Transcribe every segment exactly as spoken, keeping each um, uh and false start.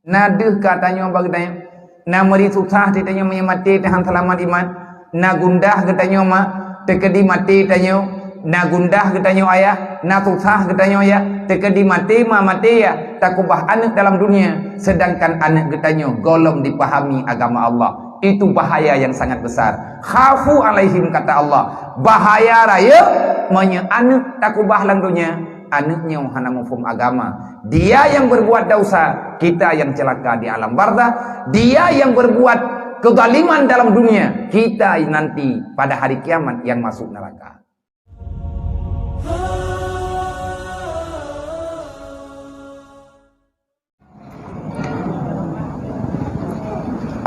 Na deuh ka tanyoe bak geutanyoe. Na meuri susah di tanyoe meunyoe maté teuh han seulamat iman. Na gundah geutanyoe ma, teukeudi maté tanyoe. Na gundah geutanyoe ayah, na susah geutanyoe yah, teukeudi maté ma maté yah, takubah aneuk dalam dunia, sedangkan aneuk geutanyoe gohlom dipahami agama Allah. Itu bahaya yang sangat besar. Khafu alaihim, kata Allah. Bahaya rayeuk meunyoe aneuk takubah lam dunia, aneuk nyoe hana muphom agama. Dia yang berbuat dosa, kita yang celaka di alam barzah. Dia yang berbuat kezaliman dalam dunia, kita nanti pada hari kiamat yang masuk neraka.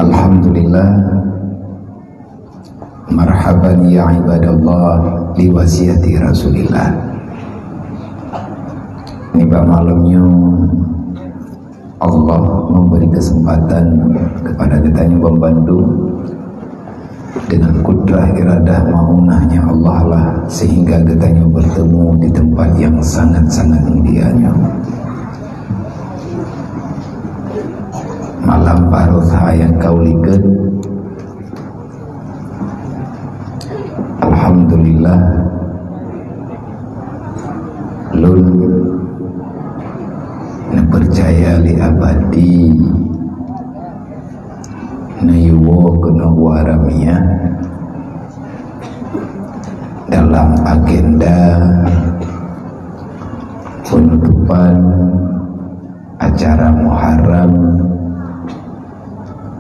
Alhamdulillah. Marhaban ya ibadallah li wasiati Rasulillah. Nibak malam nyoe Allah memberi kesempatan kepada geutanyoe banmandum dengan kudrah iradah maunahnya Allah lah sehingga geutanyoe bertemu di tempat yang sangat-sangat mulia nyoe. Malam baroesa nyang ka u likot, alhamdulillah, lôn neupeucaya lé Abadi neuyue woe keunoe u Haramia dalam agenda penutupan acara Muharram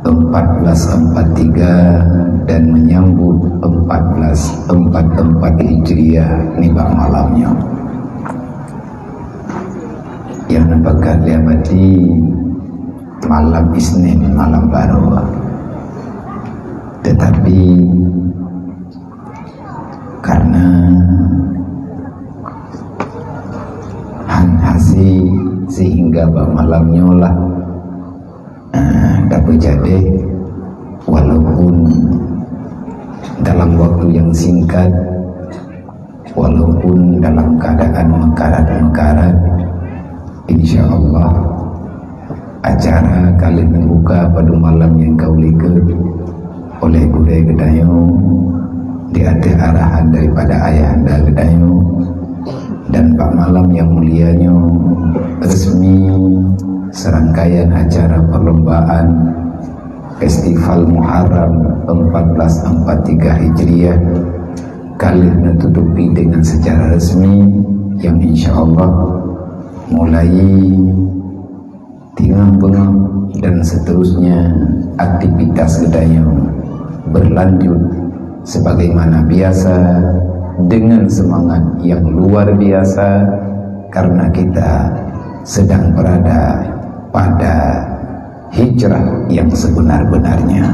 empat belas empat tiga dan menyambut empat belas empat empat Hijriah nibak malam nyoe. Nyang neupakat lé Abadi malam Isnin, malam baroe. Tetapi karena han hase sehingga bak malam nyoe lah, eh, dapeujadeh, walaupun dalam waktu yang singkat, walaupun dalam keadaan meukarat-meukarat, insya Allah acara ka lheueh neubuka padub malam nyang ka u likot oleh gurée geutanyoe di ateueh arahan daripada ayahanda geutanyoe, dan bak malam nyang mulia nyoe resmi serangkaian acara perlombaan Festival Muharram empat belas empat tiga Hijriah ka lheueh neututupi dengan secara resmi, yang insya Allah mulai teungoh beungoh dan seterusnya aktivitas geutanyoe berlanjut sebagaimana biasa dengan semangat yang luar biasa karena kita sedang berada pada hijrah yang sebenar-benarnya.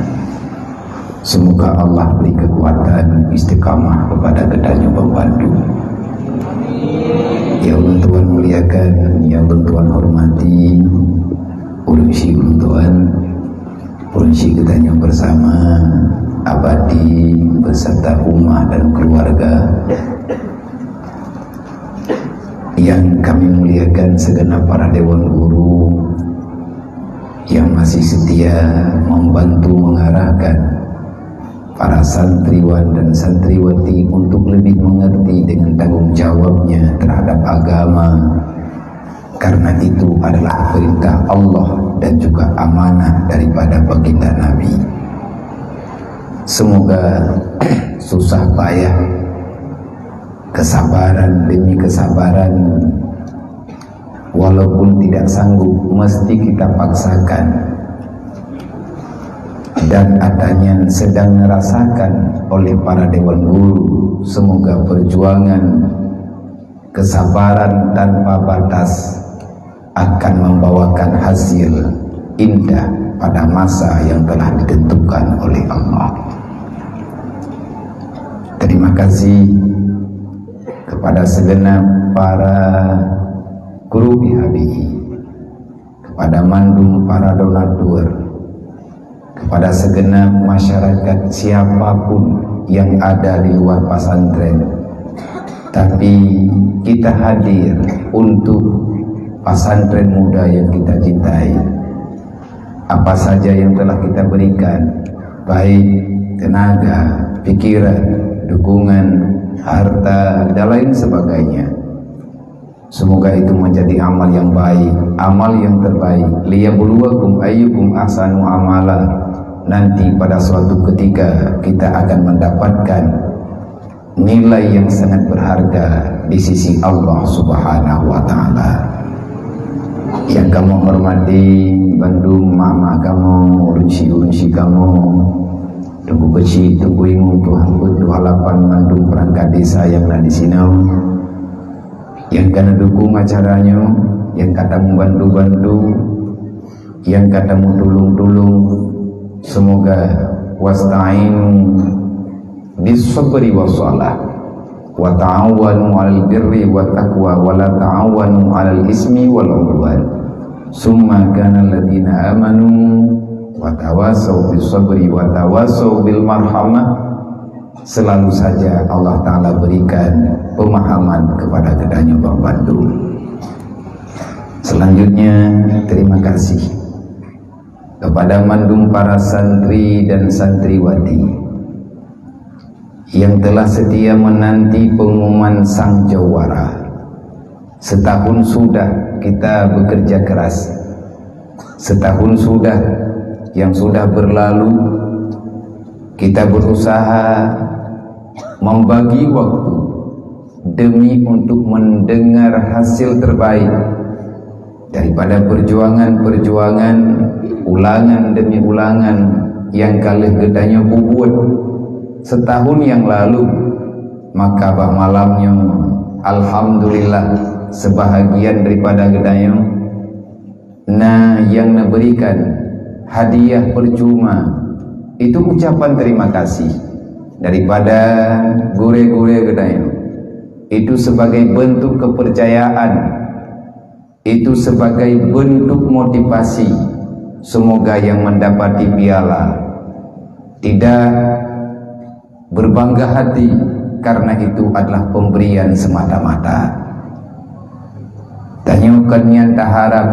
Semoga Allah beri kekuatan istiqamah kepada geutanyoe banmandum. Nyang ulôn tuan muliakan, nyang ulôn tuan hormati, ureueng syik ulôn tuan, ureueng syik geutanyoe bersama, Abadi beserta umat dan keluarga. Yang kami muliakan segenap para dewan guru yang masih setia membantu mengarahkan para santriwan dan santriwati untuk lebih mengerti dengan tanggung jawabnya terhadap agama, karena itu adalah perintah Allah dan juga amanah daripada baginda Nabi. Semoga susah payah, kesabaran demi kesabaran, walaupun tidak sanggup, mesti kita paksakan. Dan atanyan sedang dirasakan oleh para dewan guru. Semoga perjuangan kesabaran tanpa batas akan membawakan hasil indah pada masa yang telah ditentukan oleh Allah. Terima kasih kepada segenap para guru B H B I, kepada mandum para donatur, kepada segenap masyarakat siapapun yang ada di luar pesantren, tapi kita hadir untuk pesantren muda yang kita cintai. Apa saja yang telah kita berikan, baik tenaga, pikiran, dukungan, harta, dan lain sebagainya. Semoga itu menjadi amal yang baik, amal yang terbaik. Liyabluwakum ayyukum ahsanu amala. Nanti pada suatu ketika kita akan mendapatkan nilai yang sangat berharga di sisi Allah Subhanahu wa Ta'ala. Yang kamoe hormati bandum mak-mak kamoe, ureueng syiek-ureueng syiek kamoe, Teungku Keuchik, Teungku Imum, Tuha Peuet, Tuha Lapan, mandum perangkat desa nyang na di sinoe, nyang ka neudukong acara nyoe, nyang ka tameubantu-bantu, nyang ka tameutulông-tulông. Semoga, wasta'inu bis sabri was shalah, wa ta'awanu 'alal birri wat taqwa, wa la ta'awanu 'alal ismi wal 'udwan. Summa kana alladziina aamanu wa tawasau bis sabri wa tawasau bil marhamah. Selalu saja Allah Ta'ala berikan pemahaman kepada geutanyoe bandum. Selanjutnya, terima kasih kepada mandum para santri dan santriwati yang telah setia menanti pengumuman sang jawara. Setahun sudah kita bekerja keras. Setahun sudah yang sudah berlalu, kita berusaha membagi waktu demi untuk mendengar hasil terbaik daripada perjuangan-perjuangan, ulangan demi ulangan nyang ka lheueh geutanyoe peubuet setahun nyang lalu. Maka bak malam nyoe, alhamdulillah, sebahagian daripada geutanyoe na nyang neuberikan hadiah percuma. Itu ucapan terima kasih daripada gurée-gurée geutanyoe. Itu sebagai bentuk kepercayaan. Itu sebagai bentuk motivasi. Semoga yang mendapati piala tidak berbangga hati, karena itu adalah pemberian semata-mata. Tanyoe kon nyan taharap,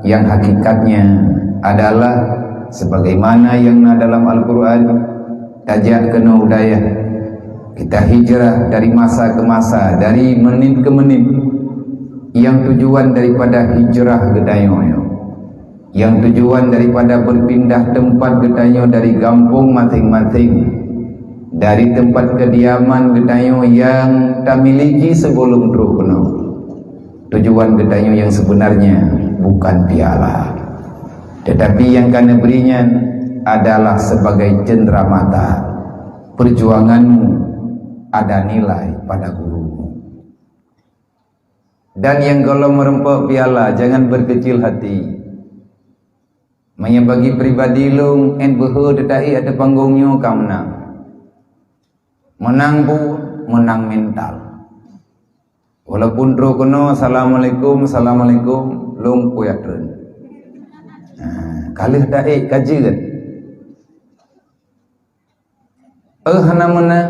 yang hakikatnya adalah sebagaimana yang na dalam Al-Quran, tajak keunoe u dayah. Kita hijrah dari masa ke masa, dari menit ke menit. Yang tujuan daripada hijrah geutanyoe nyoe, yang tujuan daripada berpindah tempat geutanyoe dari gampông maséng-maséng, dari tempat kediaman geutanyoe yang tamiliki sebelum trok keunoe. Tujuan geutanyoe yang sebenarnya bukan piala, tetapi yang ka neubri nyan adalah sebagai cenderamata. Perjuanganmu ada nilai pada gurumu. Dan nyang gohlom meureumpok piala, jangan berkecil hati. Meunyoe bagi pribadi lôn, ét beuhe teutaék ateueh panggong nyoe ka meunang. Meunang bu, meunang mental. Walaupun trok keunoe, "Assalamualaikum, assalamualaikum," lôn kuyak treun. Nah, ka lheueh taék ka jeuet. Eh, hana meunang,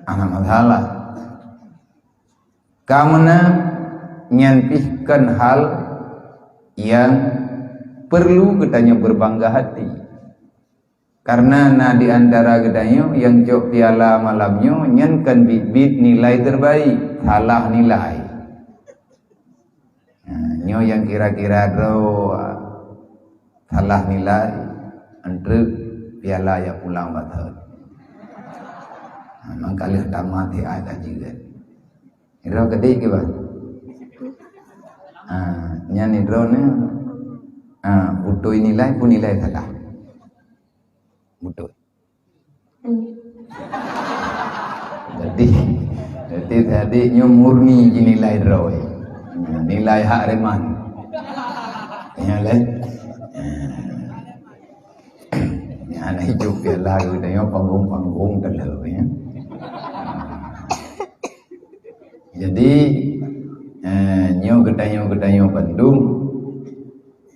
hana masalah. Ka meunang, nyan pih kon hal nyang perlu geutanyoe beubangga hati. Karena na di antara geutanyoe nyang cok piala malam nyoe, nyan kon biet-biet nilai terbaik, salah nilai. Nah, nyoe nyang kira-kira droe salah nilai, eunteuk piala nyang pulang bathon. Nah, mangkaleuh tamat di ai ka jeuet. Droe keudeh kiban? Ah, nyan ni droe ni. Ah, beutôi nilai pun nilai salah. Beutôi. Jadi, jadi tadi nyoe murni jinilai droe. Nilai hak reman. Ya, kan? Ya, anak hidup dia lalu dia panggong-panggong terlalu, ya. Jadi, eh, nyoe geutanyoe-geutanyoe bandum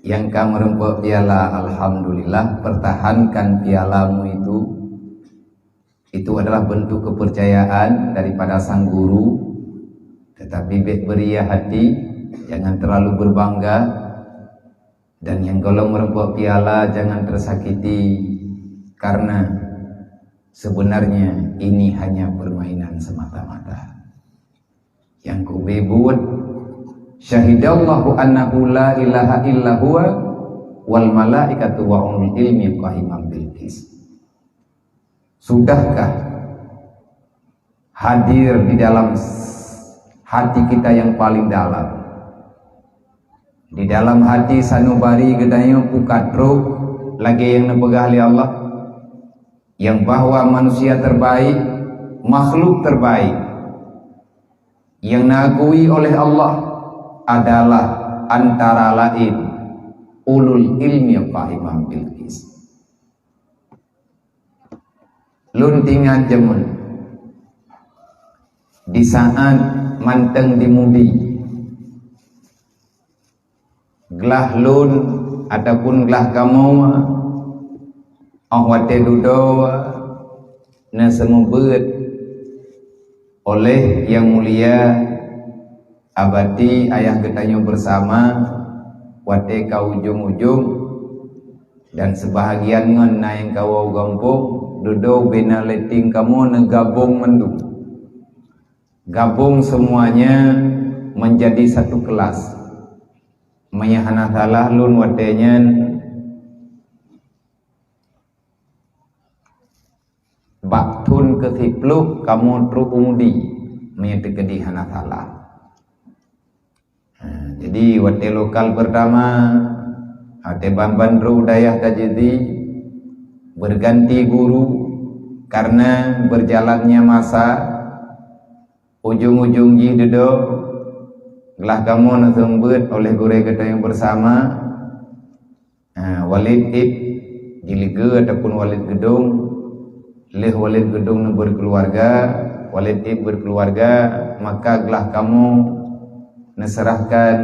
nyang ka meureumpok piala, alhamdulillah, pertahankan pialamu itu. Itu adalah bentuk kepercayaan daripada sang guru. Tetapi bèk beuria hati, jangan terlalu berbangga. Dan nyang gohlom meureumpok piala jangan tersakiti, karena sebenarnya ini hanya permainan semata-mata. Nyang keubeue buet, "Syahidallahu annahu la ilaha illa huwa wal malaikatu wa ulul ilmi qaiman bil qis." Sudahkah hadir di dalam s-, hati kita yang paling dalam? Di dalam hati sanubari geutanyoe pukat trok lagée nyang neupeugah lé Allah, yang bahwa manusia terbaik, makhluk terbaik, yang diakui oleh Allah adalah antara lain ulul ilmi qaiman bil qis. Lôn teuingat jameun, di saat mantong di Mudi, glah lôn ataupun glah kamoe, óh watée dudoe, neuseumeubeuet oleh Yang Mulia Abati, ayah geutanyoe bersama, watée ka ujong-ujong, dan seubahagian ngon na nyang ka woe u gampông, dudoe bina letting kamoe neugabong mandum. Gabong semuanya menjadi satu kelas. Meunyoe hana salah lôn watée nyan, bak thon keusiplôh kamoe trok u Mudi, meunyoe teukeudi hana salah. Ha, jadi watée lokal pertama, watée ban-ban droe dayah Tajeuzi, berganti guru, karena berjalannya masa, ujong-ujong jih dudoe, glah kamoe neuseumeubeuet oleh gurée geutanyoe bersama, ha, Walid ib Jileugeu ataupun Walid Geudong, lheueh Walid Geudong neuberkeuluwarga, Walid ib berkeuluwarga, maka glah kamoe neuseurahkan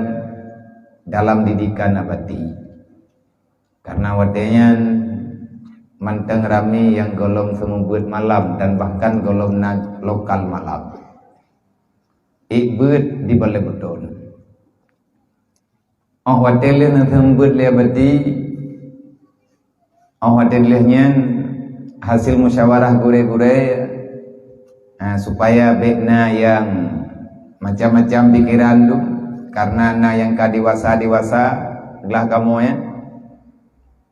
dalam didikan Abati. Karena watée nyan mantong ramé nyang gohlom seumeubeuet malam dan bahkan gohlom na lokal malam. Ék beuet di Balai Beutôn. Óh watée lheueh neuseumeubeuet lé Abati, óh watée lheueh nyan hasil musyawarah gurée-gurée, ha, supaya bék na nyang macam-macam pikiran tu, karena na nyang ka dewasa-dewasa glah kamoe, ya.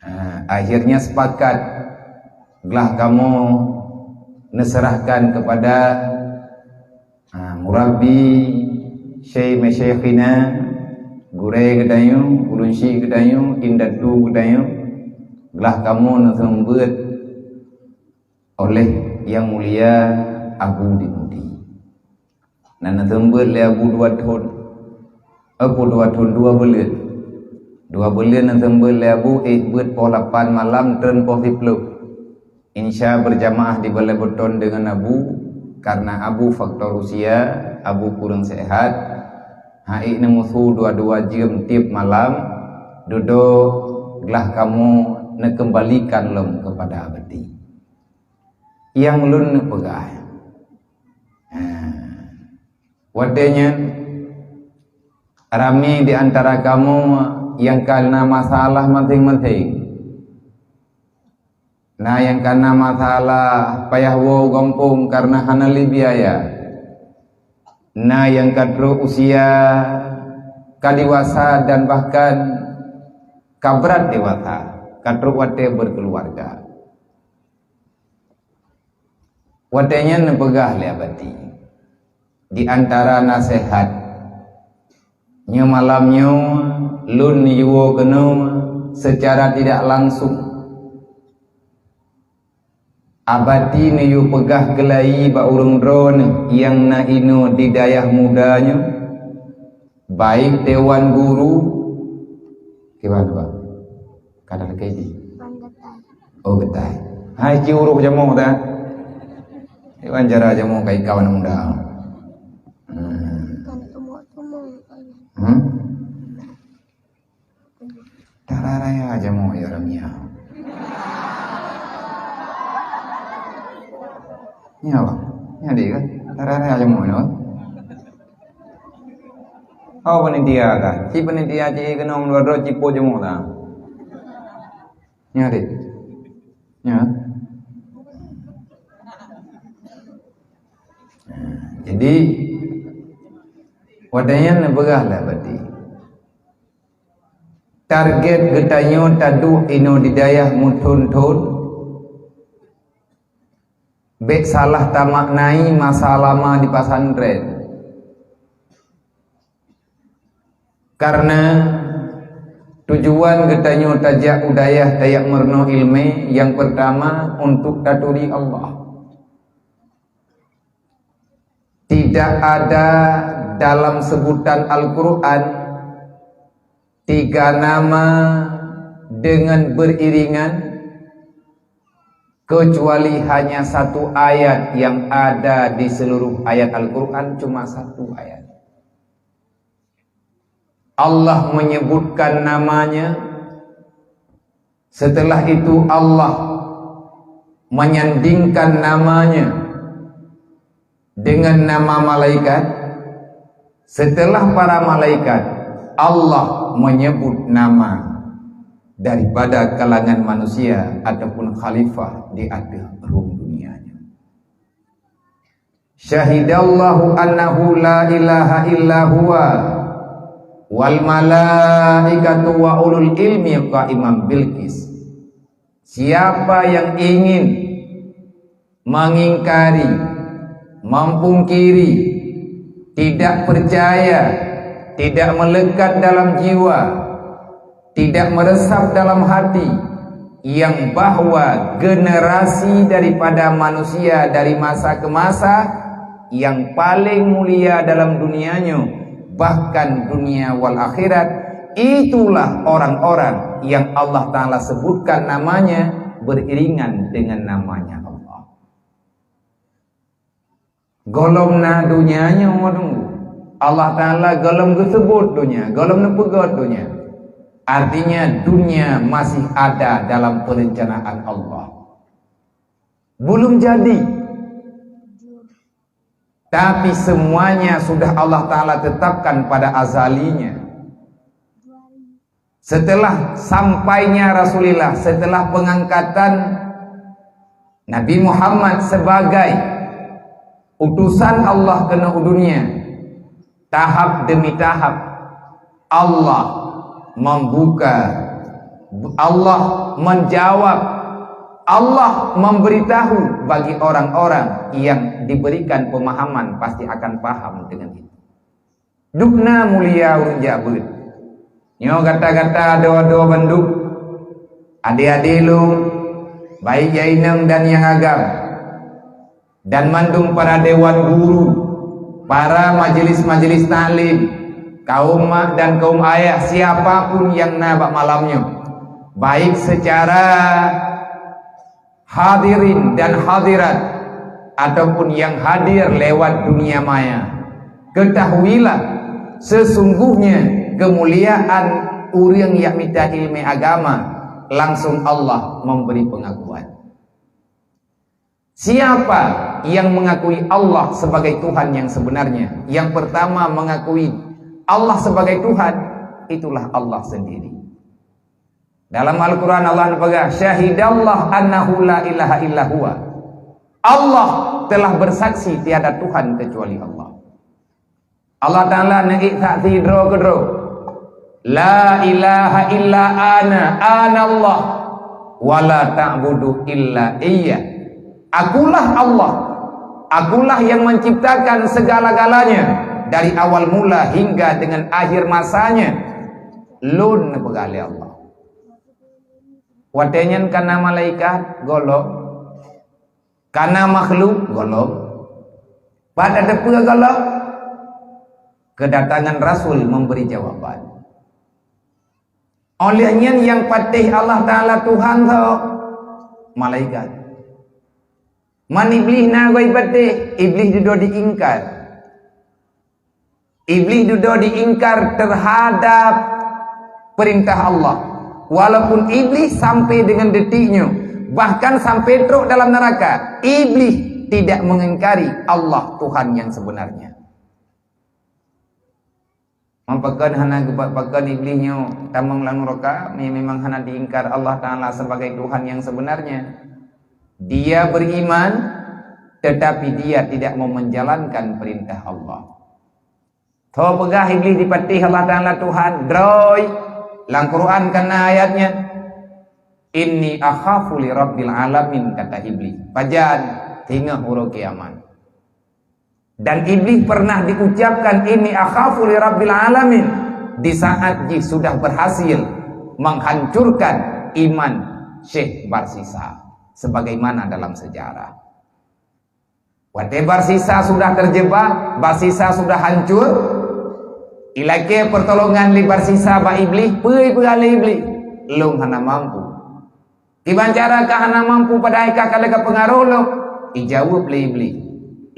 Ha, akhirnya sepakat glah kamoe neuseurahkan kepada, ha, murabbi syekh masyaikhina, gurée geutanyoe, ulôn syik geutanyoe, indatu geutanyoe, glah kamoe neuseumeubeuet oleh Yang Mulia Abu di Mudi. Na neuseumeubeuet lé Abu dua thon. Eh, peue dua thon, dua buleuen. Dua buleuen neuseumeubeuet lé Abu, ék beuet poh lapan malam, treun poh siplôh. Insya berjamaah di Balai Beutôn deungon Abu, karena Abu faktor usia, Abu kurang sehat. Ha, ék neumusu dua-dua jeuem tieb malam, dudoe glah kamoe neukeumbalikan lom keupada Abati. Nyang lôn neupeugah. Ha. Watée nyan, ramé di antara kamoe nyang ka na masalah maséng-maséng. Na nyang ka na masalah payah woe u gampông kareuna hana lé biaya. Na nyang ka trok usia, ka dewasa dan bahkan ka brat dewasa, ka trok watée berkeuluwarga. Watée nyan neupeugah lé Abati, di antara naseuhat, nyoe malam nyoe lôn neuyue keunoe seucara tidak langsung. Abati neuyue peugah keulayi bak ureuëng droeneueh nyang na inoe di dayah muda nyoe, baik dewan guru, kiban, Bang? Kada lakée jih. Oh, geutai. Hai, ci uroh jamoe dah. Iwan cara jamoe kai kawan muda. Hmm. Hmm? Tara raya jamoe ya Ramia. Nya, Bang. Nya deh kan? Tara raya jamoe ya, Bang. Oh, panitia kah? Si panitia cik keunoe meudroe-droe cipok jeumoe ta. Nya deh. Nya. Jadi, watée nyan neupeugah lah berarti. Target geutanyoe taduek inoe di dayah meuthon-thon, bék salah tamaknai masa lama di pesantren. Karena tujuan geutanyoe tajak u dayah tajak meurunoe iéleumé nyang peurtama untuk taturi Allah. Tidak ada dalam sebutan Al-Quran tiga nama dengan beriringan, kecuali hanya satu ayat yang ada di seluruh ayat Al-Quran, cuma satu ayat. Allah menyebutkan namanya, setelah itu Allah menyandingkan namanya dengan nama malaikat. Setelah para malaikat, Allah menyebut nama daripada kalangan manusia ataupun khalifah di ateueh rhueng dunia nyoe. Syahidallahu annahu la ilaha illa huwa wal malaikatu wa ulul ilmi qaiman bil qis. Siapa yang ingin mengingkari, mempungkiri, tidak percaya, tidak melekat dalam jiwa, tidak meresap dalam hati, yang bahwa generasi daripada manusia dari masa ke masa yang paling mulia dalam dunia nyoe, bahkan dunia wal akhirat, itulah orang-orang yang Allah Ta'ala sebutkan namanya beriringan dengan namanya Allah. Gohlom na donya nyoe meununggu. Allah Ta'ala gohlom geuseubut donya, gohlom neupeugét donya. Artinya, dunia masih ada dalam perencanaan Allah. Belum jadi. Tapi semuanya sudah Allah Ta'ala tetapkan pada azalinya. Setelah sampainya Rasulullah, setelah pengangkatan Nabi Muhammad sebagai utusan Allah keunoe u dunia, tahap demi tahap Allah membuka, Allah menjawab, Allah memberitahu bagi orang-orang yang diberikan pemahaman pasti akan paham dengan itu. Dubna mulia ureuëng jak beuet. Nyoe gata-gata adoe-adoe bandum, adé-adé lôn, baik nyang inong dan nyang agam, dan mandum para dewan guru, para majelis-majelis taklim, kaum mak dan kaum ayah, siapa pun nyang na bak malam nyoe, baik secara hadirin dan hadirat, ataupun nyang hadir lewat dunia maya, ketahuilah, sesungguhnya kemuliaan ureuëng nyang mita iéleumé agama langsung Allah memberi pengakuan. Siapa yang mengakui Allah sebagai Tuhan yang sebenarnya? Yang pertama mengakui Allah sebagai Tuhan, itulah Allah sendiri. Dalam Al-Quran Allah neupeugah, "Syahidallah annahu la ilaha illa huwa." Allah telah bersaksi tiada Tuhan kecuali Allah. Allah Ta'ala neuék saksi droe keudroe. "La ilaha illa ana, ana Allah, wa la ta'budu illa iya." Akulah Allah. Akulah yang menciptakan segala-galanya dari awal mula hingga dengan akhir masanya. Lôn neupeugah lé Allah. Watée nyan kana malaikat gohlom, kana makhluk gohlom. Pada teupeue gohlom? Kedatangan Rasul memberi jawaban. Oleh nyan nyang patéh Allah Ta'ala Tuhan tho malaikat. Man Iblih na goi patéh, Iblih dudoe diingkar. Iblih dudoe diingkar terhadap perintah Allah. Walaupun Iblih sampai dengan detik nyoe, bahkan sampai trok dalam neraka, Iblih tidak mengingkari Allah Tuhan yang sebenarnya. Pakon hana geuba-, pakon Iblih nyoe tamong lam neuraka, me-, memang hana diingkar Allah Ta'ala sebagai Tuhan yang sebenarnya. Dia beriman, tetapi dia tidak mau menjalankan perintah Allah. Tho peugah Iblih dipatéh Allah Ta'ala Tuhan, droe, lam Quran kana ayatnya, "Inni akhafu li rabbil alamin," kata Iblih. Pajan, teungoh uroe kiamat. Dan Iblih pernah diucapkan, "Inni akhafu li rabbil alamin," di saat jih sudah berhasil menghancurkan iman Syekh Barsisa, sebagaimana dalam sejarah. Watée Barsisa sudah terjebak, Barsisa sudah hancur, ilakée pertolongan lé Barsisa bak Iblih, peue ipeugah lé Iblih, "Lôn hana mampu." Kiban cara ka hana mampu padahai ka ka lé ka peungaroh lôn? Ijaweueb lé Iblih,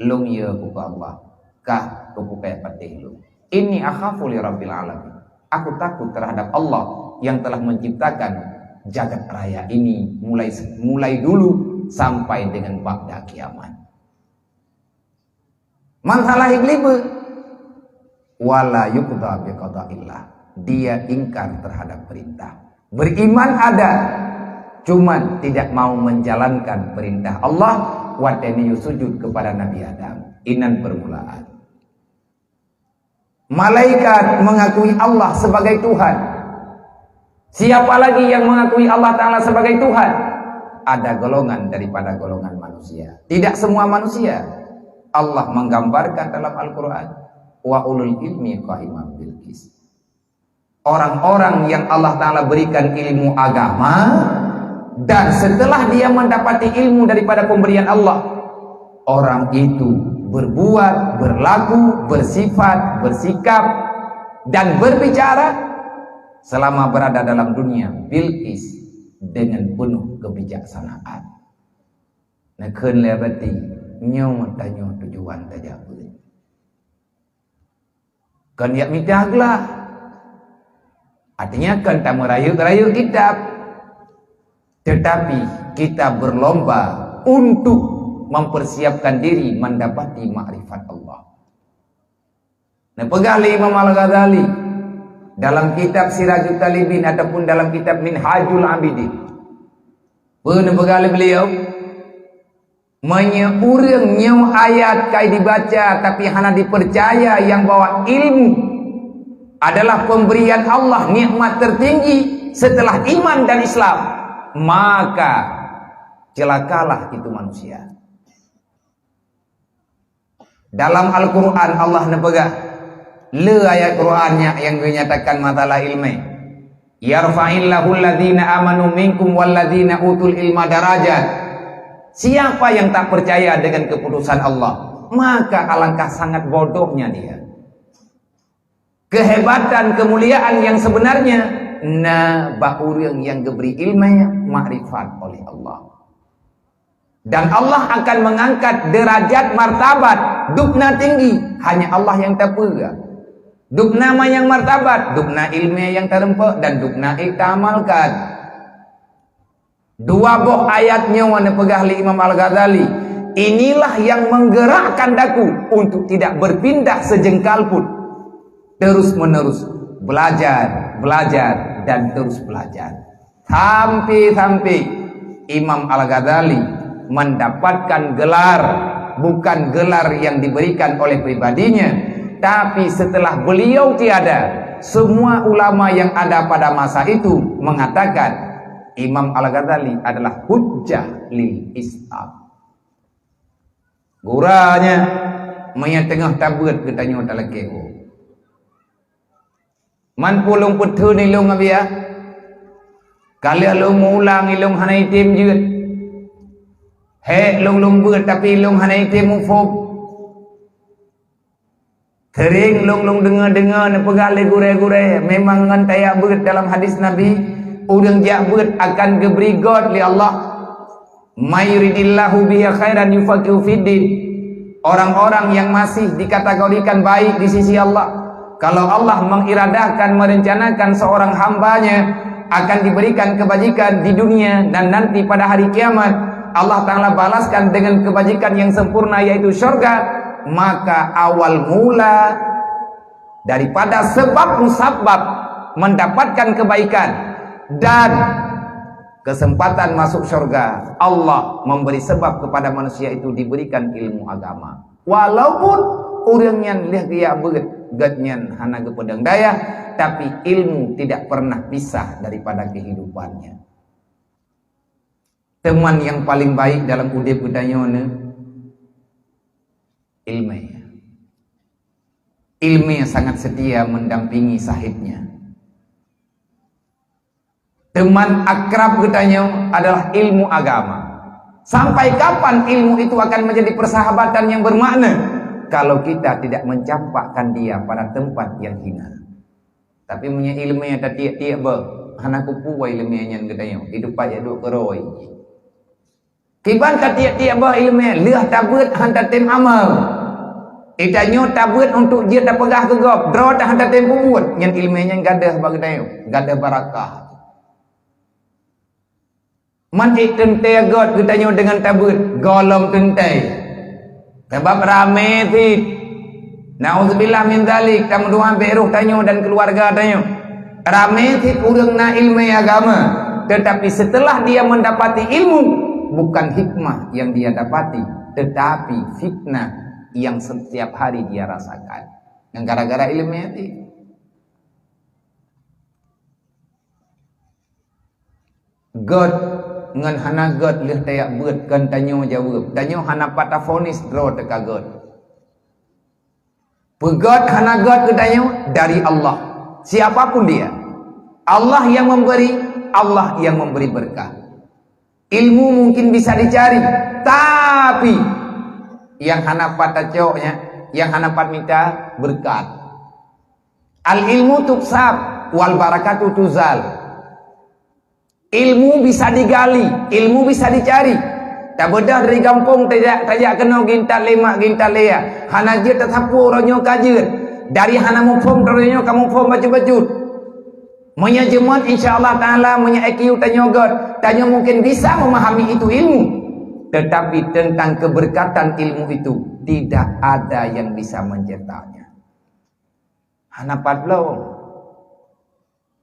"Lôn yö keu Allah, kah keu patéh lôn. Inni akhafu li rabbil alamin. Aku takut terhadap Allah yang telah menciptakan jagat raya ini mulai mulai dulu sampai dengan ba'da kiamat." Masalah Iblih beu, "Wala yuqda bi qadaillah." Dia ingkar terhadap perintah. Beriman ada, cuman tidak mau menjalankan perintah Allah. Watée niyeu sujud kepada Nabi Adam. Inan permulaan. Malaikat mengakui Allah sebagai Tuhan. Siapa lagi yang mengakui Allah Ta'ala sebagai Tuhan? Ada golongan daripada golongan manusia. Tidak semua manusia. Allah menggambarkan dalam Al-Quran, "Wa ulul ilmi qaiman bil qis." Orang-orang yang Allah Ta'ala berikan ilmu agama, dan setelah dia mendapati ilmu daripada pemberian Allah, orang itu berbuat, berlaku, bersifat, bersikap, dan berbicara selama berada dalam dunia bil qis, dengan penuh kebijaksanaan. Neukheun lé berarti nyoe tanyoe tujuan tajak beuet. Kon jak mita glah. Artinya kon tameurayeuk-rayeuk kitab. Tetapi kita berlomba untuk mempersiapkan diri mendapati makrifat Allah. Neupeugah lé Imam Al-Ghazali dalam kitab Sirajut Talibin ataupun dalam kitab Minhajul Abidin. Peue neupeugah lé beliau? Meunyoe ureuëng nyoe ayat ka dibaca tapi hana dipercaya yang bahwa ilmu adalah pemberian Allah, nikmat tertinggi setelah iman dan Islam, maka celakalah itu manusia. Dalam Al-Quran Allah neupeugah, le ayat Quran nyan nyang geunyatakan masalah ilmu. "Yarfa'illahu alladzina amanu minkum walladzina utul ilma darajat." Siapa yang tak percaya dengan keputusan Allah, maka alangkah sangat bodohnya dia. Kehebatan, kemuliaan yang sebenarnya na bak ureuëng nyang geubri ilmu makrifat oleh Allah. Dan Allah akan mengangkat derajat martabat. Dubna tinggi, hanya Allah nyang tapeugah. Dubna manyang martabat, dubna ilmu nyang tareumpok dan dubna nyang taamalkan. Dua boh ayat nyoe neupeugah lé Imam Al-Ghazali, inilah yang menggerakkan daku untuk tidak berpindah sejengkal pun. Terus-menerus belajar, belajar, dan terus belajar. Sampai-sampai Imam Al-Ghazali mendapatkan gelar, bukan gelar yang diberikan oleh pribadinya, tapi setelah beliau tiada, semua ulama yang ada pada masa itu mengatakan Imam Al-Ghazali adalah hujjah lil Islam. Guranya, meunyoe teungoh tabeuet geutanyoe talakée. Man peue lôn peutheun ilôn, Abiya? Ka lheueh lôn meulang ilôn hana item jeuet. Hék lôn lôn beuet tapi ilôn hana item muphom. Sering lôn lôn deungoe-deungoe neupeugah lé gurée-gurée, memang ngon tajak beuet dalam hadis Nabi, ureuëng jak beuet akan geubri göt lé Allah. "May yuridillahu bihi khairan yufaqihu fiddin." Orang-orang yang masih dikategorikan baik di sisi Allah, kalau Allah mengiradahkan, merencanakan seorang hamba-Nya akan diberikan kebajikan di dunia dan nanti pada hari kiamat, Allah Ta'ala balaskan dengan kebajikan yang sempurna, yaitu syurga, maka awal mula Daripada sebab musabab mendapatkan kebaikan dan kesempatan masuk syurga, Allah memberi sebab kepada manusia itu diberikan ilmu agama. Walaupun ureuëng nyan lheueh geujak beuet, geuhnyan hana geupeudong dayah, tapi ilmu tidak pernah pisah daripada kehidupannya. Teman yang paling baik dalam udeb geutanyoe nyoe ilmu. Ilmu sangat setia mendampingi sahibnya. Teman akrab geutanyoe adalah ilmu agama. Sampai kapan ilmu itu akan menjadi persahabatan yang bermakna kalau kita tidak mencampakkan dia pada tempat yang hina? Tapi meunyoe iéleumé tatiek-tiek beuh, hana kupuwoe iéleumé nyan geutanyoe, idupat jak duek keurôi. Kiban tatiek-tiek beuh iéleumé, lheueh tabeuet han tatem amal. Geutanyoe tabeuet untuk jeuet tapeugah keu gob, droe ta han tatem peubuet, nyan iéleumé nyan gadôh bak geutanyoe, gadôh barakah. Man ék teuntée göt geutanyoe deungon tabeuet, gohlom teuntée. Sabab ramé cit. Nauzubillah min dzalik, tameudoá bék roh tanyoe dan keuluwarga tanyoe. Ramé cit ureuëng na iéleumé agama, tetapi setelah dia mendapati ilmu, bukan hikmah yang dia dapati, tetapi fitnah yang setiap hari dia rasakan. Yang gara-gara iéleumé cit. Göt ngon hana göt lheueh tajak beuet kon tanyoe jaweueb. Tanyoe hana pat tafonis droe teuka göt. Peugöt hana göt keu tanyoe dari Allah. Siapa pun dia. Allah yang memberi, Allah yang memberi berkah. Ilmu mungkin bisa dicari, tapi yang hana pat tacok nyan, yang hana pat mita berkat. Al-ilmu tuksab wal barakatu tuzal. Ilmu bisa digali, ilmu bisa dicari. Tabeudôh dari gampông tajak, tajak keunoe gintat lé mak, gintat lé yah. Hana jeuet tasapeue uroe nyoe ka jeuet. Dari hana muphom uroe nyoe ka muphom bacut-bacut. Meunyoe jeuet, insya Allah Taala, meunyoe I Q tanyoe göt, tanyoe mungkin bisa memahami itu ilmu. Tetapi tentang keberkatan ilmu itu, tidak ada yang bisa mencetaknya. Hana pat lom.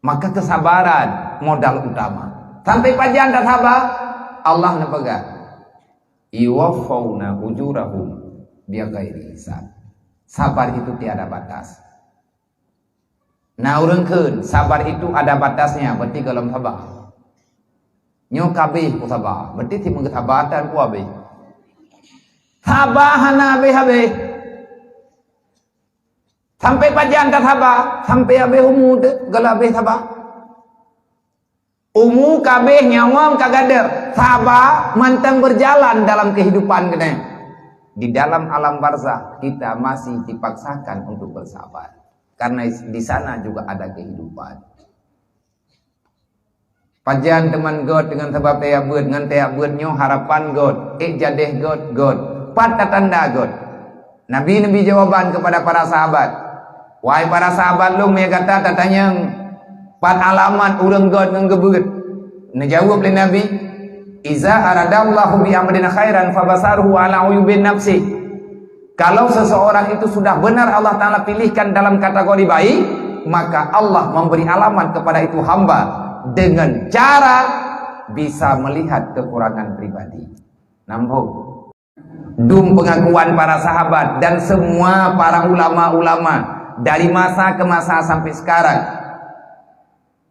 Maka kesabaran modal utama. Sampai pajan tasaba, Allah neupeugah, "Yuwaffauna ujurahum bighairi hisab." Sabar itu tiada batas. Nah, ureuëng kheun, sabar itu ada batasnya, berarti golom saba. Nyoe kabeh ku saba, berarti si meugeusaba tan ku habéh. Saba hana habéh-habéh. Sampai pajan tasaba, sampai habéh umu teuh, gohlom habéh saba. Umu ka habéh, nyawa ka gadôh, saba mantong berjalan dalam kehidupan keunoe. Di dalam alam barzakh, kita masih dipaksakan untuk bersabar. Karena di sana juga ada kehidupan. Pajan teuma göt deungon sabab tajak beuet, ngon tajak beuet nyoe harapan göt, ék jadéh göt, göt. Pat tatanda göt? Nabi neubri jawaban kepada para sahabat, "Wahai para sahabat lôn, meunyoe gata tatanyong pat alamat ureuëng göt ngon geubeuet?" Neujaweueb lé Nabi, "Iza aradallahu bi amrin khairan fabasaruhu ala uyubin nafsi." Kalau seseorang itu sudah benar Allah Taala pilihkan dalam kategori baik, maka Allah memberi alamat kepada itu hamba dengan cara bisa melihat kekurangan pribadi. Nambung. Dum pengakuan para sahabat dan semua para ulama-ulama dari masa ke masa sampai sekarang,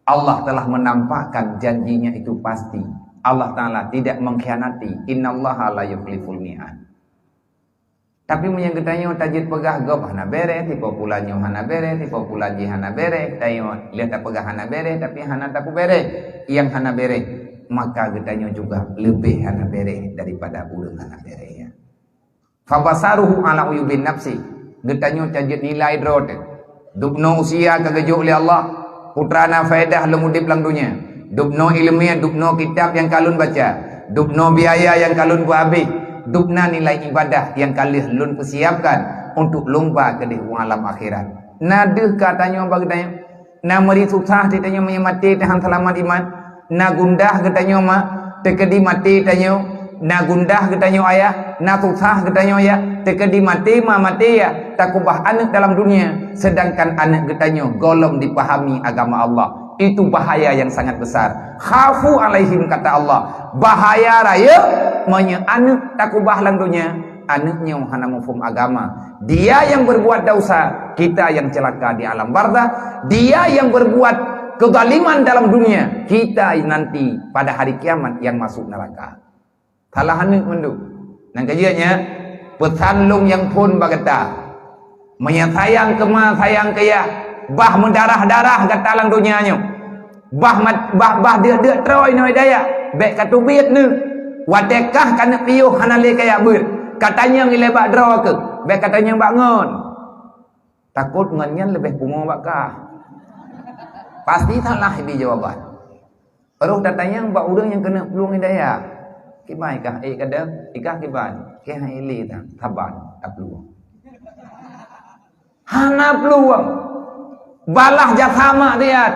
Allah telah menampakkan janjinya itu pasti. Allah Taala tidak mengkhianati. Innallaha la yukhliful mi'ad. Tapi meunyoe geutanyoe tajeuet peugah gob hana béreh, tipe pulan nyoe hana béreh, tipe pulan jih hana béreh, tanyoe lheueh tapeugah hana béreh, tapi hana tapeubéreh nyang hana béreh, maka geutanyoe juga leubeh hana béreh daripada ureuëng hana béreh nyan. Fabasaruhu ala uyubin nafsi. Geutanyoe tajeuet nilai droe teuh. Dubnoe usia ka geujok lé Allah, peue teuma na faedah lôn udeb lam donya. Dubnoe iéleumé, dubnoe kitab nyang ka lôn baca, dubnoe biaya nyang ka lôn peuhabéh, dubna nilai ibadah nyang ka lheueh lôn peusiapkan untuk lomba keudeh u alam akhirat. Na deuh ka tanyoe bak geutanyoe? Na meuri susah teuh tanyoe meunyoe maté teuh han seulamat iman? Na gundah geutanyoe ma teukeudi maté tanyoe? Na gundah geutanyoe ayah? Na susah geutanyoe ya, teukeudi maté ma maté ya, takubah aneuk dalam dunia, sedangkan aneuk geutanyoe gohlom dipahami agama Allah. Itu bahaya yang sangat besar. Khafu alaihim, kata Allah. Bahaya rayeuk meunyoe aneuk takubah lam dunia, aneuk nyoe hana muphom agama. Dia yang berbuat dosa, kita yang celaka di alam barzakh. Dia yang berbuat kezaliman dalam dunia, kita nanti pada hari kiamat yang masuk neraka. Salah aneuk mandum. Nyang keujeuet nyan, peusan lôn nyang phon bak gata. Meunyoe sayang keu ma, sayang keu yah, bah meudarah-darah gata lam donya nyoe. Bah mat-, bah, bah deuk-deuk troe inoe dayah, bék ka teubiet neuh. Watée kah ka neupiôh hana lé kajak beuet, ka tanyong ilée bak droe keuh, bék ka tanyong bak ngon. Takot ngon nyan leubeh pungo bak kah. Pasti salah ibi jawaban. Roh tatanyong bak ureuëng nyang keuneuk plueng hidayah. Kiban kah ék kadang, ikah kiban, keh han ilé tan, saban, taplueng. Hana plueng. Balah jasa mak dia.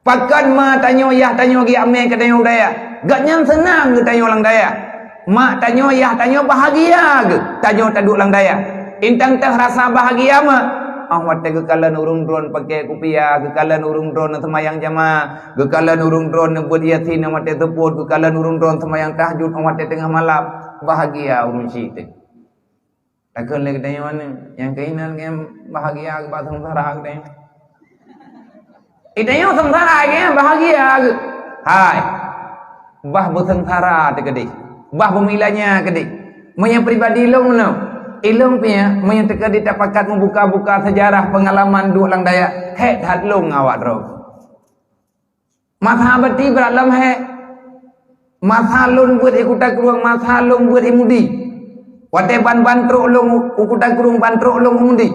Pakon ma tanyoe yah tanyoe giak mé keu tanyoe dayah. Gobnyan seunang geutanyoe lam dayah. Mak tanyoe yah tanyoe bahagia geuh tanyoe taduek lam dayah. Intang teuh rasa bahagia mak. Oh watée geukalon ureuëng droen pakai kupiah, geukalon ureuëng droen seumayang jamaah, geukalon ureuëng droen neubeuet Yasin watée seupôt, geukalon ureuëng droen seumayang tahajud watée teungoh malam. Bahagia ureuëng syiek teuh. Takheun lé geutanyoe nyoe, nyang keuinan nyan bahagia keu bak seungsara geutanyoe. Geutanyoe seungsara geutanyoe bahagia geuh. Hai. Bah beuseungsara teukeudeh. Bah beumilanya keudeh. Meunyoe pribadi lôn nyoe, ilôn pih meunyoe teukeudeh tapakat meubuka-buka seujarah peungalaman duek lam dayah, hék that lôn ngon awak droe. Masa bati brat lom hék. Masa lôn beuet i Kuta Krueng, masa lôn beuet i Mudi. Watée ban-ban trok lôn u Kuta Krueng, ban trok lôn u Mudi.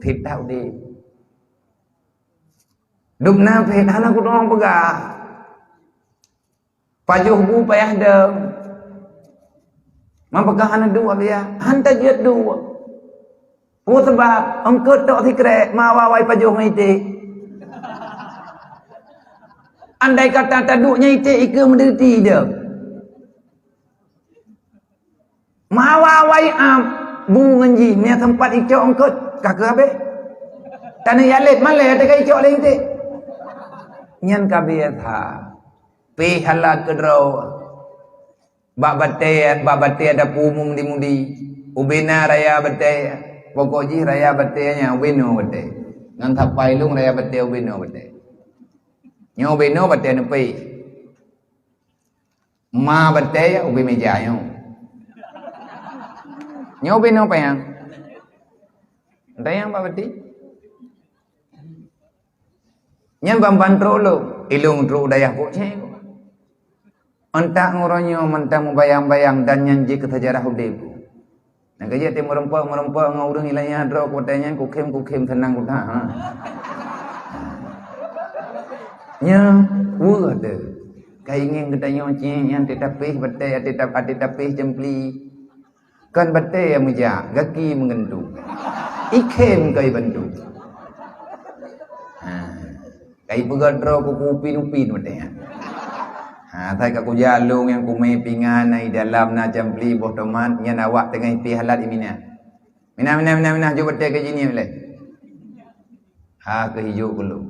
Fitnah udeb. Dum na fitnah hana kutong peugah. Pajoh bu payah deueng. Man peugah hana duek biya, han tajeuet duek. Peue sabab? Eungkôt tok sikrek ma awai-awai pajoh ngon iték. Andai kata taduek nyan iték ikeue meudeuti deuh. Ma awai-awai am bu ngon jih, meunyo sempat icok eungkôt ka keu habéh. Taneuk yalét malée teuka icok lé iték. Nyan ka biasa that. Pih halat keudroe. Bak batée, bak batée ada peumum di Mudi. Ubena raya batée. Pokok jih raya batée nyan ubeno batée. Ngon sapai lôn raya batée ubeno batée. Nyoe ubeno batée neupée. Ma batée ubé meja nyoe. Nyoe ubeno payang. Payang bak batée. Nyan ban-ban trok lôn, ilôn trok u dayah Kocé. Entak ngon uroe nyoe mantong mubayang-bayang dan nyan jeuet keu seujarah udeb. Nyang keujeuet teuh meurumpok-meurumpok ngon ureuëng ilanya droe keu watée nyan kukhem-kukhem seunang kuta, ha. Nyan weueh teuh. Ka ingieng geutanyoe cit nyan teuh tapéh batée, até tap-, até tapéh cempli. Kon batée nyang meujak, gaki meugeuntu. Ikhem kai bantu. Ha. Kai peugah droe kuku upin-upin watée nyan. Ha, sai ka kujak lôn nyang kumé pingan, na i dalam na campli boh tomat, nyan awak teungoh ipih halat imina. Mina, mina, mina, mina, jok batée keu jinih lé. Ha, keu hijok keu lôn.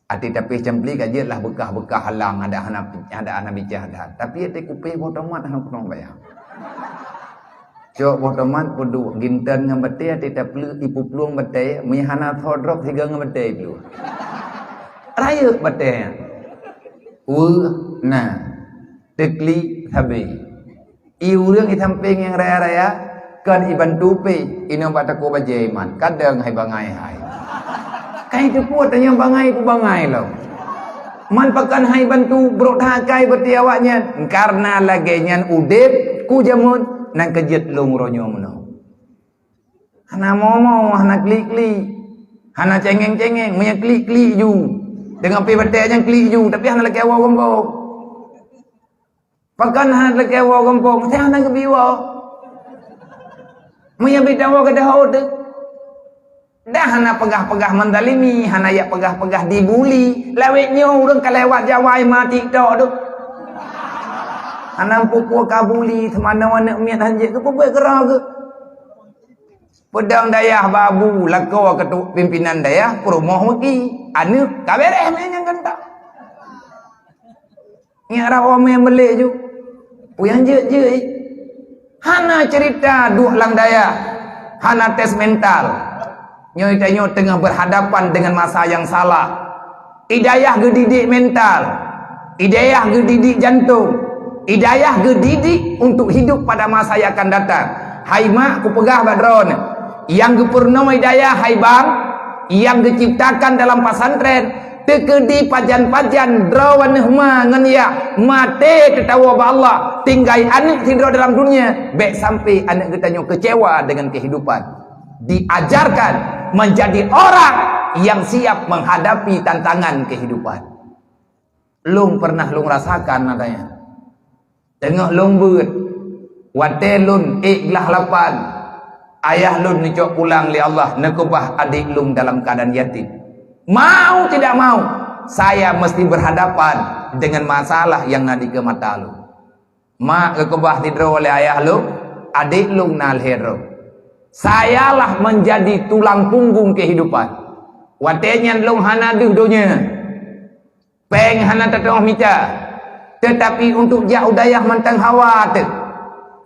Até tapéh campli ka jeuet lah beukah-beukah halang, ada hana, ada hana bicah dah. Tapi até kupéh boh tomat hana kutong bayang. Cok boh tomat peuduek ginten ngon batée, até tapeuleuk ipuplueng batée, meuhana tho drop siga ngon batée iplueng. Rayeuk batée nyan. Weueh na. Teuklik sabe. I ureuëng i sampéng nyang raya-raya, kon ibantu pih, inong bak takue bajée iman, kadang hai bangai hai. Kai teupeu tanyoe bangai ku bangai lom. Man pakon hai bantu brok that kai beuti awaknyan, kareuna lagée nyan udeb ku jameun nyang keujeuet lôn uroe nyoe meunoe. Hana momo, hana klik-klik, hana cengeng-cengeng, meunyoe klik-klik ju. Deungon pih batée nyan klik ju, tapi hana lakée woe gombong. Pakon hana lakée woe gampông, meusti hana geubi woe. Meunyoe bit woe gadôh ho teuh. Dah hana peugah-peugah menzalimi, hana jak peugah-peugah dibuli. Lawét nyoe ureuëng ka lewat Jawa ma TikTok tu. Hana pukul kabuli, seumanoe aneuk miet hanjeuet keu peubeuet keudroe geuh. Peudong dayah babu, lakoe keutu-, pimpinan dayah, peurumoh meuki, aneuk ka bereh meunyang geuntang. Nyak rawa mé meulek ju. Peue nyang jeuet-jeuet. Hana cerita duek lam dayah. Hana tes mental. Nyoe tanyoe teungoh berhadapan dengan masa yang salah. Hidayah geudidik mental. Hidayah geudidik jantung. Hidayah geudidik untuk hidup pada masa yang akan datang. Hai mak, kupeugah bak droeneuh, nyang geupeurunoe hidayah hai bang, nyang geuciptakan dalam pesantren, teukeudi pajan-pajan droeneuh ma ngon yah maté teutawoe bak Allah, tinggai aneuk sidroe dalam dunia, bék sampai aneuk geutanyoe kecewa dengan kehidupan. Diajarkan menjadi orang yang siap menghadapi tantangan kehidupan. Lôn pernah lôn rasakan, katanya. Teungoh lôn beuet, watée lôn ék glah lapan, ayah lôn neucok pulang lé Allah, neukeubah adék lôn dalam keuadaan yatim. Mau tidak mau, saya mesti berhadapan dengan masalah nyang na dikeue mata lôn. Mak geukeubah sidroe lé ayah lôn, adék lôn na lhée droe. Sayalah menjadi tulang punggung kehidupan. Watée nyan lôn hana deuh donya. Péng hana tateuoh mita, teutapi untuk jak u dayah mantong hawa teuh.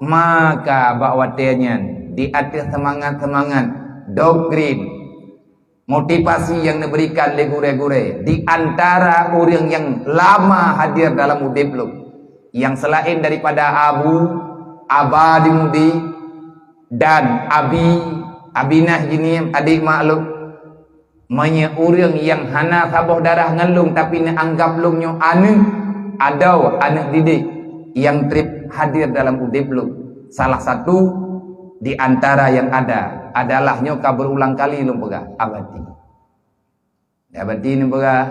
Maka bak watée nyan, di ateueh seumangat-seumangat, doktrin, motivasi nyang neuberikan lé gurée-gurée, di antara ureuëng nyang lama hadir dalam udeb lôn, nyang seulaén daripada Abu, Aba di Mudi, dan Abi, Abinah jih nyan adék mak lôn. Meunyoe ureuëng nyang hana saboh darah ngon lôn, tapi neuanggab lôn nyoe aneuk, adoe aneuk didik, nyang treb hadir dalam udeb lôn, salah satu di antara yang ada adalah nyoe ka berulang kali lôn peugah, Abati. Abati neupeugah,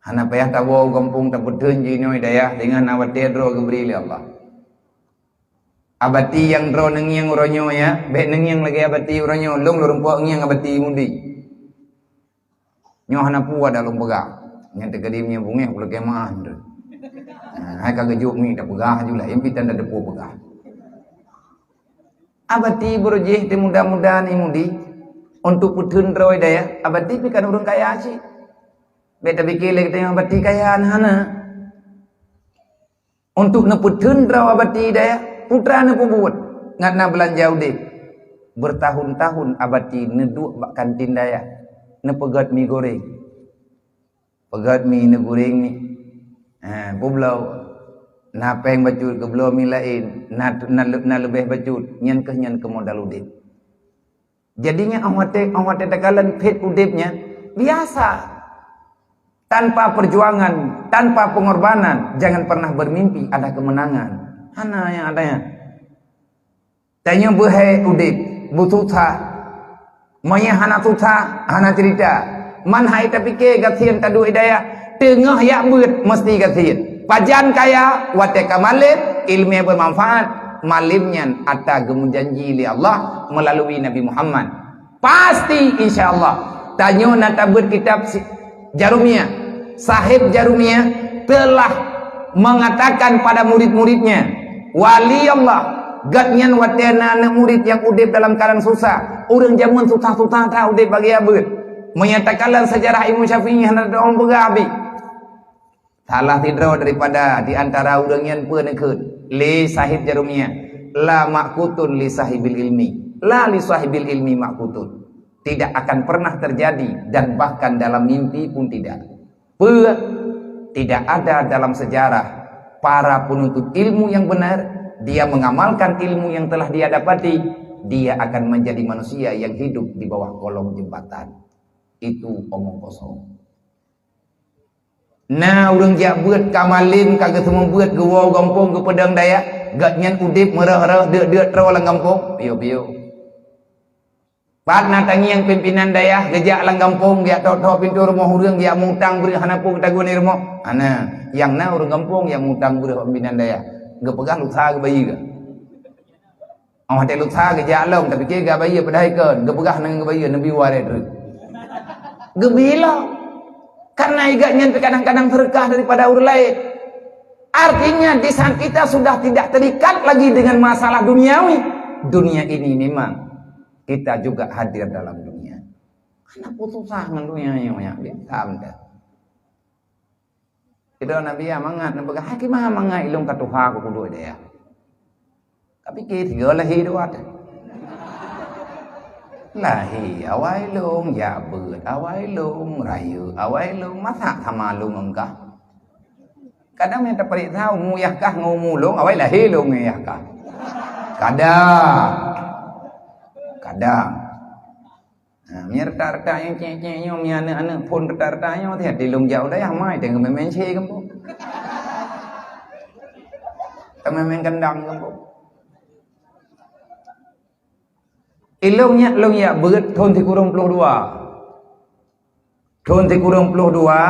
hana payah tawoe u gampông tapeutheun jinoe dayah deungon Abati droe geubri lé Allah. Abati nyang droe neungieng uroe nyoe ya, bék neungieng lagée Abati uroe nyoe, lôn lôn rumpok ngieng Abati Mudi. Nyoe hana peue ada lôn peugah. Nyang teukeudi meunyoe beungéh ulée keumah tu. Hai ka geujok mi tapeugah ju lah, impitan da deupeu peugah. Abati beurujih di muda-muda ni Mudi untuk peutheun droe dayah. Abati pi kan ureuëng kaya cit. Bék tapike lé geutanyoe Abati kaya hana. Untuk neupeutheun droe Abati dayah, putra neupeubuet ngat na beulanja udeb. Bertahun-tahun Abati neuduek bak kantin dayah, neupeugét mi goreng. Peugét mi, neugoreng mi. Ha, peubloe. Na péng bacut geubloe mi laén, na, na, na leubeh bacut, nyan keuh nyan keu modal udeb. Jadi nyan óh watée, óh watée takalon phét udeb nyan biasa. Tanpa perjuangan, tanpa pengorbanan, jangan pernah bermimpi ada kemenangan. Hana nyang ada nyan. Tanyoe beuhée udeb, beususah. Meunyoe hana susah, hana cerita. Man hai tapike gasien taduek dayah, teungoh jak beuet meusti gasien. Pajan kaya, watée ka malem, iéleumé beumanfaat, malem nyan ata geumeujanji lé Allah meulalu Nabi Muhammad. Pasti, insya Allah. Tanyoe na tabeuet kitab si-, Jarumiyah. Sahib Jarumiyah telah mengatakan pada murid-muridnya, wali Allah, gobnyan watée na aneuk murid nyang udeb dalam keuadaan susah, ureuëng jameun susah-susah that udeb bagi abeuet. Meunyoe takalon seujarah Imam Syafi'i hana teupeugah habéh. Salah sidroe daripada di antara ureuëng nyan peue neukheun lé Sahib Jarumiyah, "La ma'kutun li sahibil ilmi, la li sahibil ilmi ma'kutun." Tidak akan pernah terjadi dan bahkan dalam mimpi pun tidak. Peue? Tidak ada dalam sejarah para penuntut ilmu yang benar, dia mengamalkan ilmu yang telah dia dapati, dia akan menjadi manusia yang hidup di bawah kolong jembatan. Itu omong kosong. Na ureuëng jak beuet ka malem, ka geuseumeubeuet, geuwoe u gampông geupeudong dayah, gobnyan udeb meurôh-rôh, deuek-deuek troe lam gampông. Piôh-piôh. Pat na tangieng pimpinan dayah geujak lam gampông, geujak tok-tok pintoe rumoh ureuëng, geujak meu-utang breueh hana peue geutagun di rumoh. Hana, nyang na ureuëng gampông nyang meu-utang breueh bak pimpinan dayah. Geupeugah lusa geubayeue. Óh watée lusa geujak lom, tapike geubayeue padahai kon, geupeugah ngon geubayeue neubi waréh treuk. Geubi lom. Karena igat nyan pih kadang-kadang seureukah daripada ureuëng laén. Artinya, di saat kita sudah tidak terikat lagi dengan masalah duniawi, dunia ini memang kita juga hadir dalam dunia. Hana peue susah ngon dunia nyoe, ya, biasa mantong. Sidroe Nabi mangat, neupeugah, "Hai, kiban mangat ilôn ka tuha keu kuduek deh, ya." Ka pike sigoe lahé dua teuh. Lahé awai lôn, jak beuet awai lôn, rayeuk awai lôn, masa sama lôn ngon kah? Kadang mita pareksa umu yah kah ngon umu lôn, awai lahé lôn ngon yah kah. Kadang. Kadang. Ha, meunyo retak-retak nyang cék-cék nyoe, meunyo aneuk-aneuk phon retak-retak nyoe, hati-hati lôn jak u dayah mai, teuh geumeumain C gampông. Geumeumain kendang gampông. Ilôn nyak lôn jak beuet thon sikureueng ploh dua. Thon sikureueng ploh dua,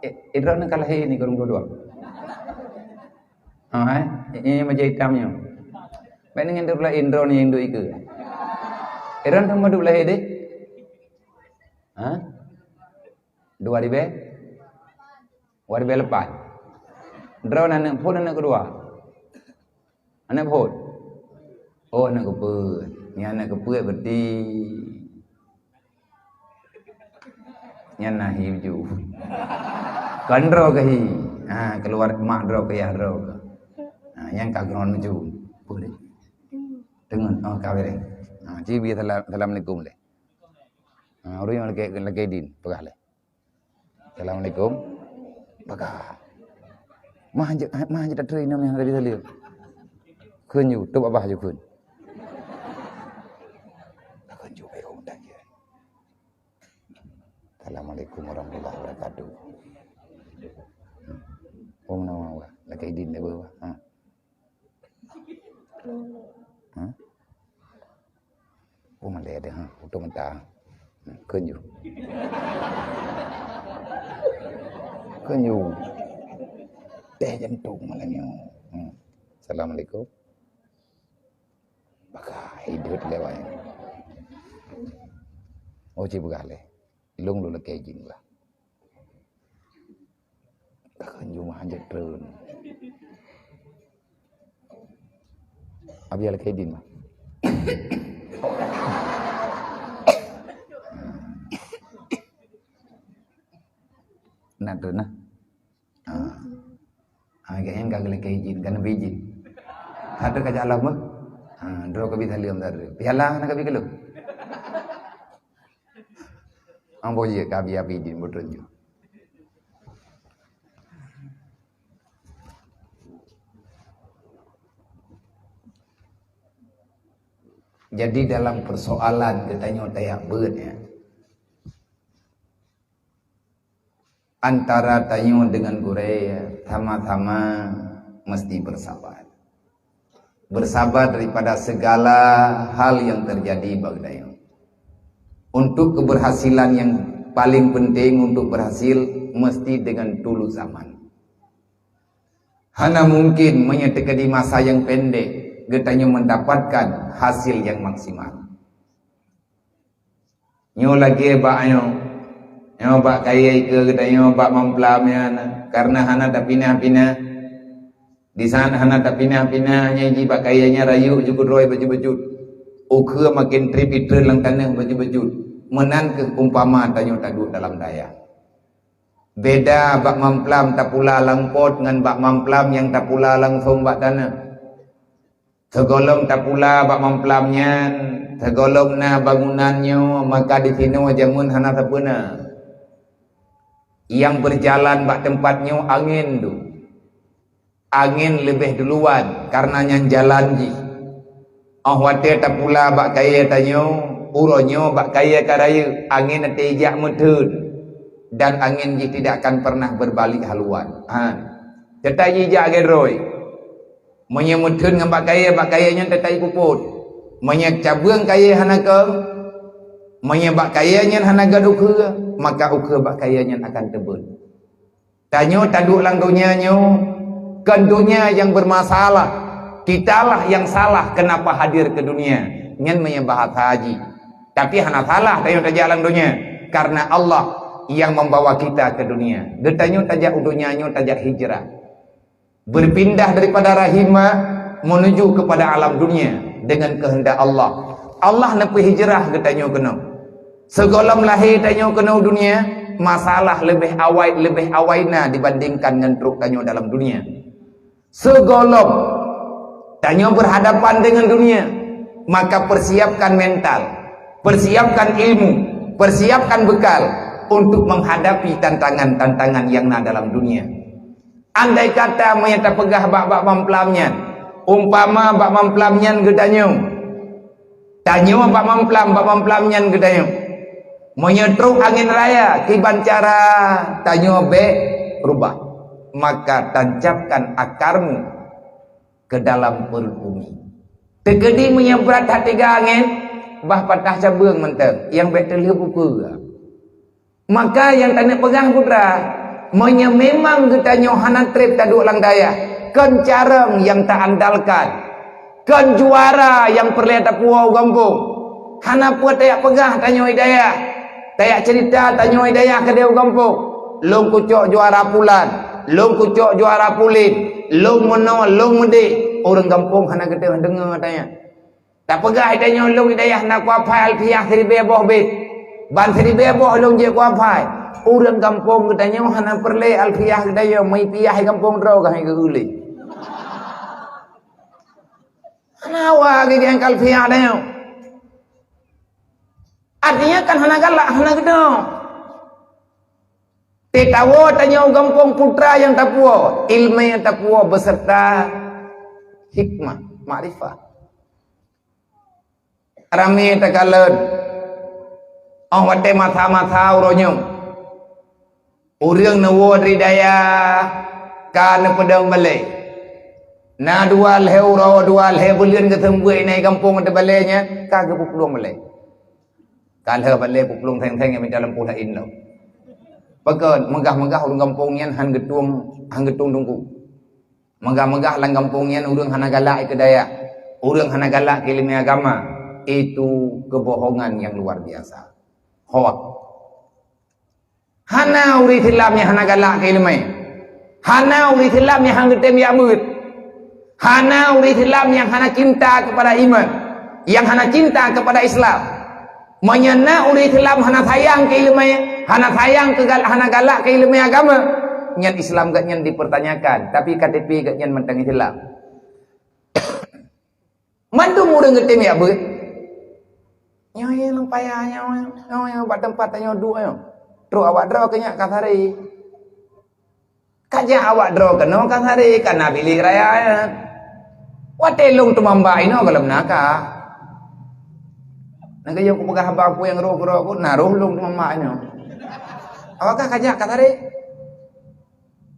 eh, eh, droeneuh ka lahé ni kureueng ploh dua. Ha, eh, eh, bajèe itam nyoe. Bèk ngon droeneuh laén droeneuh nyang duek ikeue. Eh, droeneuh teuma duek lahé deh? Ha? Dua ribèe? Dua ribèe lapan. Droeneuh aneuk phon aneuk keudua? Aneuk phon? Oh, aneuk keupeuet. Nyan aneuk keupeuet berarti nyan na hi uju. Kon droe keuh hi. Ha, keuluar mak droe keuh yah droe keuh. Ha, nyan ka keunoe uju. Peue lé? Deungon, oh, ka beureh. Ha, ci bri salam, assalamualaikum lé. Ha, ureueng nyang lakèe, lakèe idin, peugah lé. Assalamualaikum. Peugah. Mah jeuet, mah jeuet tatreun inong nyang tadi saleuem. Kheun ju, tôp babah ju kheun. Kheun ju, baik, oh, dan je. Assalamualaikum warahmatullahi wabarakatuh. Oh, nama Allah. Lakèe idin deh, bah. Ha. Ha? Oh, malèe deh, ha. Utok mata. Hmm, kheun ju. Kheun ju. Teh jantung malam nyoe. Hmm. Assalamualaikum. Baka hidup lewat. Oh, ci peugah lé. Lôn lôn lakèe idin bah. Ka kheun ju mah hanjeuet treun. Abi lakèe idin mah. Nak treun nah. Ha. Ha, gobnyan ka geulakèe idin, ka neubri idin. Ka treun ka jak lom, eh? Ha, droe ka bi saleuem tadi. Piala na ka bi keu lôn. Ambo jeuet ka bi-abi di meuteunjoh. Jadi, dalam persoalan geutanyoe tajak beuet, ya, antara tanyoe dengan gurèe, ya, sama-sama mesti bersabar. Bersabar daripada segala hal yang terjadi bak geutanyoe. Untuk keberhasilan yang paling penting, untuk berhasil, mesti dengan tulus amal. Hana mungkin meunyoe teuka di masa nyang pendek geutanyoe mendapatkan hasil yang maksimal. Nyoe lagèe bak nyoe. Nyoe bak kayèe ikeue geutanyoe bak mamplam nyan, kareuna hana tapinah-pinah. Di saat hana tapinah-pinah, nyan jih bak kayèe nyan rayeuk ju keudroe bacut-bacut. Ukeue maken trép itreun lam taneuh bacut-bacut. Meunan keuh umpama tanyoe taduek dalam dayah. Beda bak mamplam tapula lam pot ngon bak mamplam nyang tapula langsong bak taneuh. Sigohlom tapula bak mamplam nyan, sigohlom na bangunan nyoe, maka disinoe jameun hana sapeue na. Nyang beujalan bak teumpat nyoe angén dum. Angén leubeh duluan, kareuna nyan jalan jih. Óh watèe tapula bak kayèe tanyoe, uroe nyoe bak kayèe ka rayeuk, angén até jak meutheun, dan angén jih tidak akan pernah berbalik haluan. Ha. Teutap jih jak lagèe droe. Meunyoe meutheun ngon bak kayèe, bak kayèe nyan teutap jipupot. Meunyoe cabeueng kayèe hana keu, meunyoe bak kayèe nyan hana gét ukeue, maka ukeue bak kayèe nyan akan teubeuet. Tanyoe taduek lam donya nyoe, kon donya nyang bermasalah. Kitalah nyang salah kenapa hadir ke dunia. Nyan meunyoe bahasa jih. Tapi hana salah tanyoe tajak lam donya, karena Allah yang membawa kita ke dunia. Geutanyoe tajak u donya nyoe tajak hijrah. Berpindah daripada rahim mak menuju kepada alam dunia dengan kehendak Allah. Allah neupeuhijrah geutanyoe keunoe. Sigohlom lahé tanyoe keunoe dunia, masalah leubeh awai, leubeh awai na dibandingkan ngon trok tanyoe dalam dunia. Sigohlom tanyoe berhadapan dengan dunia, maka persiapkan mental, persiapkan ilmu, persiapkan bekal untuk menghadapi tantangan-tantangan yang na dalam dunia. Andai kata meunyoe tapeugah bak, bak mamplam nyan, umpama bak mamplam nyan geutanyoe, tanyoe bak mamplam, bak mamplam nyan geutanyoe. Meunyoe trok angén raya, kiban cara tanyoe bék rubah, maka tancapkan akarmu ke dalam perut bumi. Teukeudi meunyoe brat that tiga angén, bah patah cabeueng mantong, nyang bék teulheueh ukeue. Maka nyang taneuk peugah putra, meunyoe memang geutanyoe hana treb taduek lam dayah, kon carông nyang taandalkan, kon juara nyang peureulée tapuwoe u gampông, hana peue tajak peugah tanyoe i dayah, tajak ceurita tanyoe i dayah keudeh u gampông. Lôn kucok juara pulan, lôn kucok juara pulen, lôn meunoe, lôn meudeh, ureuëng gampông hana geutanyoe deungoe tanyoe. Tapeugah i tanyoe lôn i dayah na kuaphai Alfiah siribée boh bét. Ban siribée boh lôn jeuet kuaphai. Ureuëng gampông geutanyoe hana peureulée Alfiah geutanyoe, meupiah i gampông droe ka hai geuguléh. Hana hawa geugieng Alfiah tanyoe. Artinya kan hana galak, hana geudoe. Teuh tawoe tanyoe u gampông putra nyang tapuwoe, iéleumé nyang tapuwoe beserta hikmah, makrifah. Ramé takalon, óh watée masa-masa uroe nyoe, ureuëng neuwoe dari dayah ka neupeudong balée. Na dua lhée uroe, dua lhée buleuen geuseumeubeuet inan gampông ateueh balée nyan ka geupeuplueng balée. Ka lheueh balée peuplueng theng-theng nyang mita lampôh laén lom. Pakon meugah-meugah ureuëng gampông nyan han geutueng, han geutueng teungku. Meugah-meugah lam gampông nyan ureuëng hana galak keu dayah, ureuëng hana galak keu iéleumé agama, itu keubohongan nyang luar biasa. Hoak. Hana ureuëng Islam nyang hana galak keu iéleumé. Hana ureuëng Islam nyang hana geutem jak beuet. Hana ureuëng Islam nyang hana cinta kepada iman, nyang hana cinta kepada Islam. Meunyoe na ureuëng Islam hana sayang keu iéleumé, hana sayang keu gal-, hana galak keu iéleumé agama, nyan Islam geuh nyan dipertanyakan, tapi K T P geuh nyan mantong Islam. Mandum ureuëng geutem jak beuet. Nyoe nyang payah nyoe, nyoe bak teumpat tanyoe duek nyoe. Trok awak droe keu nyak ka sari. Ka jak awak droe keunoe ka sari, ka na bilék raya nyan. Watée lôn teumamba inoe gohlom na ka. Nyang geuyue kupeugah haba peue nyang roh keudroe ku, na roh lôn teumamba inoe. Awak kah ka jak ka sari.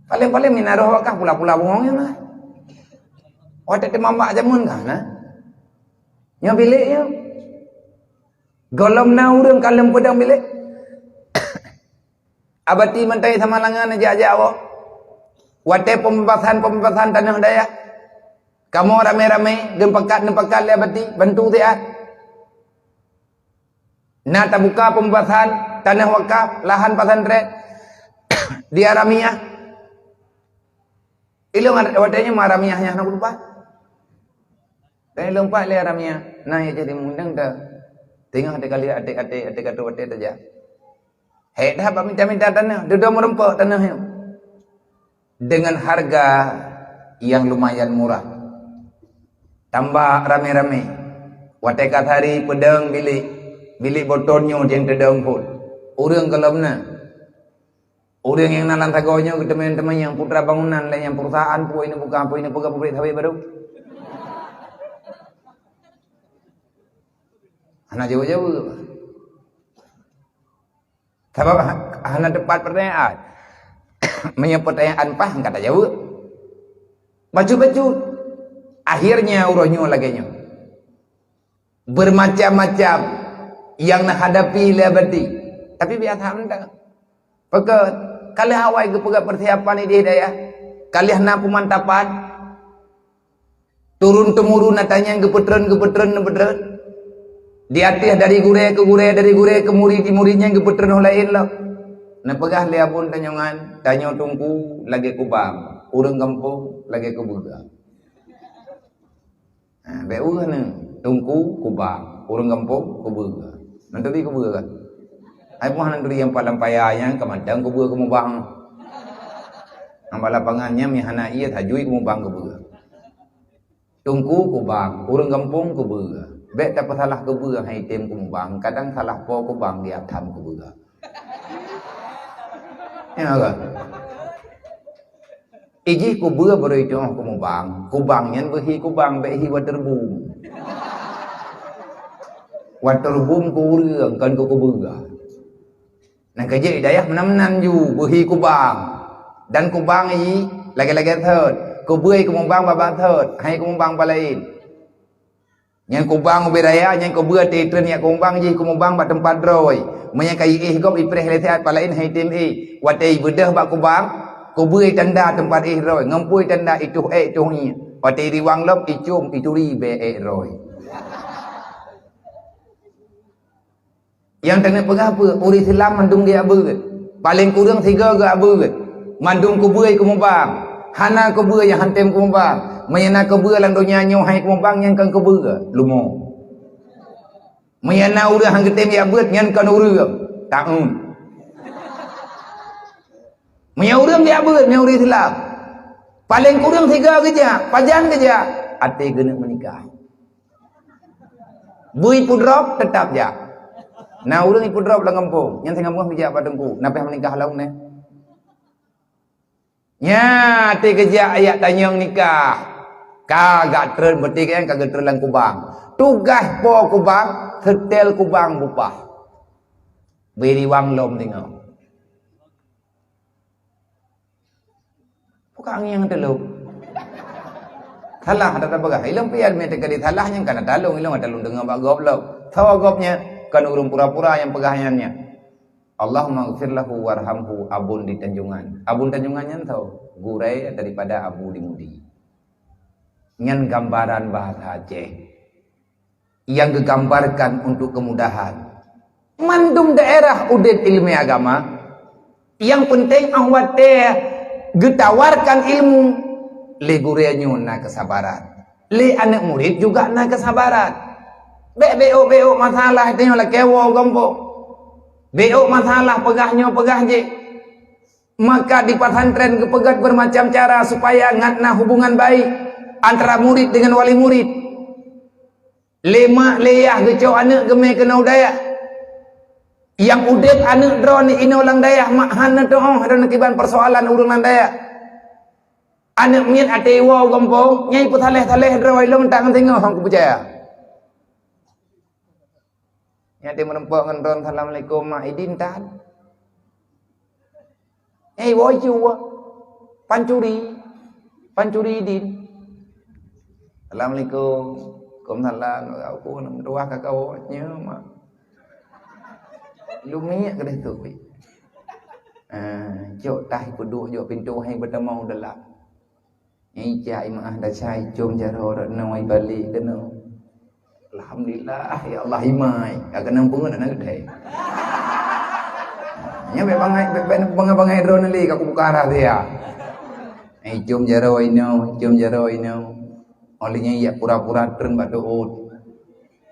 Paleng-paleng mina roh awak kah pula-pula bungong nyan na. Watée teumamba jameun kah na. Nyoe bilék nyoe. Gohlom na ureuëng ka lheueh peudong bilék. Abati mantong sama langan jak-jak awak. Watée pembebasan-pembebasan tanoh dayah, kamoe ramé-ramé geupakat, neupakat lé Abati bantu siat. Na tabuka pembebasan tanoh wakaf lahan pesantren di Haramiyah. Ilong watée nyoe Haramiyah nyan na lupa. Dan ilong pat lé Haramiyah na ya jadi mundang dah. Tengah ada kali atik-atik atik kata watée tajak. Hek dah bak minta-minta tanoh, dudoe meureumpok tanoh nyoe. Dengan harga yang lumayan murah. Tambah ramé-ramé. Watée ka sari peudong bilék, bilék boton nyoe jeuet teudong phon. Ureuëng gohlom na. Ureuëng nyang na lam sagoe nyoe geuteumé-teumé nyang putra bangunan lé nyang perusahaan peue ini buka peue ini peugah pabrik sawét baru. Hana jaweueb-jaweueb. Sabab ha-, hana teupat pertanyaan. Meunyoe pertanyaan paih ka tajaweueb. Bacut-bacut. Akhirnya uroe nyoe lagée nyoe. Bermacam-macam nyang neuhadapi lé Abati. Tapi biasa mantong. Pakon, ka lheueh awai geupeugah persiapan idéh dayah. Ka lheueh na peumantapan. Turun-temurun ata nyang geupeutreun, geupeutreun, geupeutreun. Di ateueh dari gurée keu gurée, dari gurée keu murit, di murit nyang geupeutreun laén lom. Neupeugah lé abon tanyoe nyan, tanyoe teungku lagée kubang. Ureuëng gampông lagée kubeue. Ha, bék ureuëng neu, Teungku Kubang, ureuëng gampông kubeue. Nanti di kubeue kan? Hai puah nanti yang palang paya nyang keumatang kubeue keumubang. Nambah lapangan nyang mihana iya tajui keumubang kubeue. Teungku Kubang, ureuëng gampông kubeue. Bék tapeusalah kubeue hai tem keumubang, kadang salah po Kubang di atam kubeue. Ya kan? Ijih kubeue beureutoh keumubang, Kubang nyan beuhi Kubang bék hi waterboom. Waterboom keu ureuëng kan keu kubeue. Nang keujeuet dayah meunan-meunan ju beuhi Kubang. Dan Kubang i lagée-lagée thot, kubeue keumubang babah thot, hai keumubang palaén. Nyang Kubang ubé raya, nyang kubeue teuitrön yak Kubang jih keumubang bak teumpat droe. Meunyoe ka iéh gob ipreh lé siat palaén hai tem éh. Watée ibeudôh bak Kubang, kubeue tanda teumpat éh droe, ngon pui tanda itoh ék toh ngiek. Watée iriwang lom icum ituri bé ék droe. Nyang teungoh peugah peue? Ureuëng Islam mandum geujak beuet. Paleng kureueng sigoe geujak beuet. Mandum kubeue keumubang. Hana kubeue nyang hantem keumubang. Meunyoe na kubeue lam donya nyoe hai keumubang nyang kon kubeue, lumo. Meunyoe na ureuëng han geutem jak beuet nyan kon ureuëng, taun. Meunyoe ureuëng jak beuet nyan ureuëng Islam. Paleng kureueng sigoe geujak, pajan geujak, até geuneuk meunikah. Bui pudrop teutap jak. Na ureuëng ipudrop lam gampông, nyan singoh meuh geujak bak teungku, na pih meunikah lom neh. Nya, até geujak ayak tanyong nikah. Ka gak treun beuti kan ka geutrön lam kubang. Tugaih po kubang, setel kubang bupah. Beri wang lom tengok. Bukan angin yang teluk. Salah ada peugah. Ilong pian mete kali salah nyang kana talong ilong ada lung dengar bak gob lom. Sawa gobnya kan urung pura-pura yang peugah nyan nya. Allahumma ghfir lahu warhamhu Abun di Tanjungan. Abun Tanjungan nyan tho, gurée daripada Abu di Mudi. Nyan gambaran bahasa Aceh yang geugambarkan untuk kemudahan. Mandum daerah udeb ilmu agama, yang penting ah watée geutawarkan ilmu, lé gurée nyoe na kesabaran. Lé aneuk murit juga na kesabaran. Bék béok-béok masalah tanyoe lakée woe gampông. Béok masalah peugah nyoe peugah jih. Maka di pesantren geupeugét bermacam cara supaya ngat na hubungan baik antara murid dengan wali murid. Lé mak lé yah geucok aneuk geumé keunoe dayah. Nyang udeb aneuk droe ni inoe lam dayah mak hana teuoh droe kiban persoalan ureuëng lam dayah. Aneuk miet até iwoe u gampông, nyang ipeusaleh-saleh droe ilong tak ngon singoh hang kupeucaya. Nyang di meureumpok ngon droe, "Assalamualaikum, Mak." Idin tan. Eh, woi cu, pancuri. Pancuri idin. "Assalamualaikum." "Waalaikumsalam." "Aku nak meutuah kakak awak nyoe, Mak." Lumiek keudeh tu. Ah, jok tah peuduek jok pintoe hai beutamong dalam. Nyang ijak imaah dasai com jaroe rot nong ai balik keunoe. Alhamdulillah, ya Allah imai. Ka keunong pungo na geude. Nya bek bangai, bek, bek bangai-bangai droe lé ka kubuka rahsia. Ai com jaroe inoe, com jaroe inoe. Oleh nyan yak pura-pura treun bak teuôt.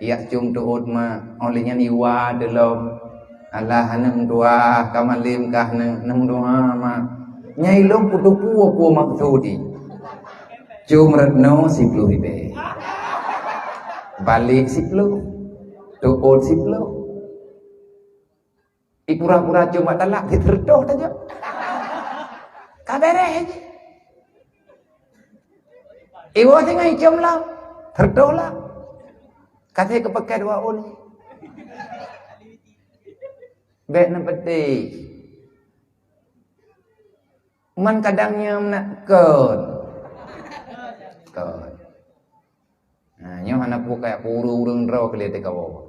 Yak com teuôt mak, óh lheueh nyan iwa teulom. Alah aneuk meutuah, ka malem kah neuk, neuk meutuah mak. Nyai lôn kuteupue peue maksud jih. Com rot noe siploh ribèe. Balek siploh. Teuôt siploh. Ipura-pura com bak talak, di teureutoh tajak. Ka beres jih. Iwoe singoh icom lam, teureutoh lam. Ka si keupeugét dua ôn. Bèk neupeutéh. Man kadang nyoe nak kon. Kon. Ha, nyoe hana peue kaya peue ureueng-ureueng droe keu lé teuka woe.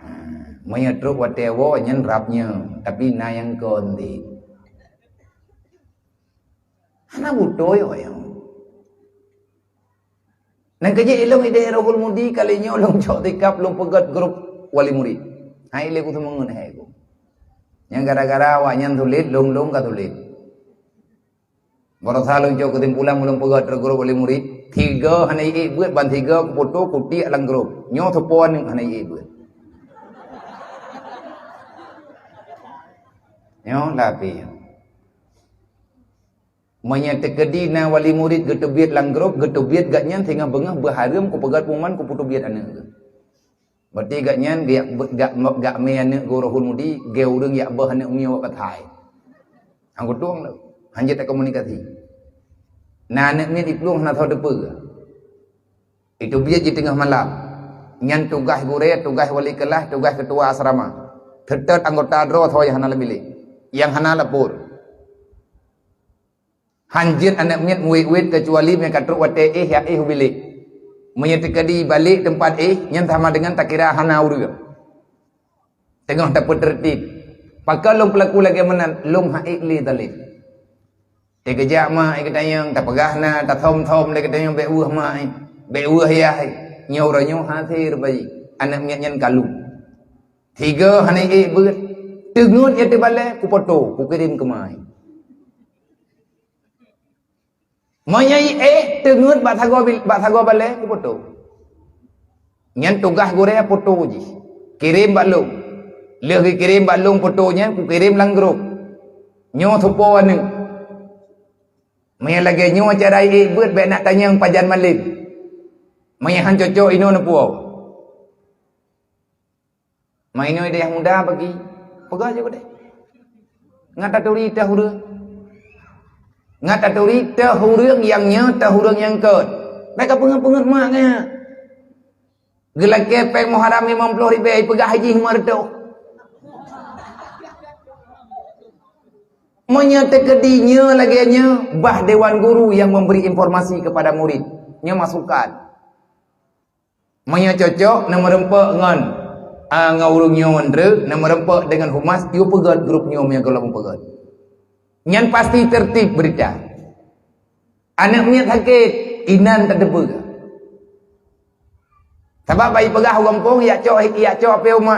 Ha, meunyoe trok watèe woe nyan rab nyoe, tapi na nyang kon dit. Hana beutôi nyoe. Nang keujeuet ilong idéh Rohul Mudi kali nyoe lôn cok tikab lôn peugét grup wali murid. Hai lé ku seumeungeut hai ku. Nyang gara-gara awak nyan sulet, lôn-lôn ka sulet. Baroesa lôn cok keusimpulan, ulôn peugah trok grup wali murit, tiga hana ék beuet, ban tiga kupoto kutiek lam grup. Nyoe soe po aneuk hana ék beuet. Nyoe lapie. Meunyoe teukeudi na wali murit geuteubiet lam grup, geuteubiet gobnyan singoh beungoh beuhareuem kupeugah pengumuman kupeuteubiet aneuk geuh. Berarti gobnyan gak, gak, gak mé aneuk geuh rohul mudi, geu ureueng yak beuh aneuk miyueb bak katai. Hang kutueng lom, hanjeuet takomunikasi. Na aneuk miet iplueng hana soe teupeue. Iteubiet jiteungoh malam. Nyan tugaih gurée, tugaih wali kelas, tugaih keutua asrama. Teutot anggota droe soe nyang hana lam bilék, nyang hana lapor. Hanjeuet aneuk miet muwét-wét keucuali meunyoe ka trok watée éh, yak éh u bilék. Meunyoe teukeudi balek teumpat éh, nyan sama deungon takira hana ureueng. Teungoh tapeuteureutib. Pakon lôn peulaku lagée meunan, lôn han ék lé taleb. Teukeujak ma geutanyoe, tapeugah na, tathom-thom lé geutanyoe, bék weueh ma, bék weueh yah. Nyoe uroe nyoe hase reubaji. Aneuk miet nyan kalu. Tiga hana ék beuet. Teungeut nyang teubalée, kupoto, kukirém keu ma. Meunyoe éh teungeut bak sagoe bil-, bak sagoe balée, kupoto. Nyan tugaih gurée poto jih. Kirém bak lôn. Lheueh geukirém bak lôn poto nyan, kukirém lam grup. Nyoe soe po aneuk. Meunyoe lagée nyoe cara ék beuet, bék nak tanyong pajan malem. Meunyoe han cocok, inoe neupuwoe. Meunyoe ideh muda bagi, peugah jih keudeh. Ngat taturi teuh ureueng. Ngat taturi teuh ureueng nyang nyoe, teuh ureueng nyang kon. Bék ka peungeut-peungeut mak nyan. Geulakée péng Muharram limong ploh ribée, ipeugah jih lima reutôh. Meunyoe teukeudi nyoe lagée nyoe, bah dewan guru nyang memberi informasi kepada murid. Nyoe masukan. Meunyoe cocok, neumeureumpok ngon, a, ngon ureueng nyoe ngon treuk, neumeureumpok deungon humas, yue peugét grup nyoe meunyoe gohlom peugét. Nyan pasti tertib beurita. Aneuk miet sakét, inan tateupeue. Sabab bak ipeugah u gampông, ijak cok, ijak cok api u ma.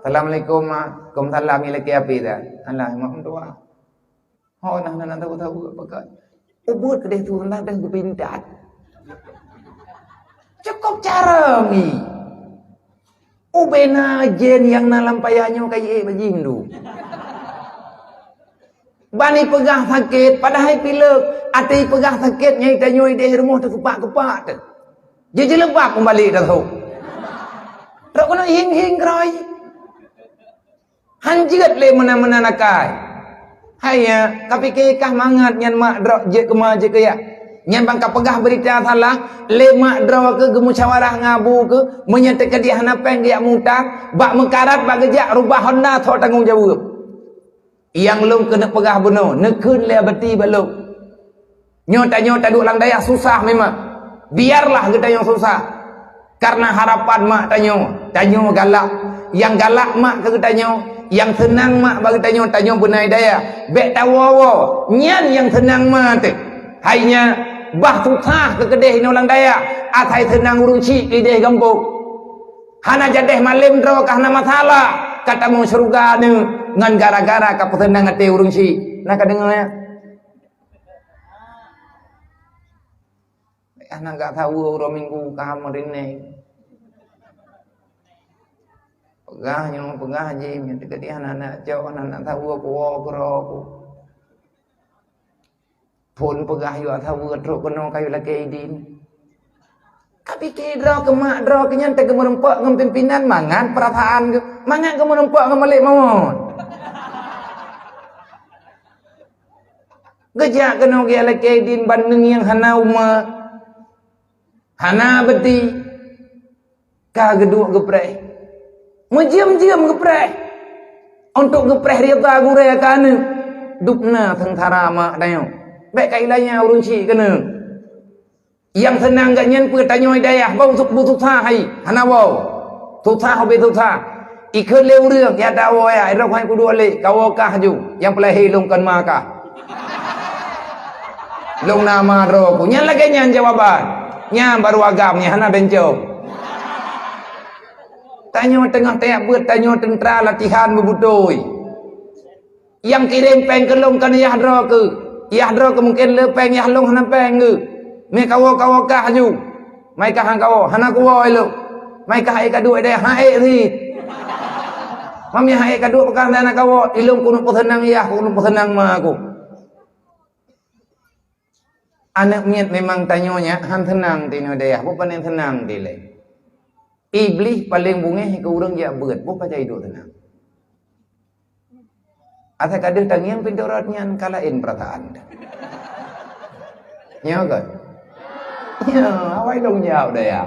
"Assalamualaikum, Ma." "Waalaikumsalam, ilakée api dah." "Alah, mak meutuah." Ho nah, nah, nah, tahu, tahu, pakat. Ubeuet keudeh tu, nah, dah geupintat. Cukup cara mi. Ubena jen nyang na lam payah nyoe ka ié bajing tu. Bani peugah sakét, padahai pilek. Até peugah sakét, nyai tanyoe ideh rumoh teukepak-kepak tu. Jeuet jeuleumbab keumbali dah tu. Trok keunoe hing-hing keuroi. Han jeuet lé meunan-meunan akai. Hai nyak, kapike kah mangat nyan mak droe jeuet keu ma jeuet keu yah. Nyan ban kapeugah beurita salah, lé mak droe keuh geumusyawarah ngon abu keuh, meunyoe teukeudi hana péng geujak meuutang, bak meukarat bak geujak rubah honda soe tanggong jaweueb. Nyang lôn keuneuk peugah bunoe, neukheun lé abati bak lôn. Nyoe tanyoe taduek lam dayah susah memang. Biarlah geutanyoe susah. Karena harapan mak tanyoe, tanyoe galak. Nyang galak mak keu geutanyoe, nyang seunang mak bak geutanyoe, tanyoe beunai dayah. Bék tawoe-woe, nyan nyang seunang ma teuh. Hai nyak, bah susah keu keudeh inoe lam dayah, asai seunang ureueng chik ideh gampông. Hana jadeh malem droe ka hana masalah, ka tamong syeuruga neuh ngon gara-gara ka peuseunang até ureueng chik. Na ka deungoe nyan? Hana gak saweue uroe Minggu ka meurinéng. Peugah nyoe, peugah jih, nyoe teukeudi hana nak cok, hana nak saweue kuwoe keudroe ku. Phon peugah yue saweue trok keunoe ka yue lakée idin. Kapike droe keu mak droe keu nyan teugeumeurumpok ngon pimpinan mangat peurasaan geuh, mangat geumeurumpok ngon malek mawöt. Geujak keunoe geulakée idin ban neungieng hana umat, hana beuti, ka geuduek geupreh. Meujeuem-jeuem geupreh. Untuk geupreh rida gurée keu aneuk, dubna seungsara mak tanyoe. Bék ka ilanya ureueng chik keuneuk. Nyang seunang geuh nyan peue tanyoe dayah, beu su-, beususah hai, hana woe. Susah ubé susah. Ikheun lé ureueng, ya dawoe ya, idroe hai kuduek lé, kawoe kah ju, nyang peulahé lôn kon ma kah. Lôn na ma droe ku. Nyan lagée nyan jawaban. Nyan baru agam nyan hana bencong. Tanyoe teungoh tajak beuet, tanyoe teuntra latihan beubutôi. Nyang kirém péng keu lôn kon yah droe keuh. Yah droe keu mungken le péng, yah lôn hana péng geuh. Mé kawoe-kawoe kah aju. Mai kah han kawoe, hana kuwoe ilôn. Mai kah ék kaduek deh, han ék sit. Mami han ék kaduek peukara hana kawoe, ilôn keuneuk peuseunang yah, keuneuk peuseunang ma aku. Aneuk miet memang tanyoe nyak han seunang tinoe dayah, boh pané seunang dilée. Iblih paleng beungéh keu ureuëng jak beuet, boh pajan iduek seunang. Asai ka deuh tangieng pintoe rot nyan ka laén peurasaan. Nyoe kan? Ya, awai lôn jak dayah.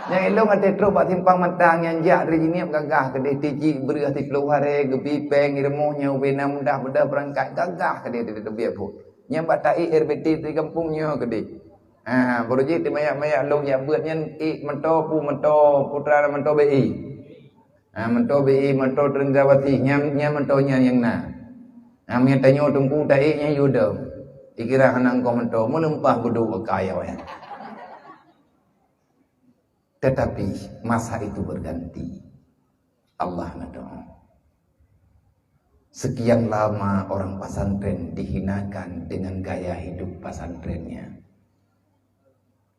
Nyang ilôn até trok bak simpang matang nyan jak dari Jeunieb gagah keudeh tijik breueh siplôh haré geubi péng ilmu nyang ubena mudah-mudah beurangkat gagah keudeh di teubiet phon. Nyang bak taék R B T di gampông nyoe keudeh. Ha, baru jih teumayak-mayak lôn jak beuet nyan ék meuto pu meuto putra meuto B I. Ha, meuto B I meuto Trendrawati nyan nyan meuto nyan nyang na. Ha, meunyo tanyoe teungku taék nyan yue dong. Dikira hana engkoh meuto meuleumpah beudôk beukai awai. Tetapi masa itu berganti. Allah na doa. Sekian lama orang pesantren dihinakan dengan gaya hidup pesantrennya.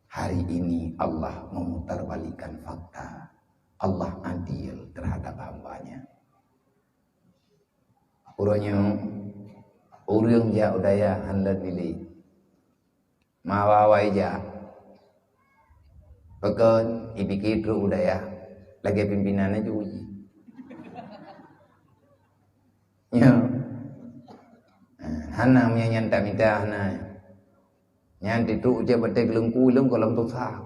Hari ini Allah memutarbalikkan fakta. Allah adil terhadap hambanya. Uroe nyoe, ureuëng jak u dayah han lôn milék. Mawa-wa ija. Pakon ipike trok u dayah lagée pimpinan aju uji. Ya. Hana meunyan nyan tak mita hana. Nyan titrok uje batée geulengku lom gohlom tusa.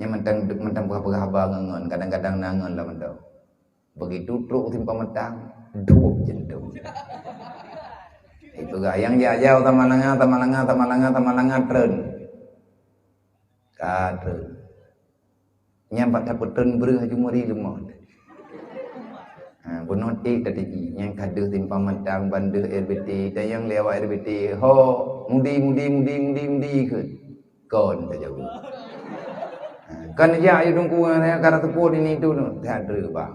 Nyan mantong, mantong peugah-peugah haba ngon-ngon, kadang-kadang na ngon lam mantong. Begitu trok u simpang matang, duek jantung. Ipeugah nyang jak jauh tamalanga, tamalanga, tamalanga, tamalanga treun. Ka treun. Nyang bak tapeutreun breueh aju meuri leumah. Ha, bunoe ék tadi nyang ka deuh simpang matang, ban deuh R B T, dan nyang lewat R B T, ho, mudi, mudi, mudi, mudi, mudi kheun. Kon tajaweueb. Ha, kan jak aju teungku nyang ka teupot ini tu, tak ada bang.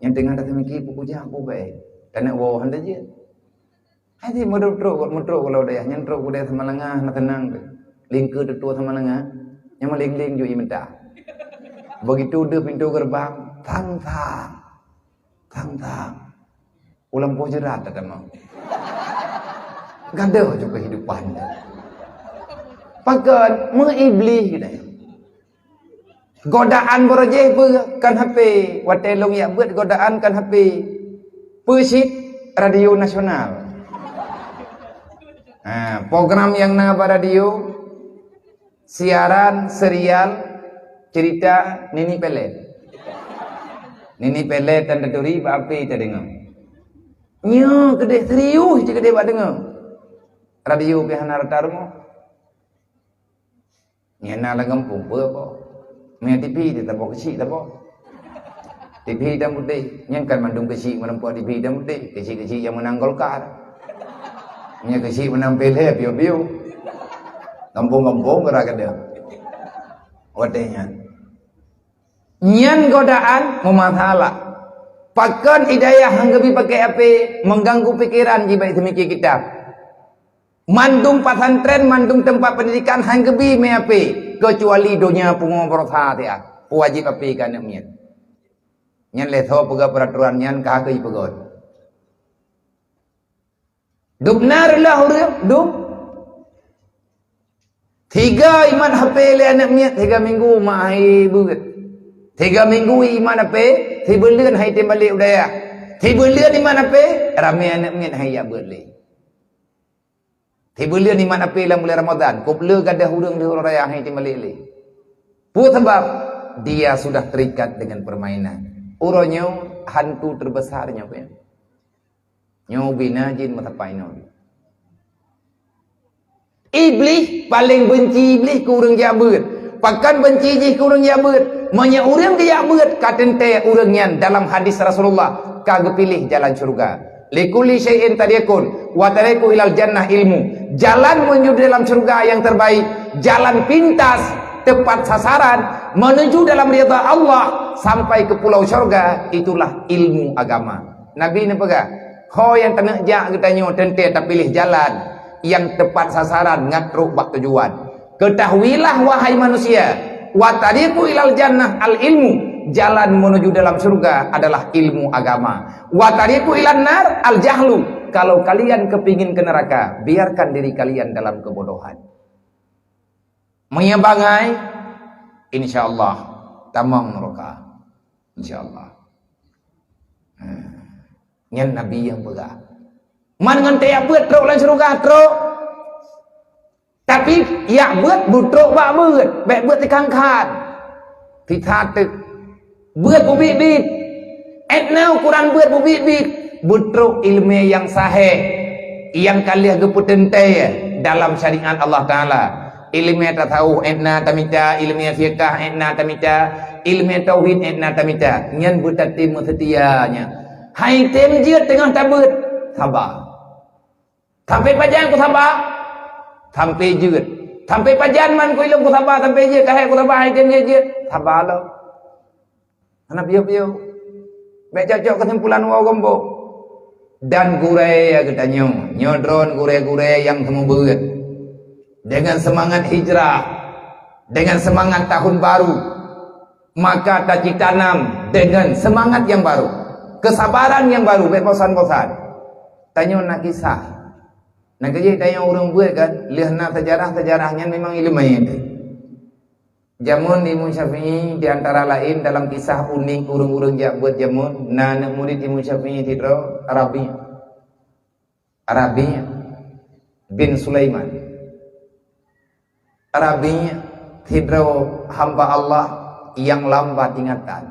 Nyang teungoh taseumiki pukujak pubée. Taneuk woe han tajeuet. Hai si meutrok, meutrok u dayah, nyan trok u dayah Samalanga, na teunang tu. Lingkeue tutoe Samalanga, nyang maléng-léng jui mita. Begitu deuh pintoe geureubang, tang-tang. Tang-tang. U lampôh jeurat tatamong. Gadôh ju keuhidupan. Pakon meu-iblih geutanyoe. Godaan barojéh peue kan H P. Watée lôn jak beuet godaan kan H P. Peue cit radio nasional. Ha, program nyang na bak radio, siaran serial cerita Nini Pelet. Nini Pelet dan Taturi bak H P tadeungoe. Nyoe keudeh serius cit keudeh bak deungoe. Radio pih hana rata rumoh. Nyan na lam gampông peue boh. Meunyo T V teuh taboh keuchik taboh. T V hitam putih. Nyan kan mandum keuchik meureumpok T V hitam putih. Keuchik-keuchik nyang meunang Golkar. Meunyo keuchik meunang P L H, piôh-piôh. Gampông-gampông geura keudeh. Watée nyan. Nyan godaan meumasalah. Pakon hidayah nyang geubi pakai H P mengganggu pikiran jih bak seumiki kitab. Mandum pesantren, mandum teumpat pendidikan han geubi mé H P, keucuali donya pungo baroesa siat. Wajéb H P keu aneuk miet. Nyan lé soe peugah peuraturan nyan ka keu jipeugot. Dubna reuloh ureuëng, dub. Tiga imat H P lé aneuk miet, tiga minggu mak hai beuet. Tiga minggu imat H P, sibuleuen hai tem balek u dayah. Sibuleuen imat H P, ramé aneuk miet hai jak beuet lé. Sibuleuen imat H P lam buleuen Ramadhan, kop le gadôh ureuëng di uroe raya hai tem balek lé. Peue sabab? Dia sudah terikat dengan permainan. Uroe nyoe hantu terbesar nyoe. Nyoe bina jin meusapai nyoe. Iblih paleng benci Iblih keu ureuëng jak beuet. Pakon benci jih keu ureuëng jak beuet? Meunyoe ureuëng geujak beuet ka teuntée ureuëng nyan dalam hadis Rasulullah ka geupiléh jalan syurga. Likulli syai'in tariqun wa tariqu ilal jannah ilmu. Jalan menuju dalam syurga yang terbaik, jalan pintas tepat sasaran menuju dalam ridha Allah sampai ke pulau syurga itulah ilmu agama. Nabi neupeugah, Ho nyang taneuk jak geutanyoe teuntée tapiléh jalan nyang teupat sasaran ngat trok bak tujuan. Keutahuilah, wahai manusia, wa tariqu ilal jannah al ilmu, jalan menuju dalam surga adalah ilmu agama. Wa tariqu ilan nar al jahlu, kalau kalian kepingin ke neraka, biarkan diri kalian dalam kebodohan. Meunyoe bangai, insya Allah tamong neraka. Insya Allah. Nyan Nabi nyang peugah. Man ngon teuyak beuet trok lam syeuruga, trok. Tapi yak beuet beutrok bak beuet, bék beuet teukan-kan. Sisat teuk. Beuet beubiet-biet. Étna ukuran beuet beubiet-biet. Beutrok ileumé nyang sahih, nyang ka lheueh geupeuteuntée dalam syariat Allah Taala. Ileumé tasawuf étna tamita, ileumé fiqah étna tamita, ileumé tauhid étna tamita. Nyan beutatem meuseutia nyan. Hai tem jeuet teungoh tabeuet, saba. Sampai pajan ku saba? Sampai jeuet. Sampai pajan man ku ilong ku saba sampai jeuet, kahé ku saba hai tem jeuet, jeuet. Saba lom. Hana piôh-piôh. Bék cok-cok keusimpulan woe gombok. Dan gurée geutanyoe, nyoe droen gurée-gurée nyang seumeubeuet. Dengan semangat hijrah, dengan semangat tahun baru, maka tacitanam dengan semangat nyang baru, kesabaran nyang baru, bék bosan-bosan. Tanyoe na kisah. Na keujih tanyoe ureuëng beuet kan, lheueh na seujarah-seujarah nyan memang ileumé teuh. Jameun Imam Syafi'i, di antara laén dalam kisah unik ureuëng-ureuëng jak beuet jameun, na aneuk murit Imam Syafi'i sidroe, Rabi'. Rabi' bin Sulaiman. Rabi' sidroe hamba Allah nyang lambat ingatan.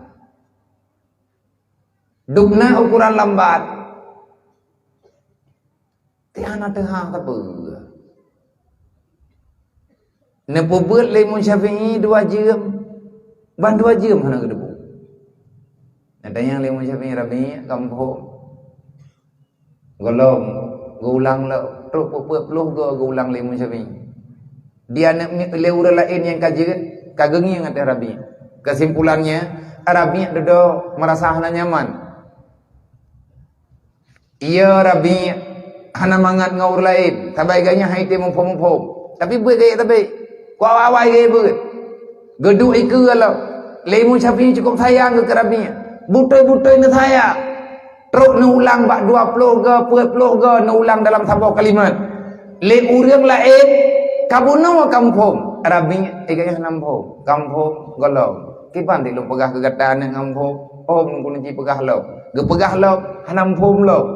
Dubna ukuran lambat. Tiang hana teuhah sapeue. Neupeubuet lé Imam Syafi'i dua jeuem, ban dua jeuem hana geuteupeue. Neutanyong lé Imam Syafi'i, "Rabi', kamoe phom?" "Gohlom, geuulang lom." Trok peuet ploh goe geuulang lé Imam Syafi'i. Di aneuk mi-, lé ureuëng laén nyang ka jeuet, ka geungieng ateueh Rabi'. Keusimpulannya, Rabi' dudoe meurasa hana nyaman. Iya, Rabi' hana mangat ngon ureuëng laén, sabai gobnyan han item muphom-muphom. Tapi beuet gaya tabé. Ku awai-awai gaya beuet. Geuduek ikeue lom. Lé Imam Syafi'i cukup sayang keu Rabi'. Beutôi-beutôi neusayang. Trok neuulang bak dua ploh goe, peuet ploh goe neuulang dalam saboh kalimat. Lé ureuëng laén ka bunoe ka muphom. Rabi', eh, gobnyan hana muphom. Ka muphom, gohlom. Kiban di lôn peugah keu gata aneuk ngon muphom? Oh, mungkun ci peugah lom. Geupeugah lom, hana muphom lom.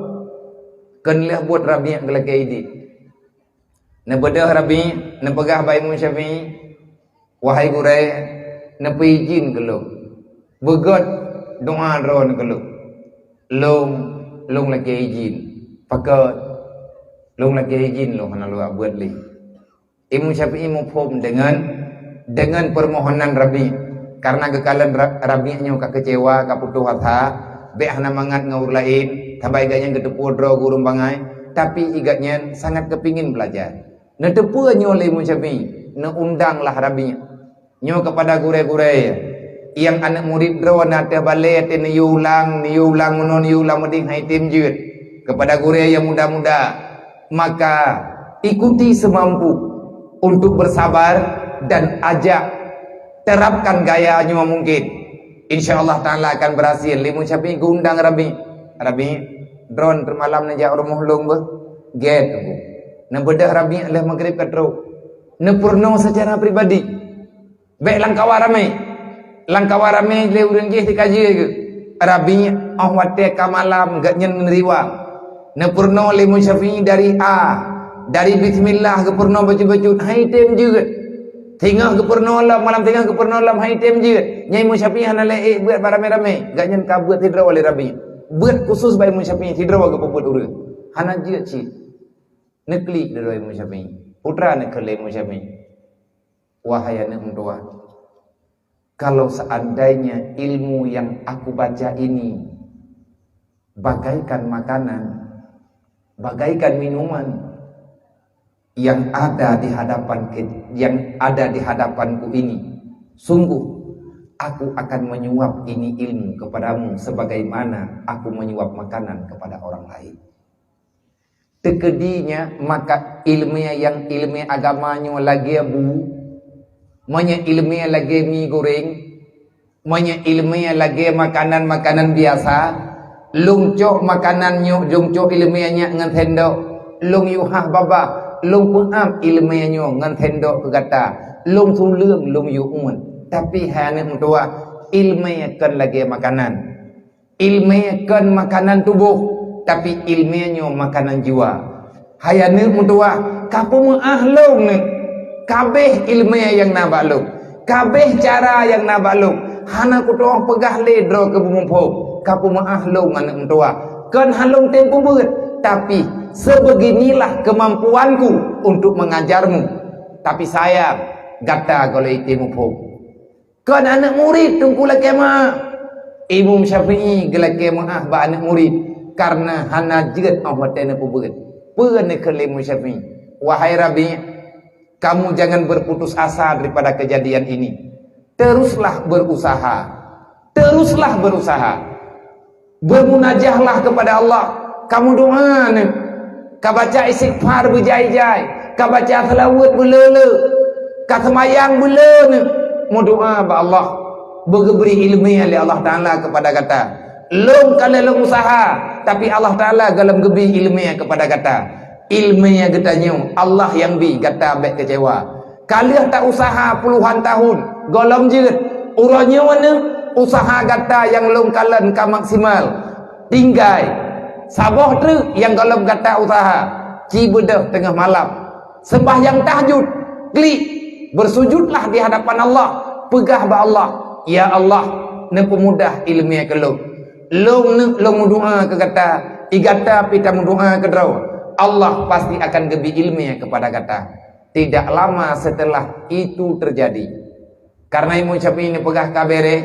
Keu lheueh buet Rabi' geulakée idéh. Neubeudôh Rabi', neupeugah bak Imam Syafi'i, "Wahai gurée, neupeuidhin keu lôn. Beugét doá droeneuh keu lôn. Lôn, lôn lakée idhin. Pakon? Lôn lakée idhin lôn hana lôn beuet lé." Imam Syafi'i muphom deungon, deungon peumohonan Rabi'. Karena geukalon Ra-, Rabi' nyoe ka keucewa, ka putôh asa, bék hana mangat ngon ureuëng laén, sabai gobnyan geuteupeue droe gurée bangai, tapi gobnyan sangat geupingin beulajar. Neuteupeue nyoe lé Imam Syafi'i, neuundanglah Rabi'. Nyoe keupada gurée-gurée nyang aneuk murit droe na teuh balée teuh neuyue ulang, neuyue ulang meunoe, neuyue ulang meudeh, han item jeuet. Keupada gurée nyang muda-muda, maka ikuti semampu untuk bersabar dan ajak terapkan gaya nyoe mungkin. Insya Allah Taala akan berhasil. Lé Imam Syafi'i geuundang Rabi'. "Rabi', droen teumalam neujak rumoh lôn beuh." Gét teungku. Neubeudôh Rabi' lheueh maghrib ka trok. Neupeurunoe secara pribadi. Bék lam kawan ramé. Lam kawan ramé lé ureuëng jih teuka jeuet geuh. Rabi' óh watée ka malam gobnyan meuneriwang. Neupeurunoe lé Imam Syafi'i dari A, dari bismillah geupeurunoe bacut-bacut, han item jeuet. Singoh geupeurunoe lom, malam singoh geupeurunoe lom, han item jeuet. Nyan Imam Syafi'i hana lé ék beuet bak ramé-ramé. Gobnyan ka beuet sidroe lé Rabi'. Beuet khusus bak Imam Syafi'i sidroe geupeubuet ureuëng. Hana jeuet cit. Neuklik sidroe Imam Syafi'i. Putra neukheun lé Imam Syafi'i. Wahai aneuk meutuah, kalau seandainya ilmu yang aku baca ini bagaikan makanan, bagaikan minuman yang ada di hadapan ke-, yang ada di hadapanku ini, sungguh aku akan menyuap ini ilmu kepadamu sebagaimana aku menyuap makanan kepada orang lain. Teukeudi nyan maka ileumèe nyang ileumèe agama nyoe lagèe bu, meunyoe ileumèe lagèe mi goreng, meunyoe ileumèe lagèe makanan-makanan biasa, lôn cok makanan nyoe, lôn cok ileumèe nyan ngon sendok, lôn yuhah babah, lôn peuab ileumèe nyoe ngon sendok keu gata, lôn suleueng, lôn yue uet. Tapi hai aneuk meutuwah, ileumèe kon lagèe makanan. Ileumèe kon makanan tuboh, tapi ileumèe nyoe makanan jiwa. Hai aneuk meutuwah, kapeumeu'ah lôn nyoe. Kabeh ileumèe nyang na bak lôn, kabeh cara nyang na bak lôn, hana kutu'oh peugah lé droe keu beumuphom. Kapeumeu'ah lôn aneuk meutuwah, kon han lôn tem peubeuet, tapi sebeginilah kemampuanku untuk mengajarmu. Tapi sayang, gata gohlom item muphom. Kon aneuk murit Teungku lakèe meu'ah. Imam Syafi'i geulakèe meu'ah bak aneuk murit, kareuna hana jeuet 'oh watèe neupeubeuet. Peue neukheun lé Imam Syafi'i? Wahai Rabi', kamu jangan berputus asa daripada kejadian ini. Teruslah berusaha. Teruslah berusaha. Bermunajahlah kepada Allah. Kamu doa nyoe. Ka baca istighfar beujai-jai, ka baca seulaweuet beuleu-leu, ka seumayang beuleu nyoe. Meudoa bak Allah, beugeubri ileumèe lé Allah Taala kepada gata. Lôn ka lheueh lôn usaha, tapi Allah Taala gohlom geubri ileumèe kepada gata. Ileumèe geutanyoe Allah nyang bi, gata bèk keucewa. Ka lheueh ta-usaha puluhan tahun, gohlom jeuet. Uroe nyoe nyoe, usaha gata nyang lôn kalon ka maksimal. Tinggai saboh treuk nyang gohlom gata usaha, ci beudôh teungoh malam. Seumbahyang tahajud, klik, bersujudlah di hadapan Allah, peugah bak Allah, "Ya Allah, neupeumudah ileumèe keu lôn. Lôn neuk lôn meudoa keu gata, i gata pih tameudoa keu droe. Allah pasti akan geubri ileumèe kepada gata." Tidak lama setelah itu terjadi. Kareuna Imam Syafi'i neupeugah ka bèrèh,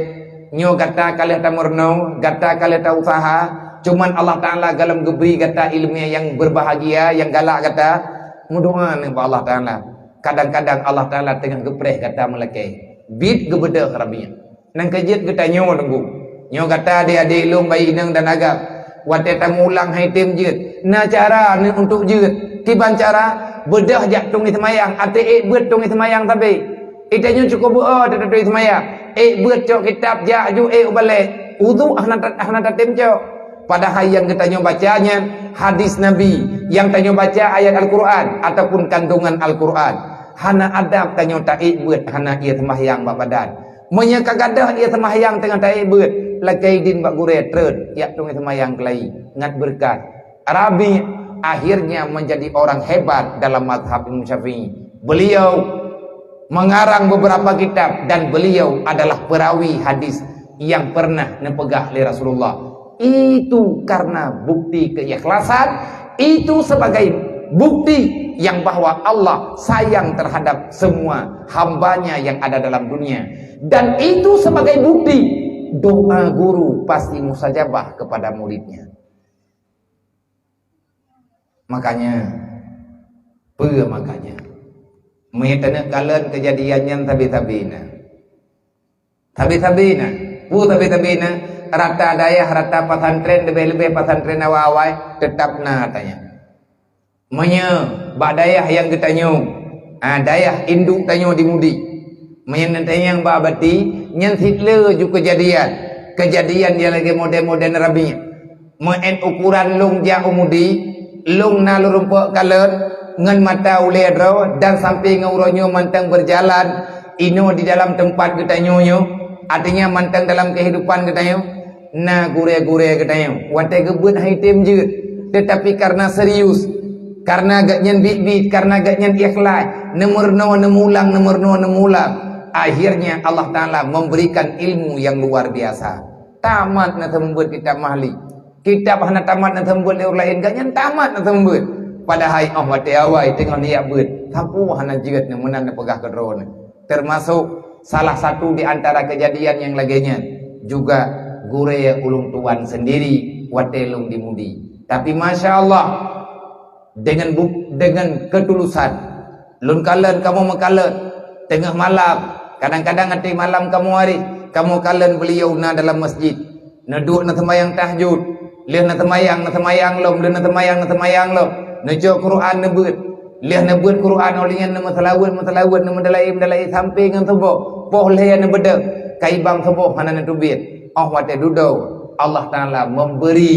nyoe gata ka lheueh tameurunoe, gata ka lheueh ta-usaha, cuman Allah Taala gohlom geubri gata ileumèe nyang beubahgia, nyang galak gata. Meudoa nyoe bak Allah Taala. Kadang-kadang Allah Taala teungoh geupreh gata meulakèe. Bit geubeudôh Rabi'. Nyan keuh jeuet geutanyoe Teungku. Nyoe gata adék-adék lôn bayi inong dan agam, watèe tamulang han item jeuet, na cara nyoe untuk jeuet. Kiban cara? Beudôh jak tueng seumayang, até ék beuet tueng seumayang sabe. Geutanyoe cukup beu-o teutatui seumayang. Ék beuet cok kitab jak ju ék u balèe. Udhu hana ta-, hana tatem cok. Padahai nyang geutanyoe baca nyan hadis Nabi, nyang tanyoe baca ayat Al-Quran ataupun kandungan Al-Quran. Hana adab tanyoe taék beuet hana ie seumahyang bak badan. Meunyoe ka gadôh ie seumahyang teungoh taék beuet, lakèe idin bak gurèe treun jak tueng seumahyang keulayi ngat beureukat. Rabi' akhirnya menjadi orang hebat dalam mazhab Imam Syafi'i. Beliau mengarang beberapa kitab dan beliau adalah perawi hadis yang pernah neupeugah lé Rasulullah. Itu karena bukti keikhlasan, itu sebagai bukti yang bahwa Allah sayang terhadap semua hambanya yang ada dalam dunia. Dan itu sebagai bukti doa guru pasti mustajabah kepada muridnya. Makanya, peue makanya? Meunyoe taneuk kalon keujadian nyan sabe-sabe na. Sabe-sabe na. Peue sabe-sabe na? Rata dayah, rata pesantren, leubeh-leubeh pesantren awai-awai, teutap na tanyan. Meunyoe bak dayah nyang geutanyoe, ha, dayah induk tanyoe di Mudi. Meunyoe neutanyong bak Bati, nyan cit le ju keujadian. Keujadian nyang lagèe model-model Rabi'. Meu'en ukuran lôn jak u Mudi, lôn na lôn rumpok kalon ngon mata ulèe droe dan sampai ngon uroe nyoe mantong beujalan inoe di dalam teumpat geutanyoe nyoe, artinya mantong dalam keuhidupan geutanyoe, na gurèe-gurèe geutanyoe watèe geubeuet han item jeuet, teutapi kareuna serius, kareuna gobnyan biet-biet, kareuna gobnyan ikhlas, neumeurunoe neumulang, neumeurunoe neumulang, akhirnya Allah Taala memberikan ilmu yang luar biasa. Tamat na seumeubeuet kitab Mahli. Kitab hana tamat na seumeubeuet lé ureueng laén, gobnyan tamat na seumeubeuet. Padahai 'oh watèe awai teungoh neujak beuet, sapeue hana jeuet nyoe meunan neupeugah keu droeneuh. Termasuk salah satu di antara keujadian nyang lagèe nyan juga gurèe ulôn tuan sendiri watèe lôn di Mudi. Tapi masya Allah, dengan bu-, dengan ketulusan. Lôn kalon kamoe meukalon teungoh malam, kadang-kadang ateueh malam kamoe hari, kamoe kalon beliau na dalam masjid. Neuduek neuseumayang tahajud, lheueh neuseumayang, neuseumayang lom, lheueh neuseumayang, neuseumayang lom. Neucok Quran neubeuet. Lheueh neubeuet Quran, óh lheueh nyan neumeuseulaweuet, meuseulaweuet, neumeudalai, meudalai sampoe ngon suboh. Poh lhée neubeudôh, kai bang suboh hana neuteubiet. Óh watée dudoe, Allah Taala memberi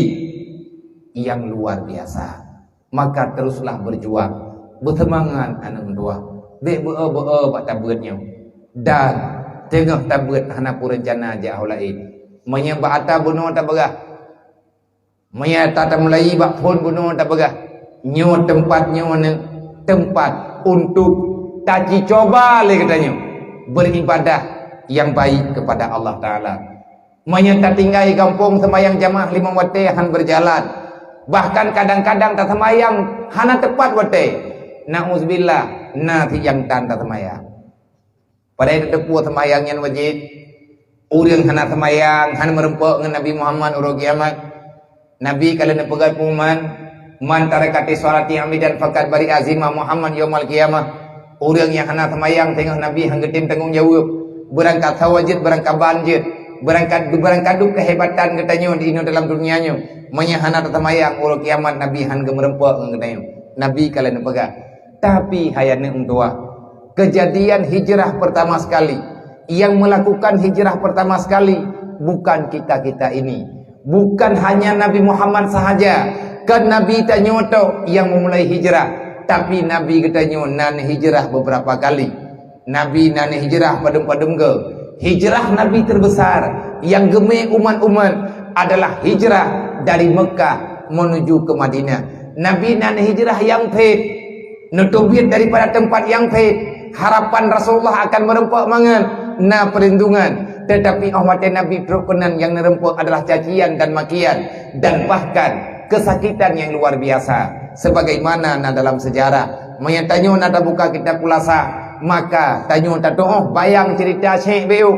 yang luar biasa. Maka teruslah berjuang, beuseumangat aneuk meutuah. Bék beu-e-beu-e bak tabeuet nyoe. Dan teungoh tabeuet hana peue reuncana jak ho laén. Meunyoe bak ata bunoe tapeugah, meunyoe ata tamulai bak phon bunoe tapeugah, nyoe teumpat nyoe neuh teumpat untuk tajicoba lé geutanyoe beribadah yang baik kepada Allah Taala. Meunyoe tatinggai gampông seumayang jamaah limong watée han beujalan, bahkan kadang-kadang taseumayang hana teupat watée, na'uzubillah, na sit nyang tan taseumayang. Padahai tateupeue seumayang nyan wajéb. Ureuëng hana seumayang, hana meureumpok ngon Nabi Muhammad uroe kiamat. Nabi ka lheueh neupeugah pengumuman, "Man tarakati sholati amidan faqad bari'a zimma Muhammad yaumal qiyamah." Ureuëng nyang hana seumayang teungoh Nabi han geutem tanggong jaweueb, beurangkat sawa jeuet, beurangkat ban jeuet, beurangkat, beurangkat duek keuhebatan geutanyoe di inoe dalam dunia nyoe. Meunyoe hana taseumayang, uroe kiamat Nabi han geumeureumpok ngon geutanyoe. Nabi ka lheueh neupeugah, Tapi hai aneuk meutuah, kejadian hijrah pertama sekali, yang melakukan hijrah pertama sekali bukan kita-kita ini, bukan hanya Nabi Muhammad sahaja, kan Nabi tanyoe tok yang memulai hijrah, tapi Nabi geutanyoe nan hijrah beberapa kali. Nabi nan hijrah padum-padum go. Hijrah Nabi terbesar yang geumé umat-umat adalah hijrah dari Mekah menuju ke Madinah. Nabi nan hijrah yang phét, neuteubiet daripada teumpat nyang phét. Harapan Rasulullah akan meureumpok mangat na peurlindungan, tetapi óh watée Nabi trok keunan nyang neureumpok adalah cacian dan makian, dan bahkan kesakitan yang luar biasa. Sebagaimana na dalam sejarah, meunyoe tanyoe na tabuka kitab Khulasa, maka tanyoe tatuoh bayang cerita Syekh Beu.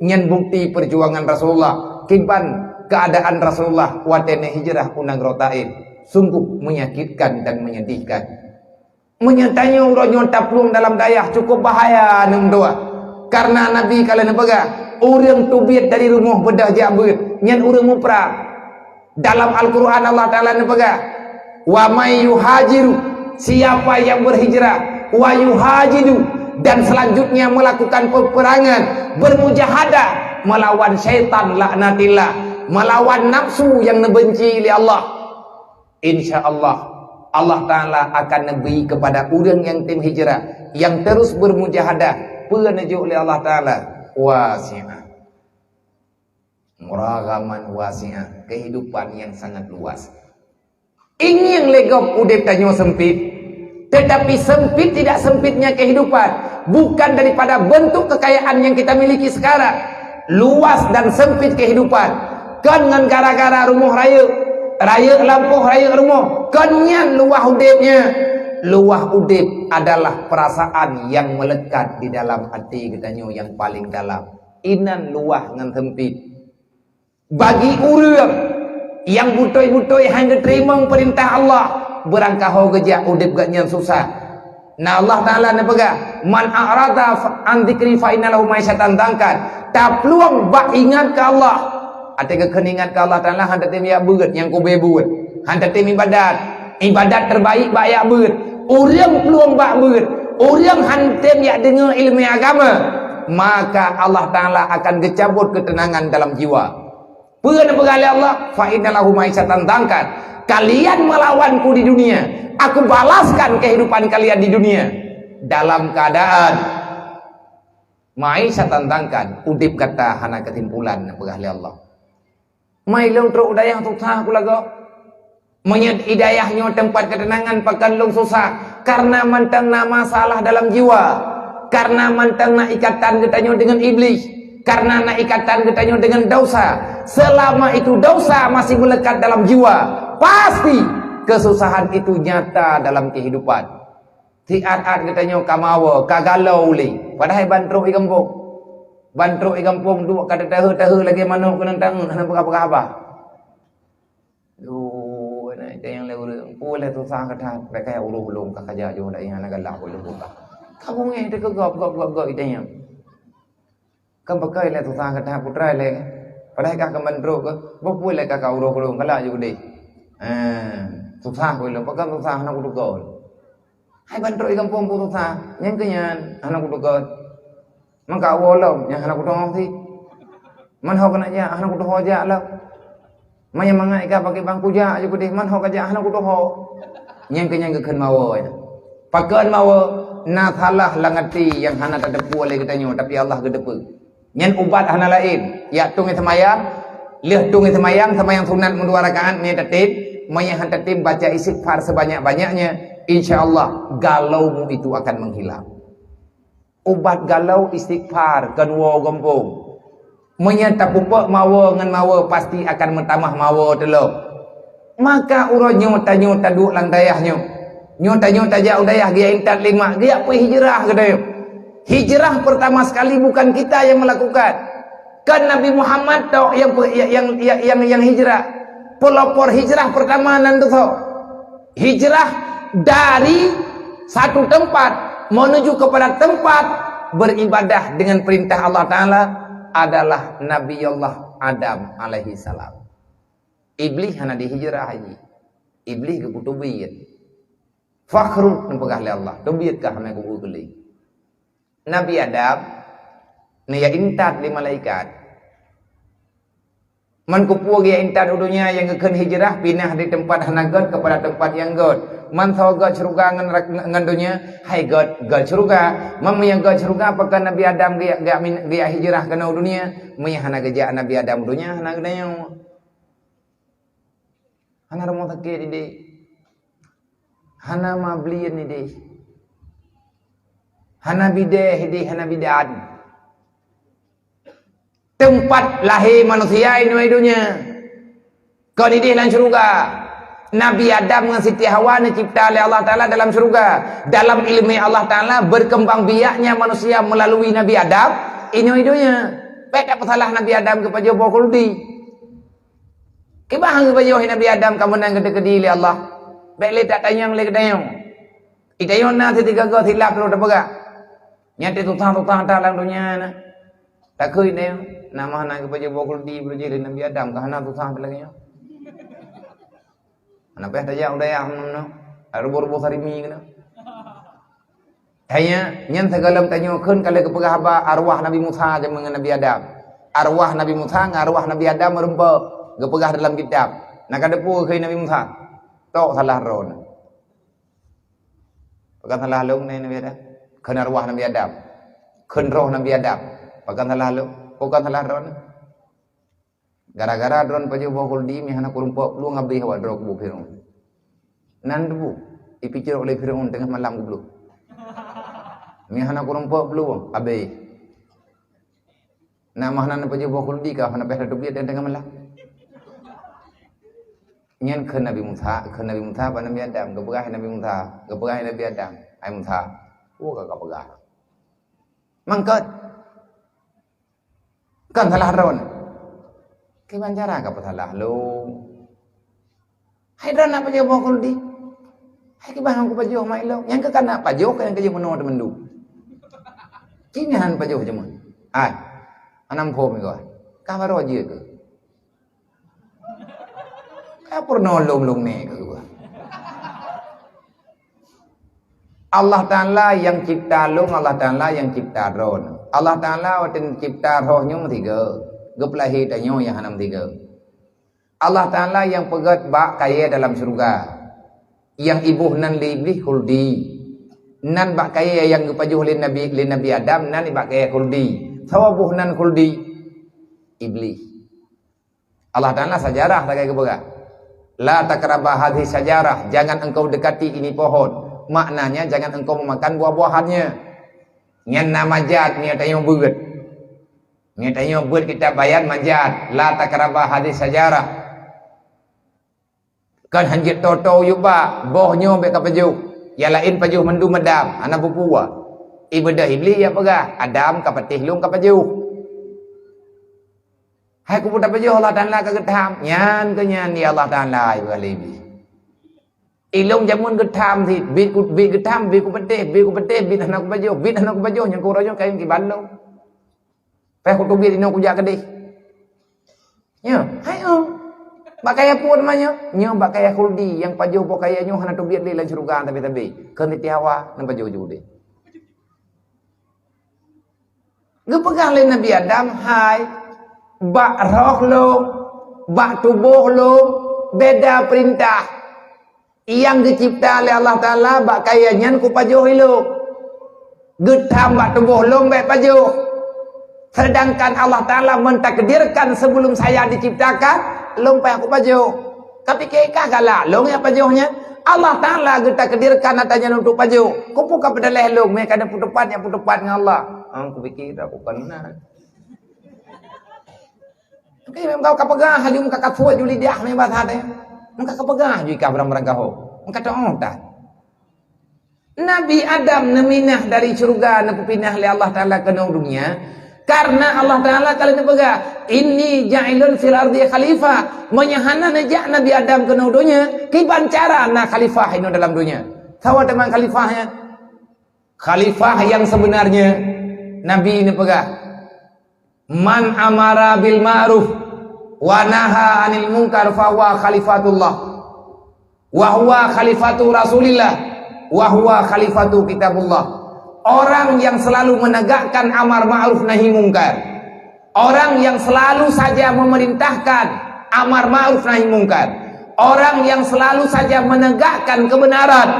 Nyan bukti perjuangan Rasulullah, kiban keadaan Rasulullah watée neuhijrah u nanggroe Taif. Sungguh menyakitkan dan menyedihkan. Meunyoe tanyoe uroe nyoe taplueng dalam dayah cukup bahaya aneuk meutuah. Karena Nabi ka lheueh neupeugah, ureuëng teubiet dari rumoh beudôh jak beuet, nyan ureuëng muprang. Dalam Al-Quran Allah Taala neupeugah, "Wa may yuhajiru," siapa yang berhijrah, "wa yuhajidu," dan selanjutnya melakukan peperangan, bermujahadah melawan syaitan laknatillah, melawan nafsu yang neubenci lé Allah. Insya Allah, Allah Taala akan neubri kepada ureuëng nyang tem hijrah, nyang terus bermujahadah, peue neujok lé Allah Taala, wasi'ah. Muraghaman wasi'ah, kehidupan yang sangat luas. Ingin lé gob udeb tanyoe sempit, tetapi sempit tidak sempitnya kehidupan bukan daripada bentuk kekayaan yang kita miliki sekarang. Luas dan sempit kehidupan, kon ngon gara-gara rumoh rayeuk, rayeuk lampôh, rayeuk rumoh, kon nyan luwah udeb nyan. Luwah udeb adalah perasaan yang melekat di dalam até geutanyoe yang paling dalam. Inan luwah ngon sempit. Bagi ureuëng nyang beutôi-beutôi hana geuteurimong peurintah Allah, beurangkaho geujak udeb geuhnyan susah. Na Allah Taala neupeugah, "Man a'rada fa-, an dzikri fa inna lahu ma'isyatan dhanka." Taplueng bak ingat keu Allah. Até geukheun ingat keu Allah Taala, han tatem jak beuet nyang kube buet. Han tatem ibadat. Ibadat terbaik bak jak beuet. Ureuëng plueng bak beuet, ureuëng han tem jak deungoe ileumé agama, maka Allah Taala akan geucabot keuteunangan dalam jiwa. Peue neupeugah lé Allah? "Fa inna lahu ma'isyatan dhanka." Kalian melawanku di dunia, aku balaskan kehidupan kalian di dunia dalam keadaan ma'isyatan dhanka, udeb gata hana keusimpulan, neupeugah lé Allah. Mai lôn trok u dayah susah ku lagoe. Meunyoe i dayah nyoe teumpat keuteunangan, pakon lôn susah? Karena mantong na masalah dalam jiwa. Karena mantong na ikatan geutanyoe deungon Iblih. Karena na ikatan geutanyoe deungon dosa. Selama itu dosa masih melekat dalam jiwa, pasti kesusahan itu nyata dalam kehidupan. Siat-at geutanyoe ka mawe, ka galau ulée. Padahai ban trok i gampông. Ban trok i gampông duek ka teuteuhe-teuhe lagée manok keunong tangeut, hana peugah-peugah haba. Duh, aneuk itanyong lé ureuëng, peue lé susah gata, bèk kajak uroe lôn ka kajak jih, dak ingat na galak ulôn buka. Ka beungéh teukeugop, gop, gop, gop itanyong. Kan pakai lé susah gata putra lé. Padahai ka keuman trok ke, beupue lé ka ka uroe lôn, galak jih udeh. Ha. Susah ku ilôn, pakon susah hana kutukon. Hai ban trok i gampông pun susah, nyang keu nyan hana kutukon. Maka woe lom nyang hana kutuho sit. Man ho keuneuk jak hana kutuho jak lom. Meunyoe mangat ka pakai bangku jak ju keudeh, man ho ka jak hana kutuho. Nyang keu nyan geukheun mawoe nyan. Pakon mawoe? Na salah lam até nyang hana tateupeue lé geutanyoe, tapi Allah geuteupeue. Nyan ubat hana laén. Jak tueng seumayang, lheueh tueng seumayang, seumayang sunat meudua rakaat meunyoe tatem, meunyoe han tatem baca istighfar sebanyak-banyaknya, insya Allah galaumu itu akan menghilang. Ubat galau istighfar, kon woe gampông. Meunyoe tapeubuet mawoe ngon mawoe, pasti akan meutamah mawoe teulom. Maka uroe nyoe tanyoe taduek lam dayah nyoe. Nyoe tanyoe tajak u dayah geujak intat lé mak, geujak peue hijrah geutanyoe. Hijrah pertama sekali bukan kita yang melakukan. Kan Nabi Muhammad tok yang pe-, yang, yang, yang, yang hijrah. Pelopor hijrah pertama nan tu. Hijrah dari satu tempat menuju kepada tempat beribadah dengan perintah Allah Taala adalah Nabi Allah Adam alaihi salam. Iblih hana dihijrah lagi. Iblih geupeutubiet. Fakhrud neupeugah lé Allah, tubiet kah hana kubu keuli. Nabi Adam neujak intat lé malaikat. Man kupu geujak intat u donya nyang geukheun hijrah, pinah di tempat hana gét kepada tempat nyang gét. Man soe gét syeuruga ngon rak-, ngon donya, hai gét, gét syeuruga. Man meunyoe gét syeuruga, pakon Nabi Adam geujak, geujak min-, geujak hijrah keunoe u donya? Meunyoe hana geujak Nabi Adam u donya, hana geutanyoe. Hana rumoh sakét idéh. Hana mablien idéh. Hana bidéh idéh, hana bidan. Teumpat lahé manusia inoe donya. Kon idéh lam syeuruga. Nabi Adam ngon Siti Hawa neucipta lé Allah Taala dalam syeuruga. Dalam ileumé Allah Taala, berkembang biaknya manusia melalui Nabi Adam inoe donya. Bék tapeusalah Nabi Adam geupajoh boh khuldi. Kiban geupajoh Nabi Adam ka meunan geukeudi lé Allah. Bék lé tatanyong lé geutanyoe. Geutanyoe na sitiga goe silap troh tapeugah. Nyan teuh susah-susah that lam donya na. Takheun geutanyoe, na mah na geupajoh boh khuldi beureuji lé Nabi Adam, ka hana susah lagée nyoe. Hana payah tajak u dayah meunoe. Ruboh-ruboh sarimi keunoe. Hanya nyan sigohlom tanyoe kheun ka lheueh geupeugah haba arwah Nabi Musa jameun ngon Nabi Adam. Arwah Nabi Musa ngon arwah Nabi Adam meureumpok, geupeugah dalam kitab. Na ka teupeue kheun Nabi Musa? Tok salah droeneuh. Pakon salah lôn ngon Nabi Adam? Kheun arwah Nabi Adam. Kheun roh Nabi Adam. Pakon salah lôn? Pakon salah droeneuh? Gara-gara droeneuh pajoh boh khuldi, meuhana kureumpok plueng abéh awak droe kubu Firaun. Nan teupeu, ipicok lé Firaun teungoh malam geubloe. Meuhana kureumpok plueng abéh. Na meuhana neupajoh boh khuldi ka hana payah tateubiet dan teungoh malam. Nyan kheun Nabi Musa, kheun Nabi Musa bak Nabi Adam, geupeugah Nabi Musa, geupeugah Nabi Adam, "Hai Musa, peue ka kapeugah?" Mangkot. Kon salah droeneuh. Kiban cara ka peusalah lôn? Hai droeneuh na pajoh boh khuldi. Hai kiban hana kupajoh mak ilôn. Nyang keu kana pajoh ka nyang keu jeuet meunoe teumandum. Ci nyan pajoh jameun. Hai. Hana muphom nyoe. Ka baroe jeuet keu. Ka peurunoe lôn-lôn nèk keu geuh. Allah Taala nyang cipta lôn, Allah Taala nyang cipta droeneuh. Allah Taala watèe cipta roh nyoe meusigoe, geupeulahé tanyoe nyang hana meusigoe. Allah Taala nyang peugöt bak kayèe dalam syeuruga, nyang iboh nan lé Iblih khuldi. Nan bak kayèe nyang geupajoh lé Nabi, lé Nabi Adam, nan bak kayèe khuldi. Soe boh nan khuldi? Iblih. Allah Taala sajarah sagai geupeugah, "La taqraba hadhihi syajarah," jangan engkau dekati ini pohon. Maknanya, jangan engkau memakan buah-buahannya. Nyan na majat, nyan tanyoe beuet. Nyan tanyoe beuet kitab bayan majat, "La taqraba hadhihi syajarah." Kan hanjeuet toto yub bak, boh nyoe bèk kapajoh. Nyang laén pajoh mandum Adam, hana peue-peue. Ibadah Iblih nyang peugah, "Adam ka patéh lôn kapajoh." Hai kubu tapajoh Allah Taala ka geutham, nyan keu nyan di Allah Taala ibadah Iblih. Ilôn jameun geutham sit, bit ku, bit geutham, bit kupatéh, bit kupatéh, bit hana kupajoh, bit hana kupajoh, nyang keu uroe nyoe kayém kiban lôn. Payah kutubiet inoe kujak keudeh. Nyo, hai oh. Bak kayèe peue teuma nyoe? Nyoe bak kayèe khuldi, nyang pajoh boh kayèe nyoe hana teubiet lé lam syeuruga tabi-tabi. Kheun Siti Hawa, na pajoh ju udép. Geupeugah lé Nabi Adam, "Hai, bak roh lôn, bak tuboh lôn, beda peurintah. Nyang geucebta lé Allah Taala bak kayèe nyan kupajoh ilôn. Geutham bak tuboh lôn bèk pajoh. Sedangkan Allah Taala mentakdirkan sebelum saya diciptakan, lôn payah kupajoh. Kapike kah galak lôn nyang pajoh nyan? Allah Taala geutakdirkan ata nyan untuk pajoh. Kupeue ka peudaléh lôn, mé ka na peuteupat nyang peuteupat ngon Allah." Ah, kupike dak bukan na. Oke, memang ka peugah, haju ka kasuet ju lidah, memang bahasa teh. Maka ka peugah ju ikah barang-barang gaho. Maka teuh dah. Nabi Adam neuminah dari syeuruga, neupeupinah lé Allah Taala keunoe dunia, karena Allah Taala ka lheueh neupeugah, "Inni ja'ilun fil ardi khalifah." Meunyoe hana neujak Nabi Adam keunoe donya, kiban cara na khalifah inoe dalam donya. Sawa teuma khalifah nyan? Khalifah yang sebenarnya, Nabi neupeugah, "Man amara bil ma'ruf wa naha 'anil munkar fahuwa khalifatullah, wa huwa khalifatu Rasulillah, wa huwa khalifatu kitabullah." Orang yang selalu menegakkan amar ma'ruf nahi mungkar, orang yang selalu saja memerintahkan amar ma'ruf nahi mungkar, orang yang selalu saja menegakkan kebenaran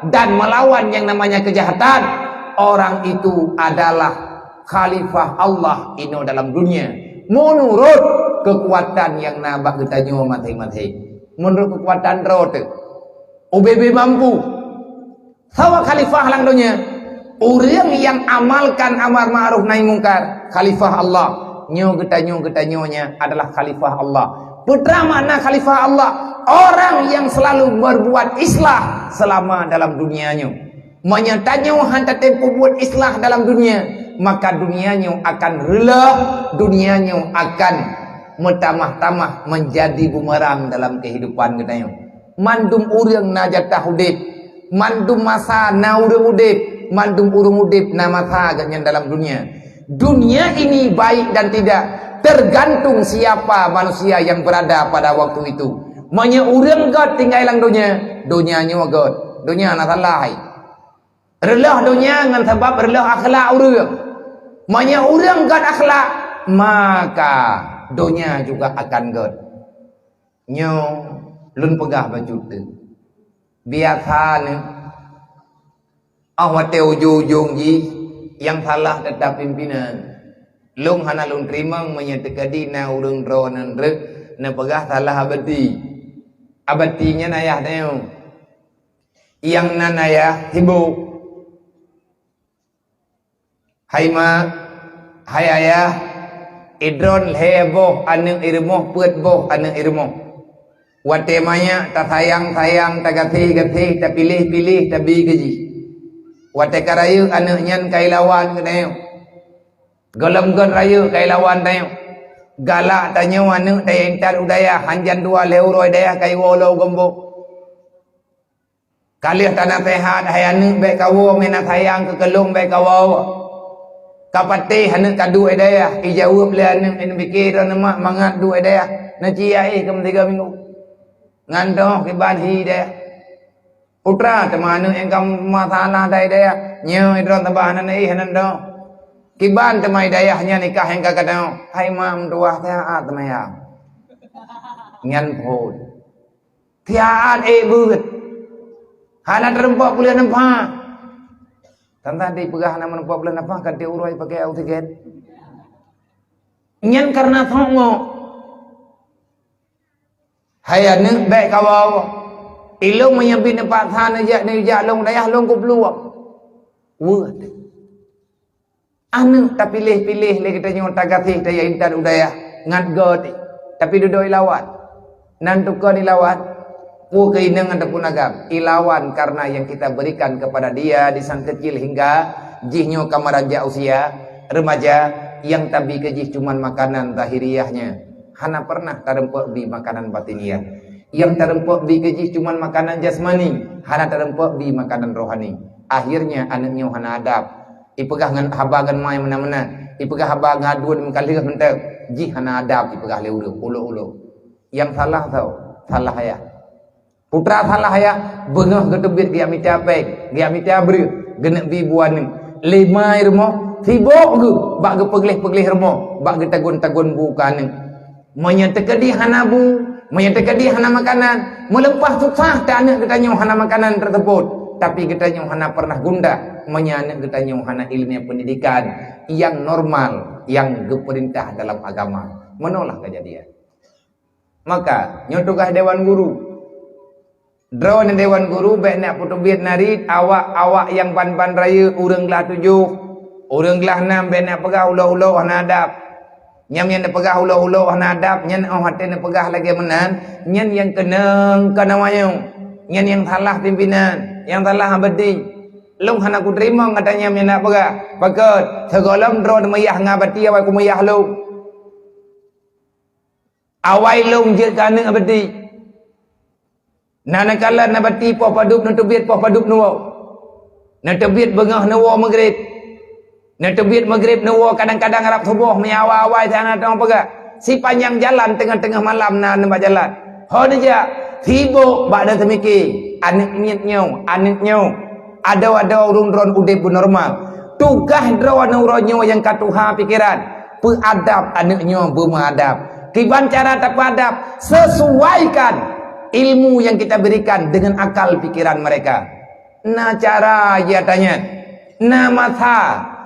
dan melawan yang namanya kejahatan, orang itu adalah khalifah Allah inoe dalam dunia, menurut kekuatan yang na bak geutanyoe maséng-maséng. Menurut kekuatan droe teuh, ubé-bé mampu. Sawa khalifah lam donya? Ureuëng nyang amalkan amar ma'ruf nahi mungkar, khalifah Allah. Nyoe geutanyoe, geutanyoe nyan adalah khalifah Allah. Peue teuma makna khalifah Allah? Orang yang selalu berbuat islah selama dalam dunia nyoe. Meunyoe tanyoe hana tatem peubuet islah dalam dunia, maka dunia nyoe akan reuloh, dunia nyoe akan meutamah-tamah menjadi bumerang dalam kehidupan geutanyoe. Mandum ureuëng na jatah udép, mandum masa na ureuëng udép, mandum ureuëng udép na masa geuhnyan dalam dunia. Dunia ini baik dan tidak tergantung siapa manusia yang berada pada waktu itu. Meunyoe ureuëng gét tinggai lam donya, donya nyoe gét. Donya na salah hai. Reuloh donya ngon sabab reuloh akhlak ureuëng. Meunyoe ureuëng gét akhlak, maka donya juga akan gét. Nyoe lôn peugah bacut teuh. Biasa nyoe, óh watée ujong-ujong jih nyang salah teutap pimpinan. Lôn hana lôn teurimong meunyoe teukeudi na ureuëng droeneuh rhot neupeugah salah abati. Abati nyan ayah tanyoe. Nyang nan ayah sibok. Hai ma, hai ayah, idroen lhée boh aneuëk i rumoh, peuet boh aneuëk i rumoh. Watée manyak tasayang-sayang, tagaséh-gaséh, tapiléh-piléh, tabi keu jih. Watée ka rayeuk aneuëk nyan ka ilawan keu tanyoe. Gohlom gét rayeuk ka ilawan tanyoe. Galak tanyoe aneuëk taya intat u dayah, hanjan dua lhée uroe dayah ka iwoe lom gombok. Ka lheueh tanaseuhat, hai aneuëk bék kawoe, meunan sayang keu keulôn bék kawoe. Ka patéh aneuëk ka duek dayah, ijaweueb lé aneuëk, "Nyan pike droeneuh mak mangat duek dayah, neuci aéh keu meusigoe minggu." Ngan toh kiban hi dayah. Putra teuma aneuëk nyang ka masalah dai dayah, nyoe droen teubah nan éh nan toh. Kiban teuma dayah nyan nikah nyang ka gadôh, hai mak meutuwah siat teuma ya. Nyan phon. Siat ék beuet. Hana teurumpok peuleueh neupah. Tantang dipeugah hana meurumpok peuleueh neupah, ka tiep uroe pakai oksigen. Nyan kareuna sok ngok. Hai aneuëk bék kawoe. Ilôn meunyoe bit neupaksa neujak, neujak lôn dayah lôn kuplueng. Weueh. Aneuëk tapiléh-piléh lé geutanyoe tagaséh taya intat u dayah ngat gét, tapi dudoe ilawan. Nan tukon ilawan, peue keu inong ataupun agam, ilawan karena yang kita berikan kepada dia di sang kecil hingga jih nyoe ka meuranjak usia remaja, yang tabi keu jih cuman makanan zahiriahnya. Hana pernah tareumpok bi makanan batiniah. Yang tareumpok bi keu jih cuman makanan jasmani, hana tareumpok bi makanan rohani. Akhirnya aneuëk nyoe hana adab. Ipeugah ngon haba ngon mai meunan-meunan. Ipeugah haba ngon aduen meukalheueh mantong. Jih hana adab ipeugah lé ureuëng, ulok-ulok. Nyang salah soe? Salah ayah. Putra salah ayah, beungoh geuteubiet geujak mita péng, geujak mita breueh, geuneuk bi bu aneuk. Lima i rumoh, sibok geuh bak geupeugleh-peugleh rumoh, bak geutagun-tagun bu keu aneuk. Meunyoe teukeudi hana bu, meunyoe teukeudi hana makanan, meuleupah susah teuh aneuk geutanyoe hana makanan teuseupôt, tapi geutanyoe hana pernah gundah meunyoe aneuk geutanyoe hana ileumèe peundidikan nyang normal, nyang geupeurintah dalam agama. Meunoe lah keujadian. Maka, nyoe tugaih dewan guru. Droeneuh dewan guru bèk neuk peuteubiet narit awak-awak nyang ban-ban rayeuk, ureueng glah tujoh, ureueng glah nam, bèk neuk peugah ulo-ulo hana adab. Nyang, nyang neupeugah ulo-ulo hana adab, nyan óh watèe neupeugah lagèe meunan, nyan nyang keunong keu awaknyoe. Nyan nyang salah pimpinan, nyang salah Abati. Lôn hana kuteurimong gata nyan nyang neuk peugah. Pakon, sigohlom droeneuh meuyah ngon Abati awai kumeuyah lôn. Awai lôn jeuet keu aneuk Abati. Na neukalon Abati poh padub neuteubiet poh padub neuwoe. Neuteubiet beungoh neuwoe Maghrib. Neuteubiet Maghrib neuwoe kadang-kadang rab suboh, meunyo awai-awai hana teupeugah. Sipanjang jalan teungoh-teungoh malam na nibak jalan. Ho neujak, sibok bak na teumiki. Aneuk miet nyoe, aneuk nyoe. Adoe-adoe ureueng droen udeb beunormal. Tugaih droeneuh uroe nyoe nyang ka tuha pikeran, peuadab aneuk nyoe beumeuadab. Kiban cara tapeuadab, sesuaikan ilmu yang kita berikan dengan akal pikiran mereka. Na cara jih ata nyan, na masa,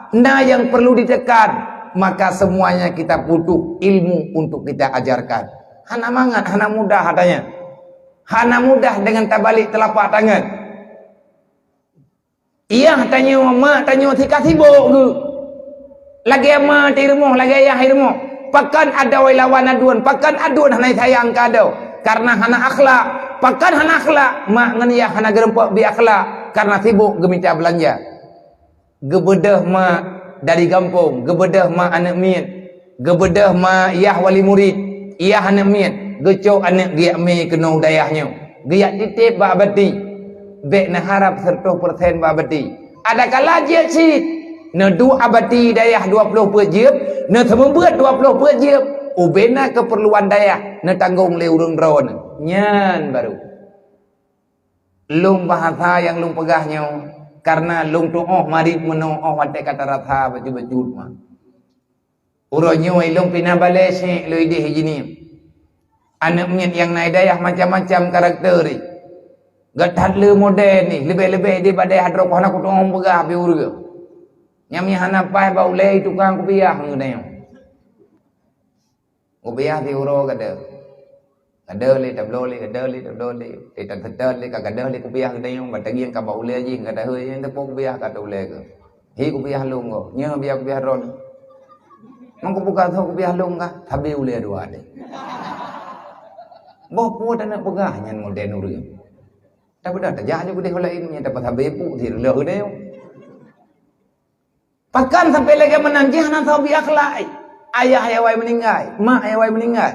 na nyang perlu ditekan, maka semuanya kita butuh ilmu untuk kita ajarkan. Hana mangat, hana mudah ata nyan. Hana mudah dengan tabalek telapak tangan. Yah tanyoe, mak tanyoe sika sibok geuh. Lagèe ma di rumoh, lagèe yah di rumoh. Pakon adoe lawan aduen, pakon aduen hana sayang keu adoe? Karena hana akhlak. Pakon hana akhlak? Mak ngon yah hana geurumpok bi akhlak karena sibok geumita beulanja. Geubeudôh mak dari gampông, geubeudôh mak aneuk miet. Geubeudôh ma yah wali murit, yah aneuk miet, geucok aneuk geujak mé keunoe u dayah nyoe, geujak titép bak Abati. Bèk neuharab siratoh persen bak Abati. Adakala jeuet cit, neuduek Abati dayah dua ploh peuet jeuem, neuseumeubeuet dua ploh peuet jeuem, ubena keupeurluan dayah neutanggong lé ureueng droeneuh. Nyan baru. Lôn bahasa nyang lôn peugah nyoe, kareuna lôn tuoh marit meunoe óh watèe ka tarasa bacut-bacut ma. Uroe nyoe lôn pih na balèe syiek lôn idéh jihnyan. Aneuk miet nyang na i dayah macam-macam karakter jih. Geuh that le modern jih, leubeh-leubeh idéh bak dayah droe, hana kutu'oh peugah bak ureueng. Nyang meuhana paih bak ulèe tukang kupiah ngon geutanyoe. Kupiah siuroe gadôh. Gadôh lé, tabloe lé, gadôh lé, tabloe lé. Lé taseutôt lé, ka gadôh lé kupiah geutanyoe, ban tagieng ka bak ulèe jih, ka dahôi nyang teupeu kupiah ka ateueh ulèe keuh. Hi kupiah lôn goh, nyoe biya kupiah droeneuh. Mangko buka tho kupiah lôn kah, sabe ulèe dua lé. Boh peue taneuk peugah nyan modern ureueng. Tapi dah tajak lé udeh laén, nyan tapasabe pu, sireuloh geutanyoe. Pakon sampai lagèe meunan jih hana soe bi akhlak, eh? Ayah nyang awai meuninggai, mak nyang awai meuninggai.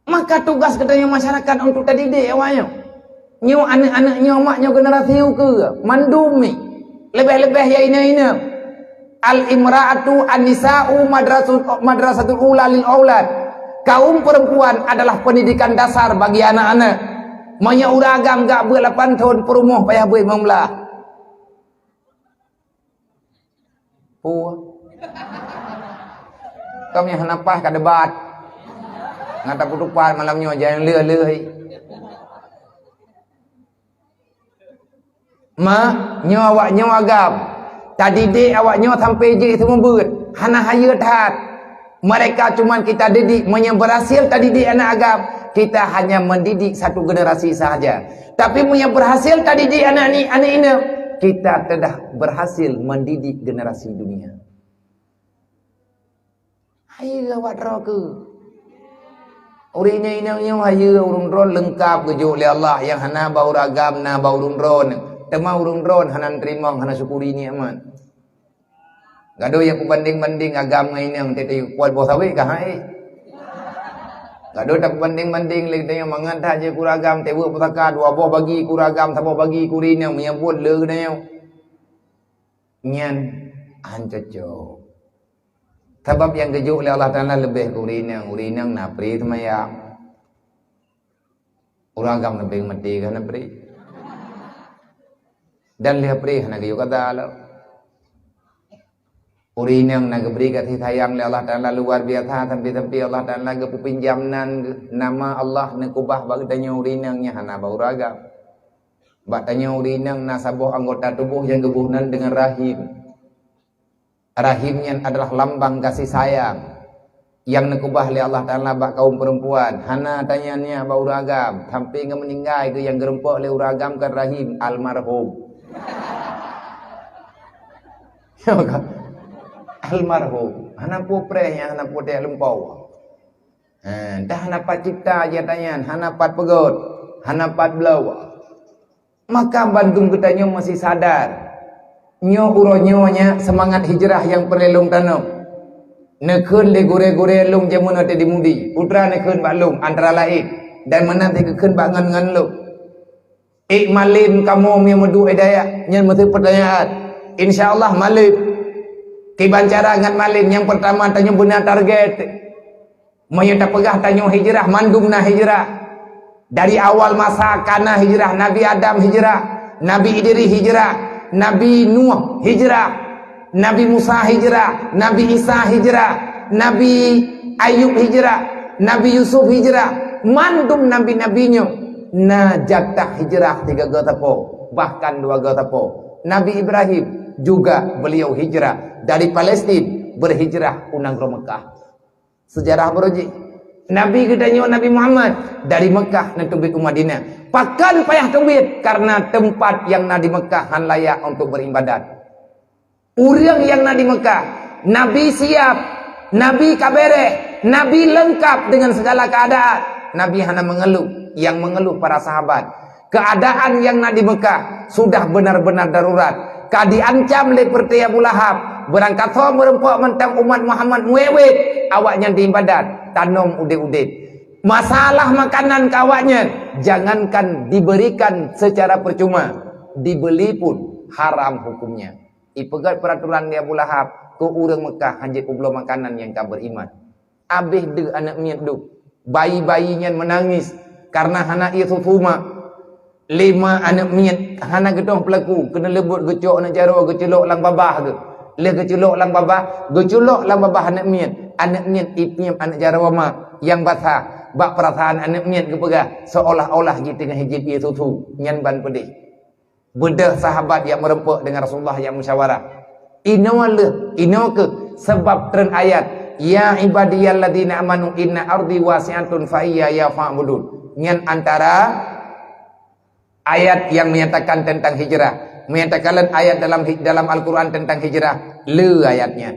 Maka tugas geutanyoe masyarakat untuk tadidik awaknyoe. Nyoe aneuk-aneuk nyoe mak nyoe generasi ukeue, mandum mi. Leubeh-leubeh ya inong-inong. Al-imra'atu an-nisa'u madrasu-, madrasatul ula lil aulad. Kaum perempuan adalah pendidikan dasar bagi anak-anak. Meunyoe ureueng agam gak beuet lapan thon, peurumoh payah beuet limong blah. Peue? Kamoe hana paih ka debat. Ngat tapeutupat malam nyoe, jangan leuh-leuh. Ma, nyoe awak nyoe agam. Tadidik awak nyoe sampai jih seumeubeuet. Hana hayeu that. Mereka cuman kita didik, meunyoe berhasil tadidik anak agam, kita hanya mendidik satu generasi sahaja. Tapi meunyoe berhasil tadidik anak ni, aneuk inong, kita tedah berhasil mendidik generasi dunia. Hayeu awak droe keuh. Ureueng inong nyoe hayeu ureueng droe leungkap geujok lé Allah, nyang hana bak ureueng agam na bak ureueng droe, teuma ureueng droe hana teurimong, hana syukuri nikmat. Gadôh nyang peubandeng-bandeng agam ngon inong, teuh-teuh kuat boh sawét ka hai. Gadôh tapeubandeng-bandeng lé geutanyoe mangat that jeuet keu ureueng agam, teuh beuet pusaka, dua boh bagi keu ureueng agam, saboh bagi keu ureueng inong, meunyoe buet le geutanyoe. Nyan han cocok. Sabab nyang geujok lé Allah Taala leubeh keu ureueng inong, ureueng inong na pri seumayang. Ureueng agam leubeh mati keu hana bri. Dan lheueh bri hana geuyue gata lom. Ureueng inong na geubri kasih sayang lé Allah Taala luar biasa, sampai-sampai Allah Taala geupeupinjam nan nama Allah neukeubah bak geutanyoe ureueng inong nyang hana bak ureueng agam. Bak tanyoe ureueng inong na saboh anggota tuboh nyang geuboh nan deungon rahim. Rahim nyan adalah lambang kasih sayang nyang neukeubah lé Allah Taala bak kaum perempuan. Hana tanyan nyan bak ureueng agam, sampai ngon meuninggai geuh nyang geureumpok lé ureueng agam kan rahim almarhum. Almarhum. Hana peue preh nyan, hana peue teuh lumpoe. Ha, dah hana pat cipta jih tanyan, hana pat peugot, hana pat bloe. Maka bandum geutanyoe meusti sadar, nyoe uroe nyoe nyan seumangat hijrah nyang peureulée lôn tanom. Neukheun lé gurée-gurée lôn jameun watée di Mudi, putra neukheun bak lôn antara laén, dan meunan teukheun bak ngon-ngon lôn. Ék malem kamoe meunyoe meuduek hidayah, nyan meusti peutanyaan. Insya Allah malem. Kiban cara ngon malem, nyang peurtama tanyoe beuna target. Meunyoe tapeugah tanyoe hijrah, mandum na hijrah. Dari awal masa ka na hijrah, Nabi Adam hijrah, Nabi Idris hijrah, Nabi Nuh hijrah, Nabi Musa hijrah, Nabi Isa hijrah, Nabi Ayub hijrah, Nabi Yusuf hijrah. Mandum nabi-nabi nyoe na jatah hijrah tiga go sapo, bahkan dua go sapo. Nabi Ibrahim juga beliau hijrah dari Palestin, berhijrah u nanggroe Mekah. Seujarah baroe jih. Nabi geutanyoe Nabi Muhammad dari Mekah neuteubiet u Madinah. Pakon payah teubiet? Karena tempat nyang na di Mekah hana layak untuk beribadat. Ureuëng nyang na di Mekah, Nabi siap, Nabi ka béreh, Nabi lengkap dengan segala keadaan. Nabi hana mengeluh, yang mengeluh para sahabat. Keadaan nyang na di Mekah sudah benar-benar darurat. Ka diancam lé peureute Abu Lahab, beurangkasoe meureumpok mantong umat Muhammad muwét-wét, awaknyan diibadat, tanom udeb-udeb. Masalah makanan keu awaknyan, jangankan diberikan secara percuma, dibeli pun haram hukumnya. Ipeugét peuraturan lé Abu Lahab keu ureuëng Mekah hanjeuet peubloe makanan nyang ka beriman. Abéh deuh aneuëk miet deuh. Bayi-bayi nyan meunangis kareuna hana ié susu ma. Lé ma aneuëk miet hana geutoh peulaku, keuneuleubuet geucok aneuëk jaroe geuculok lam babah geuh. Lheueh geuculok lam babah, geuculok lam babah aneuëk miet. Aneuëk miet ipiep aneuëk jaroe ma nyang basah. Bak peurasaan aneuëk miet geupeugah, seolah-olah jiteungoh jieb ié susu. Nyan ban peudeh. Beudôh sahabat nyang meureumpok deungon Rasulullah nyang musyawarah. Inoe lheueh, inoe kheueh, sabab treun ayat, "Ya ibadiyalladzina amanu inna ardi wasi'atun fa iyaya fa'budun." Nyan antara ayat nyang menyatakan teuntang hijrah. Menyatakan laén ayat dalam hi-, dalam Al-Quran teuntang hijrah, le ayat nyan.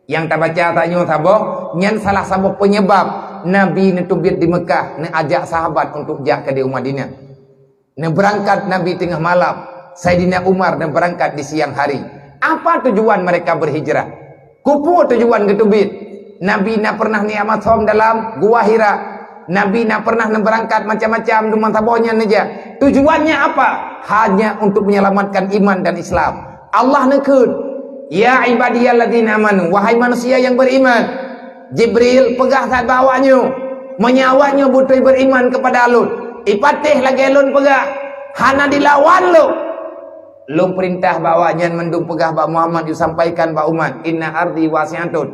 Nyang tabaca tanyoe saboh, nyan salah saboh penyebab Nabi neuteubiet di Mekah, neuajak sahabat untuk jak keudeh u Madinah. Neubeurangkat Nabi teungoh malam, Saidina Umar neubeurangkat di siang hari. Apa tujuan mereka berhijrah? Keupeue tujuan geuteubiet? Nabi na pernah neujak maksom dalam Gua Hira. Nabi na pernah neubeurangkat macam-macam, dumang saboh nyan neujak. Tujuannya apa? Hanya untuk menyelamatkan iman dan Islam. Allah neukheun, "Ya ibadiyalladzina amanu, wahai manusia yang beriman." Jibril peugah that bak awaknyoe, "Meunyoe awaknyoe beutôi beriman kepada Lôn, ipatéh lagée Lôn peugah, hana dilawan Lôn. Lôn peurintah bak awaknyan mandum peugah bak Muhammad, yue sampaikan bak umat, 'Inna ardi wasi'atun.'"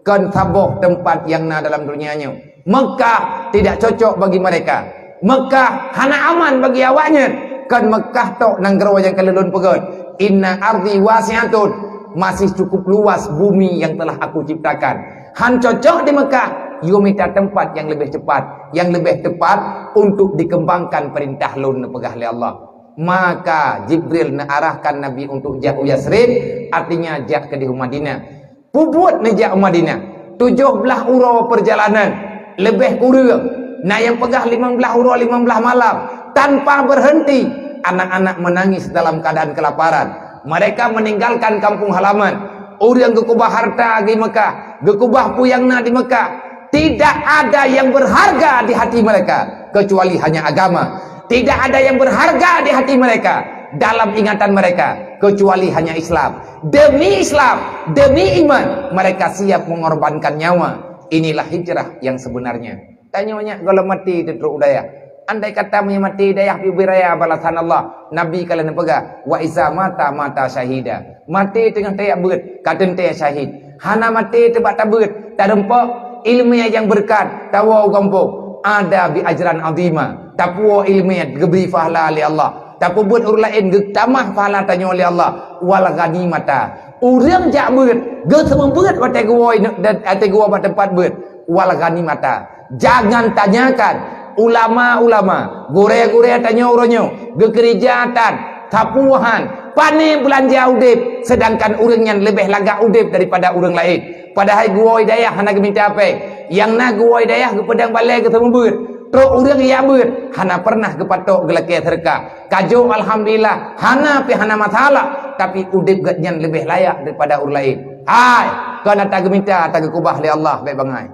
Kon saboh teumpat nyang na dalam donya nyoe. Mekah tidak cocok bagi mereka. Mekah hana aman bagi awaknyan. Kon Mekah tok nanggroe nyang ka lôn peugét. "Inna ardi wasi'atun." Masih cukup luas bumi yang telah Aku ciptakan. Han cocok di Mekah. Yue mita teumpat nyang leubeh cepat, nyang leubeh tepat untuk dikembangkan peurintah Lôn, neupeugah lé Allah. Maka Jibril neuarahkan Nabi untuk jak u Yasrib, artinya jak keudeh u Madinah. Peubuet neujak u Madinah, tujoh blaih uroe peurjalanan, leubeh kureueng, na nyang peugah limong blaih uroe limong blaih malam, tanpa berhenti, anak-anak menangis dalam keadaan kelaparan. Mereka meninggalkan kampung halaman. Ureuëng geukeubah harta di Mekah, geukeubah peue nyang na di Mekah. Tidak ada yang berharga di hati mereka kecuali hanya agama. Tidak ada yang berharga di hati mereka, dalam ingatan mereka, kecuali hanya Islam. Demi Islam, demi iman, mereka siap mengorbankan nyawa. Inilah hijrah yang sebenarnya. Tanyoe nyak gohlom maté teutrok u dayah. Andai kata meunyoe maté dayah pih beu raya balasan Allah, Nabi ka lheueh neupeugah, "Wa iza mata, mata syahida." Maté teungoh tajak beuet, ka teuntée syahid. Hana maté teubak tabeuet, tarumpok ileumèe nyang beureukat, tawoe u gampông, ada bi ajran azima. Tapuwoe ileumèe geubri pahala lé Allah. Tapeubuet ureueng laén geutamah pahala tanyoe lé Allah. Wal ghanimata. Ureueng jak beuet, geuseumeubeuet watèe geuwoe, watèe geuwoe bak teumpat beuet. Wal ghanimata. Jangan tanyakan ulama-ulama, gurèe-gurèe tanyoe uroe nyoe, geukeurija tan, sapeue han, pané beulanja udép, seudangkan ureueng nyan leubeh lagak udép daripada ureueng laén. Padahai geuwoe dayah hana geumita apèe. Nyang na geuwoe dayah geupeudong balèe geuseumeubeuet. Trok ureueng jak beuet, hana peureunah geupatok geulakèe seudeukah. Ka jok alhamdulillah, hana pih hana masalah, tapi udép geuhnyan leubeh layak daripada ureueng laén. Hai, kon ata geumita, ata geukeubah lé Allah, bèk bangai.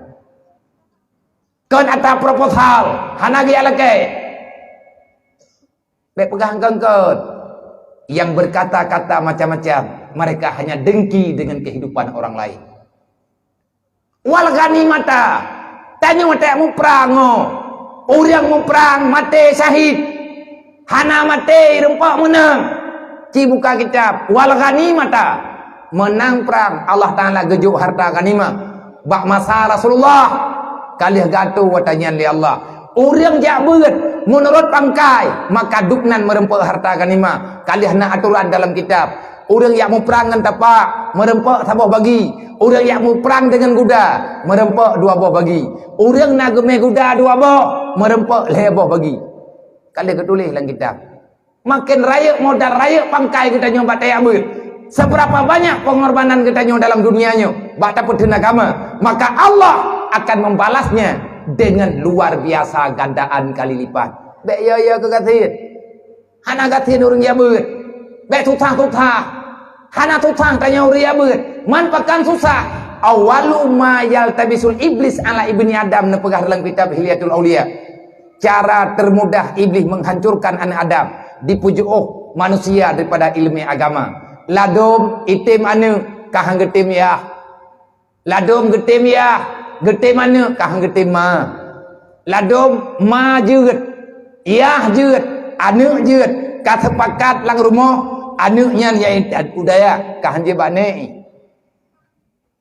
Kon ata proposal, hana geujak lakèe. Bèk peugah engkon-kon. Yang berkata-kata macam-macam, mereka hanya dengki dengan kehidupan orang lain. Wal ghanimata, tanyoe tajak muprang nyoe. Ureueng muprang maté syahid. Hana maté, rumpok meunang. Ci buka kitab, wal ghanimata. Meunang prang, Allah Taala geujok harta ghanimah. Bak masa Rasulullah, ka lheueh geuatoe watèe nyan lé Allah. Ureueng jak beuet meunurot pangkai, maka dubnan meurumpok harta ghanimah. Ka lheueh na atoran dalam kitab. Ureueng jak muprang ngon tapak, meurumpok saboh bagi. Ureueng jak muprang deungon guda, meurumpok dua boh bagi. Ureueng na geumè guda dua boh, meurumpok lhèe boh bagi. Ka lheueh geutuléh lam kitab. Maken rayeuk modal, rayeuk pangkai geutanyoe bak tajak beuet. Seberapa banyak pengorbanan geutanyoe dalam dunia nyoe bak tapeutheun agama, maka Allah akan membalasnya dengan luar biasa gandaan kali lipat. Bèk yo-yo keu gasien. Hana gasien ureueng jak beuet. Bèk susah-susah. Hana susah tanyoe ureueng jak beuet. Man pakon susah? Awwalu ma yaltabisul iblis ala ibni Adam, neupeugah dalam kitab Hilyatul Auliya. Cara termudah Iblis menghancurkan aneuk Adam, dipeujiôh manusia daripada ileumèe agama. Ladôm itém aneuk, ka han geutém yah. Ladôm geutém yah, geutém aneuk, ka han geutém ma. Ladôm ma jeuet, yah jeuet, aneuk jeuet, ka seupakat lam rumoh, aneuk nyan nyang u dayah, ka han jeuet bak nèk.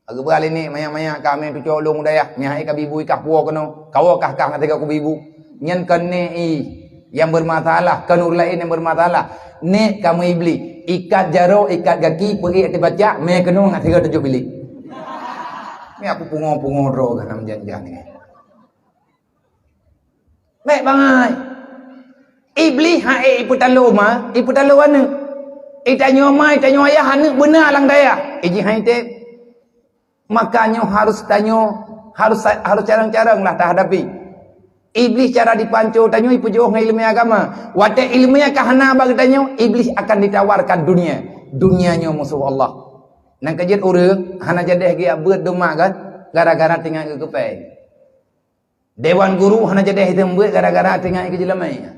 Geuba lé nèk, manyak-manyak ka mè tucok lôn u dayah, meuhai ka bi bu i kah puwoe keunoe, kawoe kah-kah ngon sigoe kubi bu. Nyan kon nèk i nyang beureumasalah, kon ureueng laén nyang beureumasalah. Nèk ka meu-Iblis, ikat jaroe, ikat gaki, peuék ateueh bacak, mè keunoe ngon sigoe tujoh bilék. Mè aku pungo-pungo droe gah lam jan-jan nyoe. Bèk bangai. Iblis han ék ipeutalo ma, ipeutalo aneuk. Itanyoe ma, itanyoe ayah aneuk beuna lam dayah. Iji han itém. Maka nyoe harus tanyoe, harus, harus carông-carông lah tahadapi. Iblis cara dipanco tanyoe ipeujiôh ngon ileumèe agama. Watèe ileumèe ka hana bak geutanyoe, Iblis akan ditawarkan dunia. Dunia nyoe musoh Allah. Nang keujeuet ureueng hana jadèh geujak beuet dum mak kan, gara-gara teuingat geukeupèe. Dewan guru hana jadèh seumeubeuet gara-gara teuingat keu jeulamèe.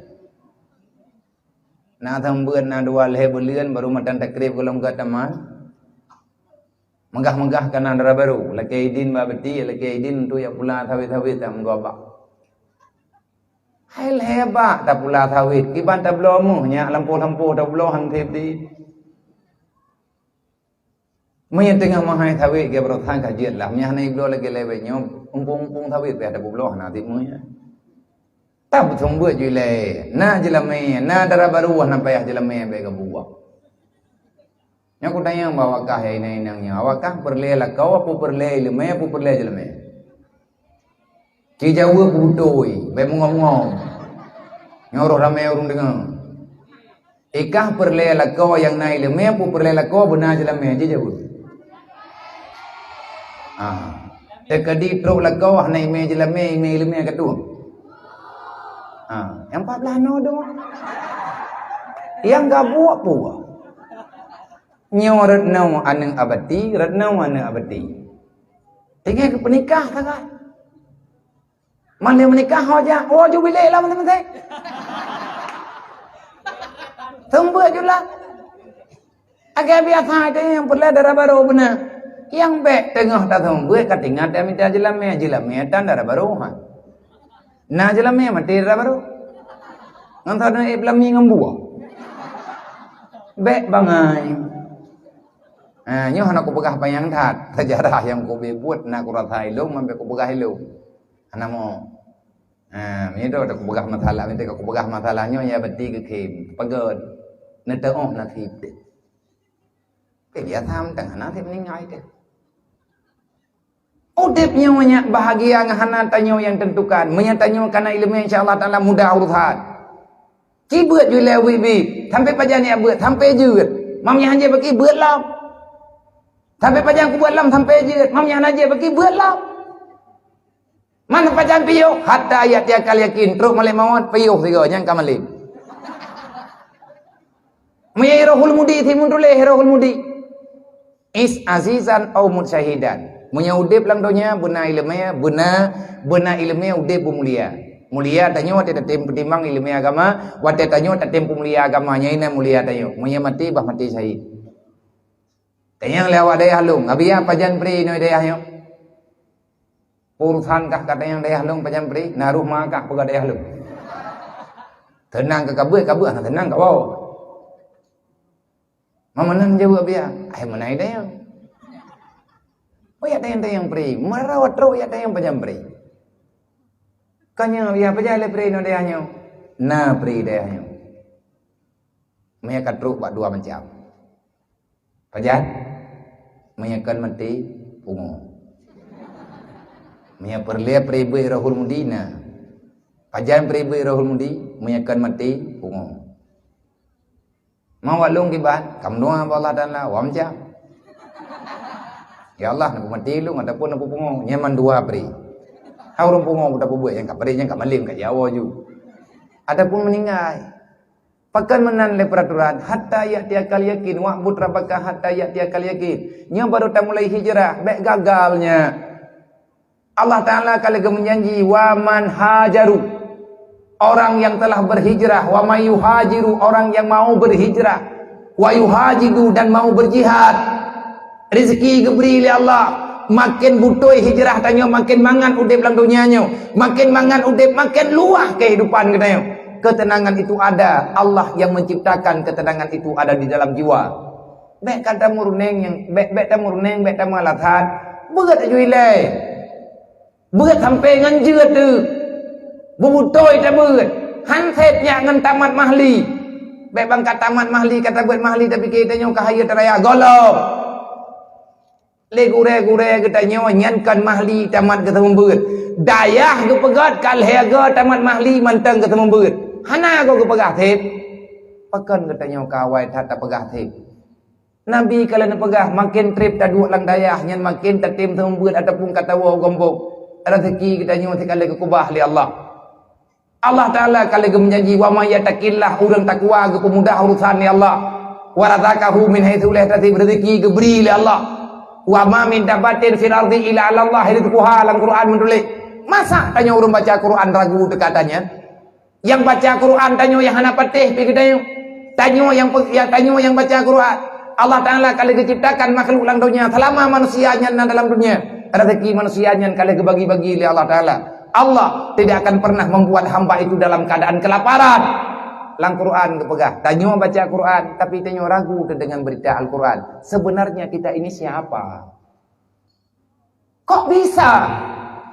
Na seumeubeuet na dua lhèe buleuen baru matan takrib gohlom ka tamat. Meugah-meugah ka na dara barô, lakèe idin bak beuti, lakèe idin untuk jak pula sawét-sawét tam dua bak. Hai lhèe bak tapula sawét, kiban tabloe meuh nyak lampôh-lampôh tabloe han sép di. Meunyoe teungoh meuhai sawét geuh barosan ka jeuet lah. Meunyoe hana ibloe lagèe lewat nyoe, umpung-umpung sawét payah tapeubloe hana tiep meunyoe. Tam seumeubeuet ju ilèe, na jeulamèe, na dara barô hana payah jeulamèe bèk geubuet. Nyoe kutanyong bak awak kah nyang inong-inong nyoe, awak kah peureulèe lakoe, peue peureulèe ileumèe, peue peureulèe jeulamèe? Ci jaweueb beutôi, bèk mungong-mungong. Nyoe roh ramè ureueng deungö. Ikah peureulèe lakoe nyang na ileumèe, peue peureulèe lakoe beuna jeulamèe, ci jaweueb. Ah. Teukeudi trok lakoe hana imè jeulamèe, imè ileumèe ka tueng. Ah, nyang pat blah noe dong. Nyang gabuek peue? Nyoe reutnoe aneuk abati, reutnoe aneuk abati. Tinggai keu peunikah sagai. Mandum meunikah ho jak, ho ju bilék lah maséng-maséng. Seumeubeuet ju lah. Agak biasa aja nyang peureulèe dara barô beuna. Nyang bèk teungoh taseumeubeuet ka teuingat tamita jeulamèe, jeulamèe tan dara barô ha. Na jeulamèe maté dara barô. Ngon saboh éb lami ngon buah. Bék bangai. Ha, nyoe hana kupeugah panyang that. Sejarah nyang kube buet na kurasa ilong, sampai kupeugah ilong. Hana mo. Ha, meunyoe tu kupeugah masalah, minta kupeugah masalah nyoe ya beti keu khém. Peugah. Neuteuoh nasib deh. Oke, biasa mantong hana sép meuninggai teuh. Udép nyoe nyak bahagia ngon hana tanyoe nyang tentukan. Meunyoe tanyoe kana ileumé, insya Allah Taala mudah urusan. Ci beuet ju ilée ubit-bit. Sampai pajan jak beuet, sampai jeuet. Mam nyan hana jeuet baki beuet lom. Sampai pajan kubeuet lom, sampai jeuet. Mam nyan hana jeuet baki beuet lom. Man pajan piôh, hatta ya'tiyakal yakin, trok malaikat maut, piôh sigoe, nyan ka malém. Meunyoe Rohul Mudi, simun tuléh Rohul Mudi. Is azizan au mutsyahidan. Meunyoe udép lam donya, beuna ileumé, beuna, beuna ileumé udép beumulia. Mulia tanyoe watée tatem peutimang ileumé agama, watée tanyoe tatem peumulia agama, nyan na mulia tanyoe. Meunyoe maté, bah maté syahid. Tanyong lé awak dayah lôn, "Abiya pajan pri inoe dayah nyoe?" Urusan kah ka tanyong dayah lôn pajan pri, na ruh ma kah peugah dayah lôn. Teunang keu kabeuet, kabeuet hana teunang keu woe. Meunan jaweueb biya, "Ai meunan dayah." Oh, ya tanyong-tanyong pri, meurawa trok ya tanyong pajan pri. Ka nyoe biya pajan lé pri inoe dayah nyoe? Na pri dayah nyoe. Meunyoe ka trok bak dua macam. Pajan? Meunyoe kon maté, pungo. Meunyoe peureulée pribeuet Rohul Mudi na. Pajan pribeuet Rohul Mudi, meunyoe kon maté, pungo. Mau walong kiban, kam doa bak Allah Taala, wa macam. Ya Allah, nak maté lôn ataupun nak pungo, nyaman dua pri. Ha ureuëng pungo buta peubuet nyang ka pri, nyang ka malem ka jawa ju. Ataupun meuninggai. Pakon meunan lé peuraturan, hatta ya'tiyakal yakin, wa'bud rabbaka hatta ya'tiyakal yakin. Nyoe baru tamulai hijrah, bék gagal nyan. Allah Taala ka lagée meujanji, "Wa man hajaru," orang yang telah berhijrah, "wa may yuhajiru," orang yang mau berhijrah, "wa yuhajidu," dan mau berjihad. Rezeki geubri lé Allah. Makin beutôi hijrah tanyoe, makin mangat udeb lam donya nyoe. Makin mangat udeb, makin luwah kehidupan geutanyoe. Ketenangan itu ada. Allah yang menciptakan ketenangan itu ada di dalam jiwa. Bék ka tameurunéng nyang, bék, bék tameurunéng, bék tameualasan. Beuet aju ilée. Beuet sampoe ngon jeuet teuh. Beubutôi tabeuet. Han sép nyak ngon tamat mahli. Bék ban ka tamat mahli, ka tabeuet mahli, tapike tanyoe ka hayeue taraya. Gohlom. Lé gurée-gurée geutanyoe nyan kon mahli tamat geuseumeubeuet. Dayah geupeugét ka lhée goe tamat mahli mantong geuseumeubeuet. Hana goe geupeugah sép. Pakon geutanyoe ka awai that tapeugah sép. Nabi ka lheueh neupeugah, makin treb taduek lam dayah, nyan makin tatem seumeubeuet ataupun ka tawoe u gampông. Rezeki geutanyoe sikalée geukeubah lé Allah. Allah Taala ka lheueh geumeujanji, "Wa may yattaqillah," ureuëng takwa geupeumudah urusan lé Allah. "Wa razaqahu min haitsu la yahtasib," rezeki geubri lé Allah. "Wa ma min dabbatin fil ardi illa 'alallah rizquha," lam Quran meutuléh. Masa tanyoe ureuëng baca Quran ragu teuka tanyan? Nyang baca Quran tanyoe nyang hana patéh pi geutanyoe. Tanyoe nyang pe-, nyang, tanyoe nyang baca Quran. Allah Taala ka lheueh geuciptakan makhluk lam donya. Selama manusia nyan na dalam dunia, rezeki manusia nyan ka lheueh geubagi-bagi lé Allah Taala. Allah tidak akan pernah membuat hamba itu dalam keadaan kelaparan. Lam Quran geupeugah, tanyoe baca Quran, tapi tanyoe ragu teuh dengan berita Al-Quran. Sebenarnya kita ini siapa? Kok bisa?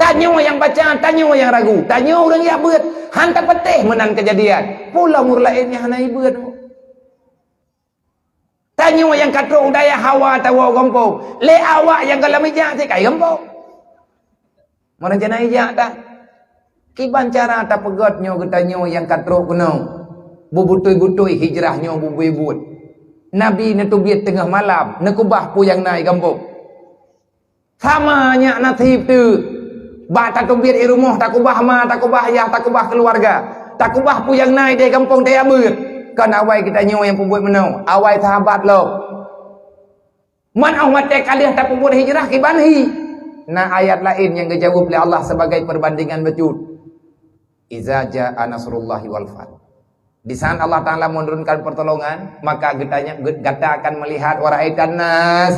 Tanyoe nyang baca, tanyoe nyang ragu. Tanyoe ureuëng jak beuet, han tapatéh meunan keujadian. Peue lom ureuëng laén nyang hana jibeuet. Tanyoe nyang ka trok u dayah hawa atawa u gampông. Lé awak nyang gohlom ijak cit ka i gampông. Meurencana ijak dah. Kiban cara tapeugét nyoe geutanyoe nyang ka trok keunoe. Beubutôi-butôi hijrah nyoe beubui buet. Nabi neuteubiet teungoh malam, neukeubah peue nyang na i gampông. Sama nyak nasib teuh. Bak tateubiet i rumoh, takeubah ma, takeubah yah, takeubah keuluwarga. Takeubah peue nyang na i gampông tajak beuet. Kon awai geutanyoe nyang peubuet meunoe, awai sahabat lom. Man 'oh watée ka lheueh tapeubuet hijrah kiban hi. Na ayat laén nyang geujaweueb lé Allah sibagai peubandingan bacut. "Iza jaa nasrullahi wal fath." Di saat Allah Taala menurunkan pertolongan, maka geutanyoe, gata akan melihat, "Wa ra'aitan nas,"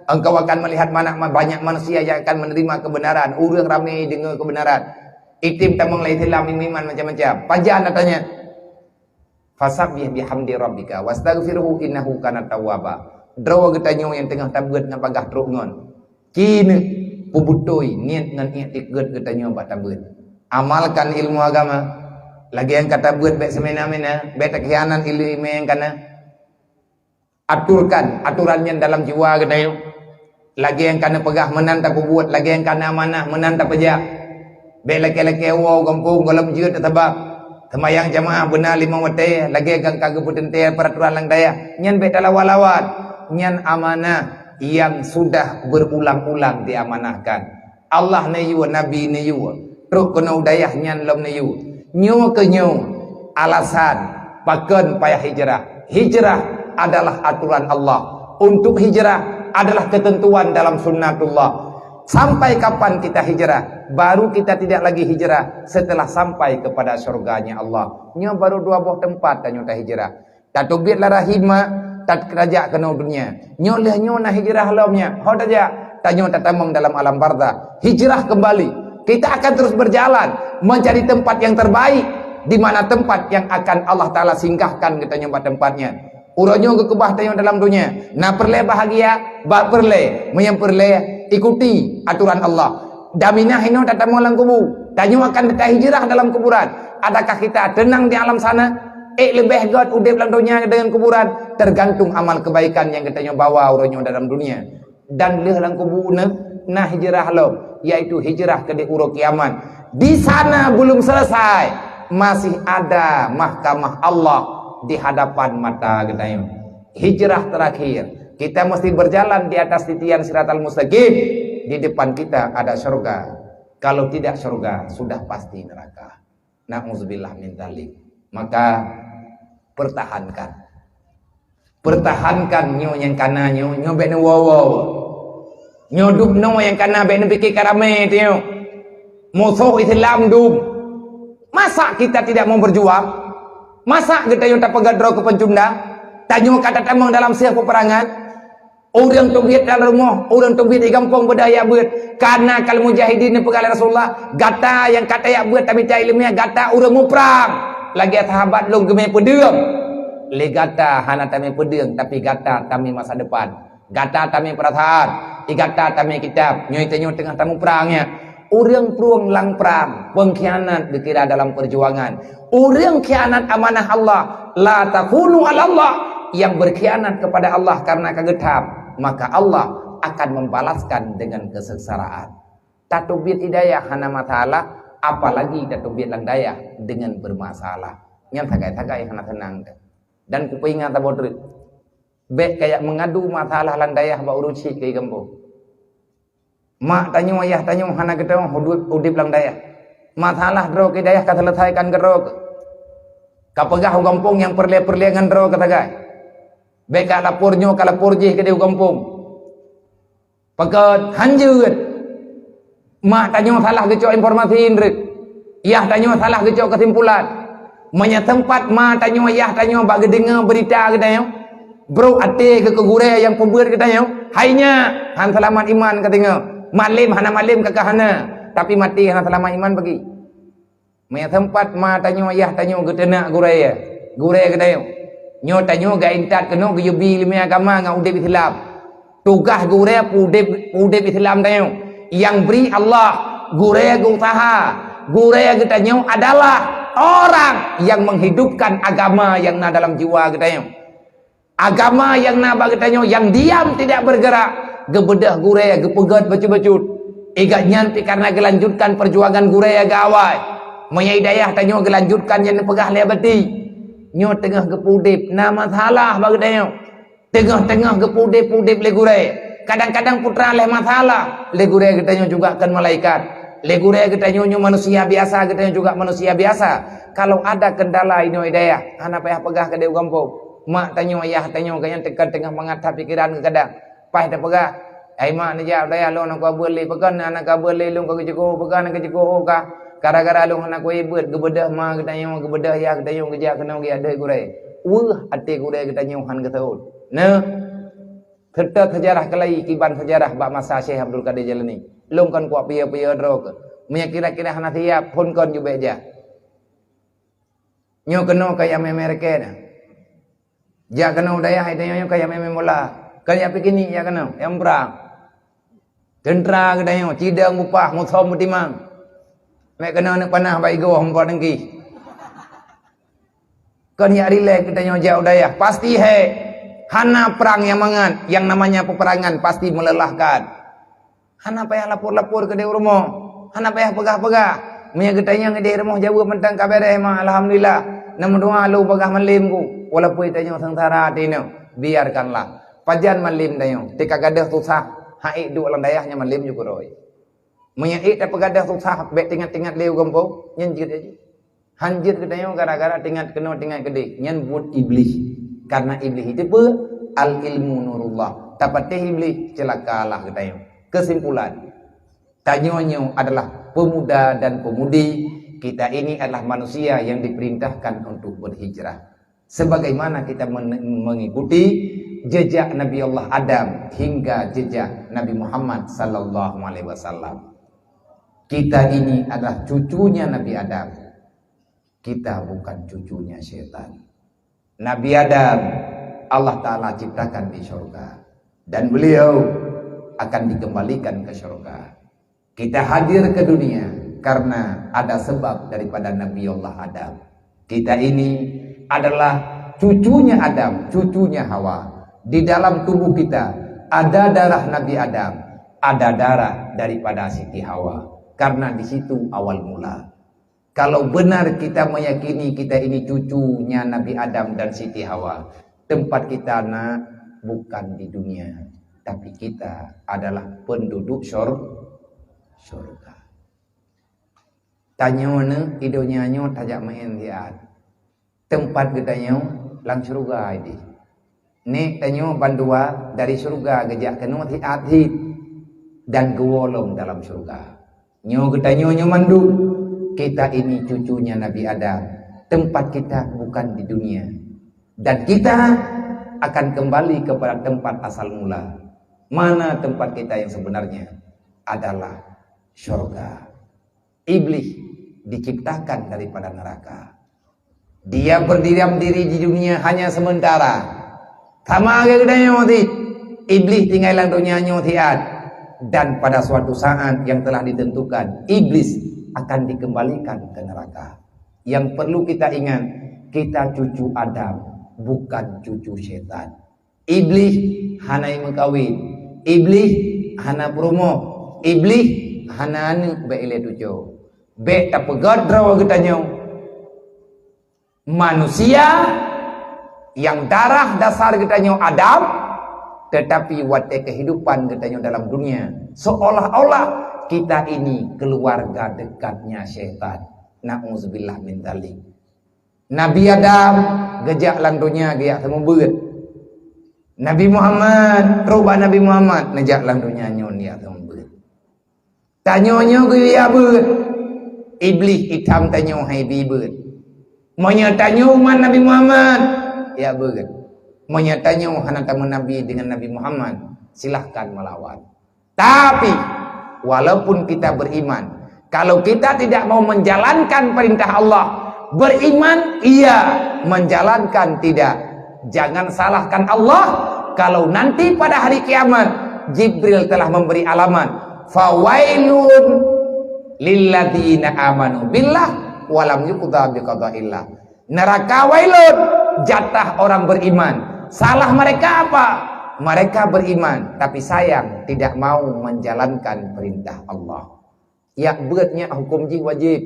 engkau akan melihat mana, banyak manusia yang akan menerima kebenaran, ureuëng ramé deungoe kebenaran. Item tamong lé Islam, iman macam-macam. Pajan datanya? Fasabbih bihamdi rabbika wastaghfirhu innahu kana tawwaba. Droe geutanyoe nyang teungoh tabeuet ngon bagaih trok ngon, ci neuh peubeutôi niet ngon iktikeuet geutanyoe bak tabeuet. Amalkan ilmu agama. Lagée nyang ka tabeuet bék seumena-mena, bék takhianat ilmu nyang kana. Aturkan aturan nyan dalam jiwa geutanyoe. Lagée nyang kana peugah meunan tapeubuet, lagée nyang kana amanah meunan tapeujak. Bék lakée-lakée woe gampông gohlom jeuet sabab seumayang jamaah beuna limong watée, lagée nyang ka geupeuteuntée peuraturan lam dayah. Nyan bék talawan-lawan. Nyan amanah nyang sudah berulang-ulang diamanahkan. Allah neuyue, Nabi neuyue, trok keunoe u dayah nyan lom neuyue. Nyoe keuh nyoe alasan pakon payah hijrah. Hijrah adalah aturan Allah. Untuk hijrah adalah ketentuan dalam sunnatullah. Sampai kapan kita hijrah? Baru kita tidak lagi hijrah setelah sampai kepada syurganya Allah. Nyoe baru dua boh teumpat tanyoe tahijrah. Tateubiet lam rahim mak, tat-, tajak keunoe dunia. Nyoe lheueh nyoe na hijrah lom nyan. Ho tajak, tanyoe tatamong dalam alam barzakh. Hijrah kembali. Kita akan terus berjalan mencari tempat yang terbaik, di mana tempat yang akan Allah Taala singgahkan geutanyoe bak tempat nyan. Uroe nyoe geukeubah tanyoe dalam dunia. Na peureulée bahagia, bak peureulée, meunyoe peureulée, ikuti aturan Allah. Daminah inoe tatamong lam kubu. Tanyoe akan tahijrah dalam kuburan. Adakah kita tenang di alam sana? Ék leubeh gét udeb lam donya deungon kuburan, tergantung amal kebaikan nyang geutanyoe bawa uroe nyoe dalam dunia. Dan lheueh lam kubu neuh na hijrah lom, yaitu hijrah keudeh uroe kiamat. Di sana belum selesai, masih ada mahkamah Allah di hadapan mata geutanyoe. Hijrah terakhir, kita mesti berjalan di atas titian siratal mustaqim. Di depan kita ada syurga. Kalau tidak syurga, sudah pasti neraka. Na'udzubillah min dzalik. Maka pertahankan. Pertahankan nyoe nyang kana nyoe, nyoe bék neuwoe-woe. Nyoe dubnoe nyang kana bék neupike ka ramé tanyoe. Musoh Islam dum. Masa kita tidak mau berjuang? Masa geutanyoe tapeugét droe keu pencunda? Tanyoe ka tatamong dalam seuh peperangan. Ureuëng teubiet lam rumoh, ureuëng teubiet di gampông beudah yak beuet. Kana kal mujahidin neupeugah lé Rasulullah, gata nyang ka tayak beuet tamita iéleumé, gata ureuëng muprang. Lagée sahabat lôn geumé peudeueng. Lé gata hana tamé peudeueng, tapi gata tamé masa depan. Gata tamé peurasaan, i gata tamé kitab. Nyoe tanyoe teungoh tamuprang nyan. Ureuëng prueng lam prang, pengkhianat geukira dalam perjuangan. Ureuëng khianat amanah Allah, la takhunu ala Allah, yang berkhianat kepada Allah karena ka geutham, maka Allah akan membalaskan dengan kesengsaraan. Tateubiet i dayah hana masalah, apalagi tateubiet lam dayah dengan bermasalah. Nyan sagai-sagai hana seunang teuh. Dan kupeuingat saboh treuk, bék kajak meungadu masalah lam dayah bak ureuëng chik keu i gampông. Mak tanyoe, ayah tanyoe hana geutanyoe udeb, udeb lam dayah. Masalah droe keu dayah ka seuleusaika keudroe keuh. Ka peugah u gampông nyang peureulée-peureulée ngon droe keuh sagai. Bék ka lapor nyoe, ka lapor jih keudeh u gampông. Pakon han jeuet. Mak tanyoe salah geucok informasi indreuk. Yah tanyoe salah geucok keusimpulan. Meunyoe teumpat ma tanyoe, yah tanyoe bak geudeungoe beurita geutanyoe, brok até keu keu gurée nyang peubeuet geutanyoe, hai nyak, han seulamat iman ka deungoe. Malem hana malem ka ka hana, tapi maté hana seulamat iman bagi. Meunyoe teumpat ma tanyoe, yah tanyoe geuteunak gurée, gurée geutanyoe, nyoe tanyoe geuintat keunoe geuyue bi iéleumé agama ngon udeb Islam. Tugaih gurée peudeb, peudeb Islam tanyoe nyang bri Allah. Gurée geuusaha. Gurée geutanyoe adalah orang yang menghidupkan agama nyang na dalam jiwa geutanyoe. Agama nyang na bak geutanyoe nyang diam tidak bergerak, geubeudôh gurée geupeugét bacut-bacut. Igat nyan pih karena geulanjutkan perjuangan gurée nyang awai. Meunyoe i dayah tanyoe geulanjutkan nyang neupeugah lé bati. Nyoe teungoh geupeudeb na masalah bak geutanyoe. Teungoh-teungoh geupeudeb-peudeb lé gurée. Kadang-kadang putra lé masalah, lé gurée geutanyoe juga kon malaikat. Lé gurée geutanyoe nyoe manusia biasa, geutanyoe juga manusia biasa. Kalau ada kendala inoe i dayah, hana payah peugah keudeh u gampông. Mak tanyoe, ayah tanyoe, gobnyan teungoh-teungoh mangat that pikeran geuh kadang. Paih tapeugah, "Hai mak, neujak u dayah lôn, hana kuabeuet lé. Pakon hana kuabeuet lé lôn ka geuceuko, pakon hana geuceuko ka? Gara-gara lôn hana kuabeuet." Geubeudôh ma geutanyoe, geubeudôh yah geutanyoe geujak keunoe geujak deuek gurée. Weueh até gurée geutanyoe han geuseuôt. Nah, seutôt seujarah keulai kiban seujarah bak masa Syekh Abdul Qadir Jailani. Lôn kon kuat piye-piye droe keuh. Meunyoe kira-kira hana siap, phon kon jubek jah. Nyoe keunoe ka nyang mé-mé raket na. Jak keunoe u dayah, hai tanyoe nyoe ka nyang mé-mé bola. Ka jak piknik jak keunoe, nyang prang. Teuntra geutanyoe, cidong bupah, musom beutimang. Mé keunoe aneuk panah bak igoe, mupat dengki. Kon jak rilek geutanyoe jak u dayah. Pasti he, hana prang nyang mangat, yang namanya peperangan pasti melelahkan. Hana payah lapor-lapor keudeh u rumoh. Hana payah peugah-peugah. Meunyoe geutanyoe keudeh rumoh jaweueb mantong ka beureh, ma, alhamdulillah. Neumeudoa lôn bagaih malem ku. Walaupun tanyoe seungsara até nyoe, biarkanlah. Pajan malem tanyoe, teuka gadôh susah, han ék duek lam dayah nyan malem ju keurôi. Meunyoe ék tapeugadôh susah, bék teuingat-ingat lé u gampông, nyan jeuet aja. Han jeuet geutanyoe gara-gara teuingat keunoe teuingat keudeh, nyan buet Iblih. Karena Iblih itu peue? Al ilmu nurullah. Tapatéh Iblih, ceulakalah geutanyoe. Kesimpulan, tanyoe nyoe adalah pemuda dan pemudi, kita ini adalah manusia yang diperintahkan untuk berhijrah. Sebagaimana kita men-, mengikuti jejak Nabi Allah Adam hingga jejak Nabi Muhammad sallallahu alaihi wasallam. Kita ini adalah cucunya Nabi Adam. Kita bukan cucunya setan. Nabi Adam, Allah Ta'ala ciptakan di surga. Dan beliau akan dikembalikan ke surga. Kita hadir ke dunia karena ada sebab daripada Nabi Allah Adam. Kita ini adalah cucunya Adam, cucunya Hawa. Di dalam tubuh kita ada darah Nabi Adam, ada darah daripada Siti Hawa. Karena di situ awal mula. Kalau benar kita meyakini kita ini cucunya Nabi Adam dan Siti Hawa, tempat kita nak bukan di dunia, tapi kita adalah penduduk syur-, syurga. Tanyoe neuh, i donya nyoe tajak meu'en siat. Teumpat geutanyoe lam syeuruga ideh. Nèk tanyoe bandua dari syeuruga geujak keunoe siat cit dan geuwoe lom dalam syeuruga. Nyoe geutanyoe nyoe mandum, kita ini cucunya Nabi Adam. Tempat kita bukan di dunia. Dan kita akan kembali kepada tempat asal mula. Mana tempat kita yang sebenarnya? Adalah syurga. Iblih diciptakan daripada neraka. Dia berdiam diri di dunia hanya sementara. Sama lagèe geutanyoe cit, Iblih tinggai lam donya nyoe siat. Dan pada suatu saat yang telah ditentukan, Iblis akan dikembalikan ke neraka. Yang perlu kita ingat, kita cucu Adam, bukan cucu setan. Iblih hana meukawen. Iblih hana peurumoh. Iblih hana aneuk bak ilèe tujoh. Bèk tapeugèt droe geutanyoe. Manusia yang darah dasar geutanyoe Adam, tetapi watèe kehidupan geutanyoe dalam dunia, seolah-olah kita ini keluarga dekatnya syaitan. Na'udzubillah min dzalik. Nabi Adam geujak lam donya geujak seumeubeuet. Nabi Muhammad, trok bak Nabi Muhammad neujak lam donya nyoe neujak seumeubeuet. Tanyoe nyoe geuyue jak beuet. Iblih itam tanyoe hai bi beuet. Meunyoe tanyoe umat Nabi Muhammad, jak beuet. Meunyoe tanyoe hana tameunabi dengan Nabi Muhammad, silahkan melawan. Tapi, walaupun kita beriman, kalau kita tidak mau menjalankan perintah Allah, beriman iya, menjalankan tidak. Jangan salahkan Allah kalau nanti pada hari kiamat Jibril telah memberi alamat, "Fawailun lilladzina amanu billah walam yuqda biqadaillah." Neraka wailun, jatah orang beriman. Salah mereka apa? Mereka beriman, tapi sayang tidak mau menjalankan perintah Allah. Jak beuet nyan huköm jih wajéb.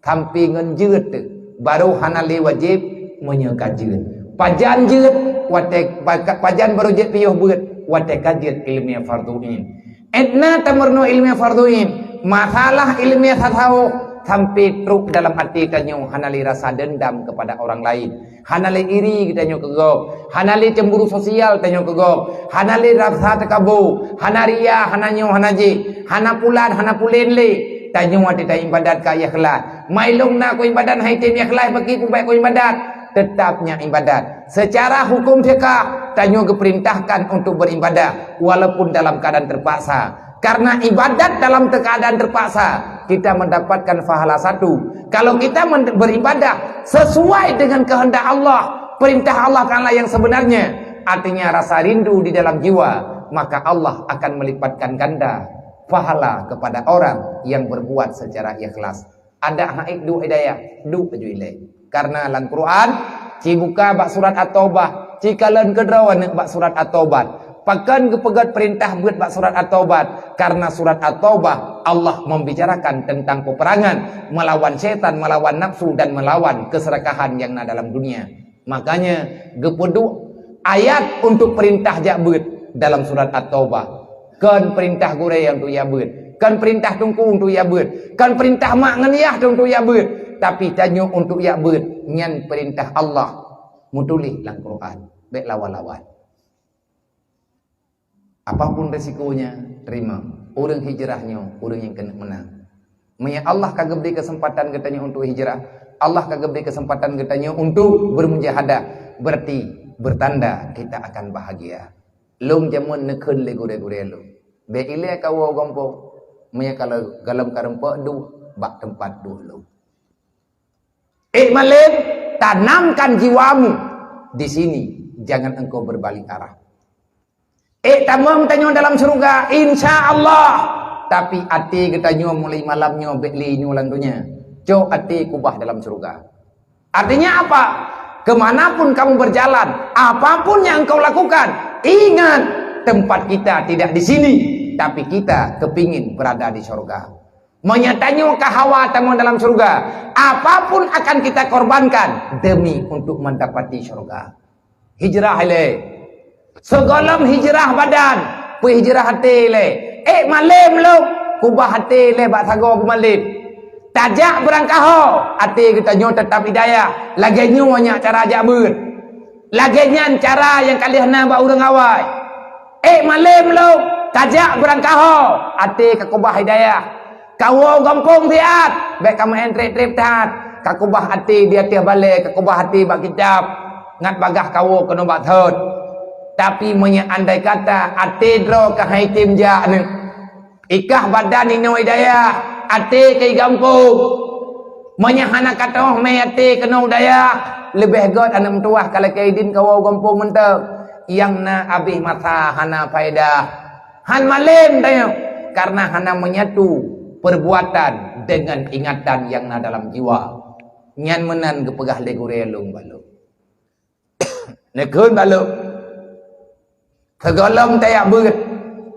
Sampai ngon jeuet teuh, barô hana lé wajéb meunyoe ka jeuet. Pajan jeuet, watèe pa-, pajan barô jeuet piôh beuet, watèe ka jeuet ileumèe fardhu ain. Edna tameurunoe ileumèe fardhu ain, masalah ileumèe tasawuf sampai trok dalam até tanyoe hana lé rasa dendam kepada orang lain. Hana lé iri geutanyoe keu gob, hana lé cemburu sosial tanyoe keu gob, hana lé rasa teukabu, hana ria, hana nyoe, hana jih, hana pulan, hana pulen lé. Tanyoe watèe taibadat ka ikhlas. Mai lôn na ku ibadat hai tem ikhlas bagi ku baik ku ibadat. Tetap nyan ibadat. Secara hukum fiqah, tanyoe geupeurintahkan untuk beribadah walaupun dalam keadaan terpaksa. Karena ibadat dalam keadaan terpaksa, kita mendapatkan pahala satu. Kalau kita men-, beribadah sesuai dengan kehendak Allah, perintah Allah Ta'ala yang sebenarnya, artinya rasa rindu di dalam jiwa, maka Allah akan melipatkan ganda pahala kepada orang yang berbuat secara ikhlas. Adak hana ék duek i dayah, duek laju ilée. Karena lam Quran, ci buka bak surat At-Taubah, ci kalon keudroe aneuk bak surat At-Taubah. Pakon geupeugét peurintah beuet bak surat At-Taubah? Karena surat At-Taubah, Allah membicarakan tentang peperangan melawan setan, melawan nafsu, dan melawan keserakahan yang na dalam dunia. Makanya, geupeuduek ayat untuk peurintah jak beuet dalam surat At-Taubah. Kon peurintah gurée untuk jak beuet, kon peurintah teungku untuk jak beuet, kon peurintah mak ngon yah untuk jak beuet, tapi tanyoe untuk jak beuet, nyan peurintah Allah meutuléh lam Quran. Bék lawan-lawan. Apapun risikonya, terima. Ureuëng hijrah nyoe, ureuëng nyang keuneuk meunang. Meunyoe Allah ka geubri keuseumpatan geutanyoe untuk hijrah, Allah ka geubri keuseumpatan geutanyoe untuk beurmujahadah, berarti bertanda kita akan bahagia. Lôn jameun neukheun lé gurée-gurée lôn, bék ilée kawoe gampông, meunyoe kalau gohlom ka rumpok duek bak teumpat duek lôn. Ék malém, tanamkan jiwamu di sini, jangan engkau berbalik arah. Ék tamong tanyoe dalam syeuruga, insya Allah. Tapi até geutanyoe mulai malam nyoe bék lé nyoe lam donya. Cok até kubah dalam syeuruga. Artinya apa? Kemanapun kamu berjalan, apapun yang engkau lakukan, ingat, tempat kita tidak di sini, tapi kita kepingin berada di syurga. Meunyoe tanyoe ka hawa tamong dalam syeuruga, apapun akan kita korbankan demi untuk mendapati syeuruga. Hijrah ilée. Sigohlom hijrah badan, peuhijrah até ilée. Ék malém lom, kubah até ilée bak sagoe beumalém. Tajak beurangkaho, até geutanyoe teutap i dayah. Lagée nyoe nyan cara jak beuet. Lagée nyan cara nyang ka lheueh na bak ureuëng awai. Ék malém lom, tajak beurangkaho, até ka kubah i dayah. Kawoe gampông siat, bék ka meu'en treb-treb that. Ka kubah até di ateueh balée, ka kubah até bak kitab, ngat bagaih kawoe keunoe bak thot. Tapi meunyoe andai kata até droe ka hai tem jak neuh, ikah badan inoe i dayah, até ka i gampông. Meunyoe hana ka toh mé até keunoe u dayah, leubeh gét aneuk meutuwah ka lakée idin kawoe u gampông mantong. Nyang na abéh masa hana faedah. Han malém tanyoe, karena hana menyatu perbuatan dengan ingatan yang na dalam jiwa. Nyan meunan geupeugah lé gurée lôn bak lôn. Neukheun bak lôn, sigohlom tajak beuet,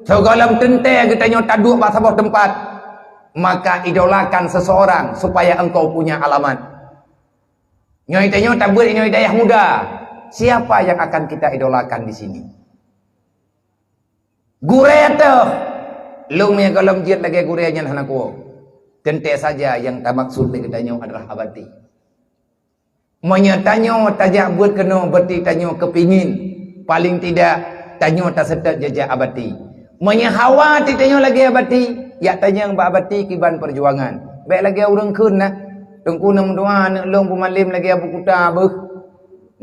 sigohlom teuntée geutanyoe taduek bak saboh teumpat, maka idolakan seseorang supaya engkau punya alamat. Nyoe tanyoe tabeuet inoe dayah muda, siapa yang akan kita idolakan di sini? Gurée teuh. Lôn meunyoe gohlom jeuet lagée gurée nyan hana kuwoe. Teuntée saja nyang tamaksud lé geutanyoe adalah abati. Meunyoe tanyoe tajak beuet keunoe, berarti tanyoe keupingin, paléng tidak, tanyoe taseutôt jijak abati. Meunyoe hawa até tanyoe lagée abati, jak tanyong bak abati kiban peujuangan. Bék lagée ureuëng kheun na, teungku na meudoá aneuk lôn beumalém lagée Abu Kuta beuh.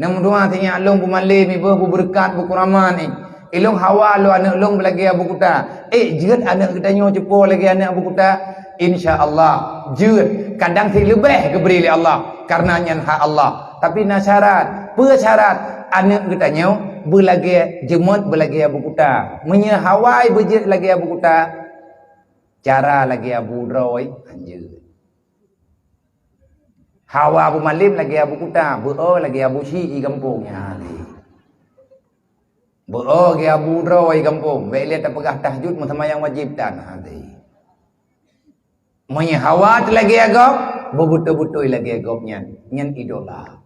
Na meudoá sinyak lôn beumalém, beuh beubeureukat, beukeuramat nyan. Ilôn hawa lôn aneuk lôn beulagée Abu Kuta. Ék jeuet aneuk geutanyoe cupo lagée aneuk Abu Kuta? Insya Allah, jeuet. Kadang sit leubeh geubri lé Allah, karena nyan hak Allah. Tapi na syarat. Peue syarat? Aneuk geutanyoe beulagée, jeuet beulagée Abu Kuta. Meunyoe hawa beujeuet lagée Abu Kuta, cara lagée Abu droe, hanjeuet. Hawa beumalém lagée Abu Kuta, beu-o lagée Abu Syik i gampông nyan. Beu-o lagée Abu droe i gampông, bék lé tapeugah tahajud meuseumayang wajéb tan hati. Meunyoe hawa teuh lagée gob, beubeutôi-beutôi lagée gob nyan, nyan idola.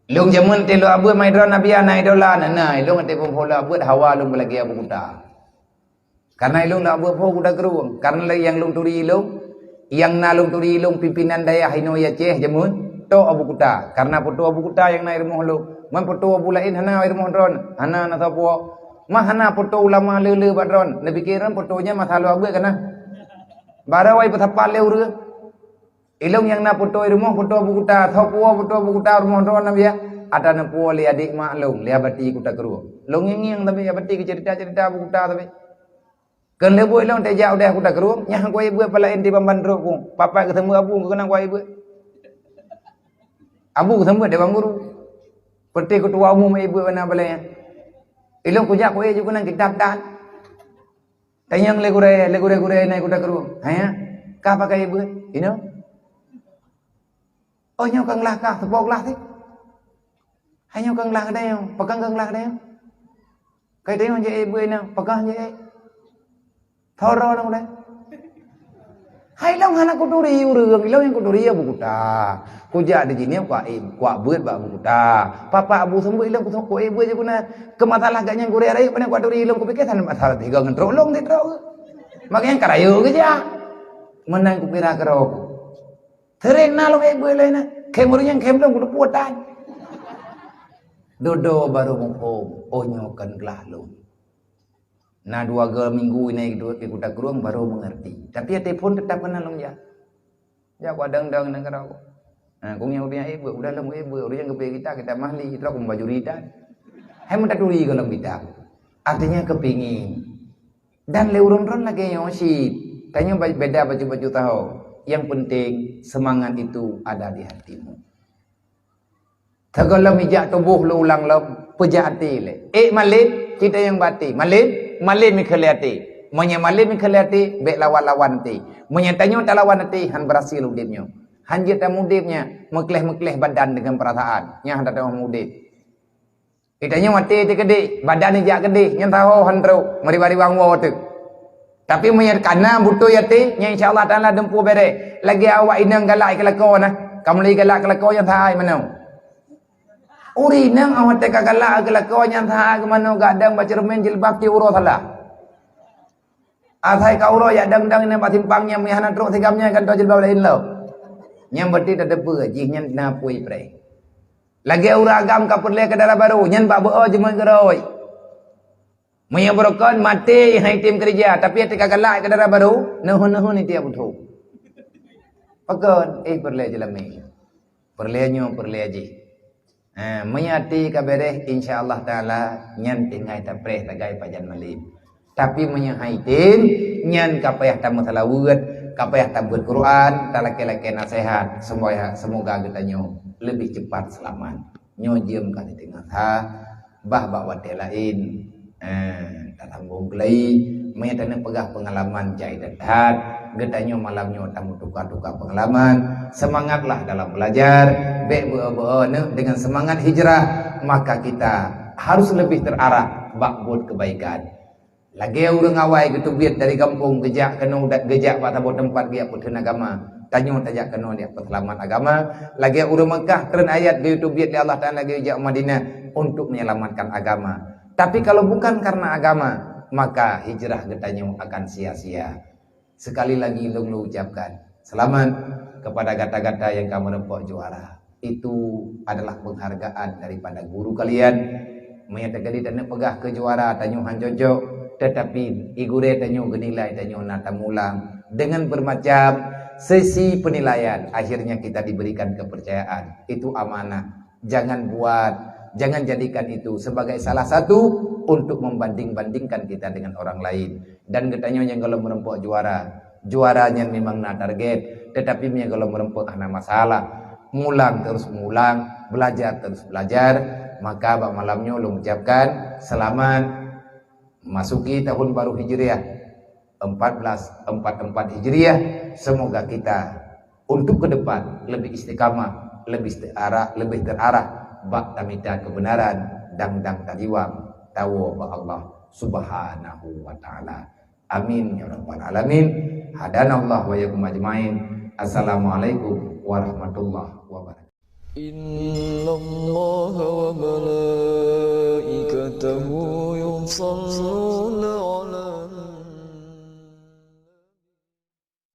Lôn jameun teuh lôn abeuet mai droe Nabi ana idola, na, na, ilôn até peuphon lôn abeuet hawa lôn beulagée Abu Kuta. Karena ilôn lôn abeuet pho Kuta Krueng. Karena lé nyang lôn turi ilôn, nyang na lôn turi ilôn pimpinan dayah inoe Aceh jameun, tok Abu Kuta. Karena peutua Abu Kuta nyang na i rumoh lôn. Man peutua Abu laén hana i rumoh droe, hana na sapeue. Mah hana peutua ulama le-le bak droe. Neupike droe peutua nyan masa lôn abeuet kana. Barô wai peusapat lé ureuëng. Ilôn nyang na peutua i rumoh, peutua Abu Kuta, sapeue peutua Abu Kuta rumoh droe na biya. Ata neupeue lé adék mak lôn, lé abati Kuta Krueng. Lôn ngieng-ngieng tapi abati keu cerita-cerita Abu Kuta tapi. Keu lheueh buet ilong teuh jak u dayah Kuta Krueng, nyan kuék beuet pala inti ban-ban trok ku. Papat geuseumeubeuet abu keunan kuék beuet. Abu geuseumeubeuet deh bang guru. Peureté keutua umum ék beuet bana balée nyan. Ilong kujak kuék ju keunan kitab tan. Tanyong lé gurée, lé gurée-gurée na Kuta Krueng. Hanya, ka pakai beuet? Inoe? Oh, nyoe ka nglah kah, teupoh glah teuh. Hai nyoe ka nglah keudeh nyoe, pakon ka nglah keudeh nyoe? Kai tanyong jeuet beuet nyoe, pakon jeuet? Thoro nyoe deh. Hai lôn hana kuturi ureuëng, ilong nyang kuturi ya Abu Kuta. Kujak di sini kuak, kuak beuet bak Abu Kuta. Papa Abu seumeubeuet ilong kuseumeubeuet beuet je guna. Keu masalah gak nyang gurée rayeuk pane kuak turi ilong kupike sana masalah tiga ngon trok long di trok. Makanya karayeuk ke jak. Menang kupira keroku. Sering na lôn ék beuet laén na. Khem ureuëng nyang khem lôn kuteupue tan. Dodo baru muphom, oh nyoe kon glah lôn. Na dua ga minggu inai duek di Kuta Krueng baru mengerti. Tapi até phon tetap keunan lôn jak. Jak kuadang-dang nanggroe. Ha, kong nyang ureuëng ék beuet, udah lôn ék beuet, ureuëng nyang geupeu kita, kita mahli, terus kong baju ritan. Hai meutaturi golom kita. Artinya kepingin. Dan lé ureuëng droen lagée nyoe cit. Tanyoe ba-, beda baju-baju tahu. Yang penting semangat itu ada di hatimu. Teugohlom ijak tuboh lé ulang lom, peujak até lé. Ék malem, cit tanyong bak até. Malem, malem ikheun lé até. Meunyoe malem ikheun lé até, bék lawan-lawan até. Meunyoe tanyoe talawan até, han berhasil udeb nyoe. Han jeuet tamudeb nyan, meukleh-meukleh badan deungon peurasaan. Nyan han tateumé udeb. Geutanyoe até teukeudeh, badan ijak keudeh, nyan saho han trok, meuriwang-riwang woe teuk. Tapi meunyoe kana beutôi até, nyan insya Allah Taala dumpeue bereh. Lagée awak inong galak keu lakoe na, ka mulai galak keu lakoe nyang saai meunoe. Ureuëng inong awak teuka galak keu lakoe nyang saai keu meunoe gadang bak ceureumen jilbab ti uroe salah. Asai ka uroe jak dang-dang inong bak simpang nyan meunyoe hana trok sigam nyan gantoe jilbab laén lom. Nyan berarti tateupeue jih nyan na apui preh. Lagée ureuëng agam ka peureulée keu dara barô, nyan bak beuo jeumeung keurôi. Meunyoe beurukon maté hai tem keureuja, tapi até ka galak keu dara barô, neuhon-neuhon tiep putôh. Pakon, eh peureulée jeulamé. Peureulée nyoe, peureulée jih. Ha, meunyoe até ka bereh, insya Allah Taala nyan tinggai tapreh tagai pajan malem. Tapi meunyoe hai tem, nyan ka payah tameusalaweuet, ka payah tabeuet Quran, talakée-lakée naseuhat, semoga, semoga geutanyoe leubeh cepat seulamat. Nyoe jeuem ka siteungoh ha, bah bak watée laén, eh, tasambong keulai. Meunyoe taneuk peugah peungalaman jai that-that, geutanyoe malam nyoe tameutuka-tuka peungalaman. Semangatlah dalam belajar, bék beu-beu neuk dengan semangat hijrah, maka kita harus lebih terarah bak buet kebaikan. Lagée ureuëng awai geuteubiet dari gampông geujak keunoe, geujak bak saboh teumpat geujak peutheun agama, tanyoe tajak keunoe jak peuseulamat agama. Lagée ureuëng Meukah treun ayat geuteubiet lé Allah Taala geujak Madinah untuk menyelamatkan agama. Tapi kalau bukan karena agama, maka hijrah geutanyoe akan sia-sia. Sekali lagi lôn ucapkan selamat kepada gata-gata yang ka meureumpok juara. Itu adalah penghargaan daripada guru kalian. Meunyoe teukeudi taneuk peugah keu juara tanyoe han cocok, tetapi i gurée tanyoe geunilai tanyoe na tamulang dengan bermacam sesi penilaian. Akhirnya kita diberikan kepercayaan. Itu amanah. Jangan buat, jangan jadikan itu sebagai salah satu untuk membanding-bandingkan kita dengan orang lain. Dan geutanyoe nyang gohlom meureumpok juara. Juara nyan memang na target, tetapi meunyoe gohlom meureumpok hana masalah. Mulang terus mulang, belajar terus belajar, maka bak malam nyoe lôn ucapkan selamat masuki tahun baru Hijriah empat belas empat empat Hijriah. Semoga kita untuk ke depan lebih istiqamah, lebih terarah, lebih terarah bak tamita kebenaran dan dang tariwang tawoe bak Allah Subhanahu wa Taala. Amin ya rabbal alamin. Hadanallahu wa iyyakum ajmain. Assalamualaikum warahmatullahi wabarakatuh. إن الله وملائكته يصلون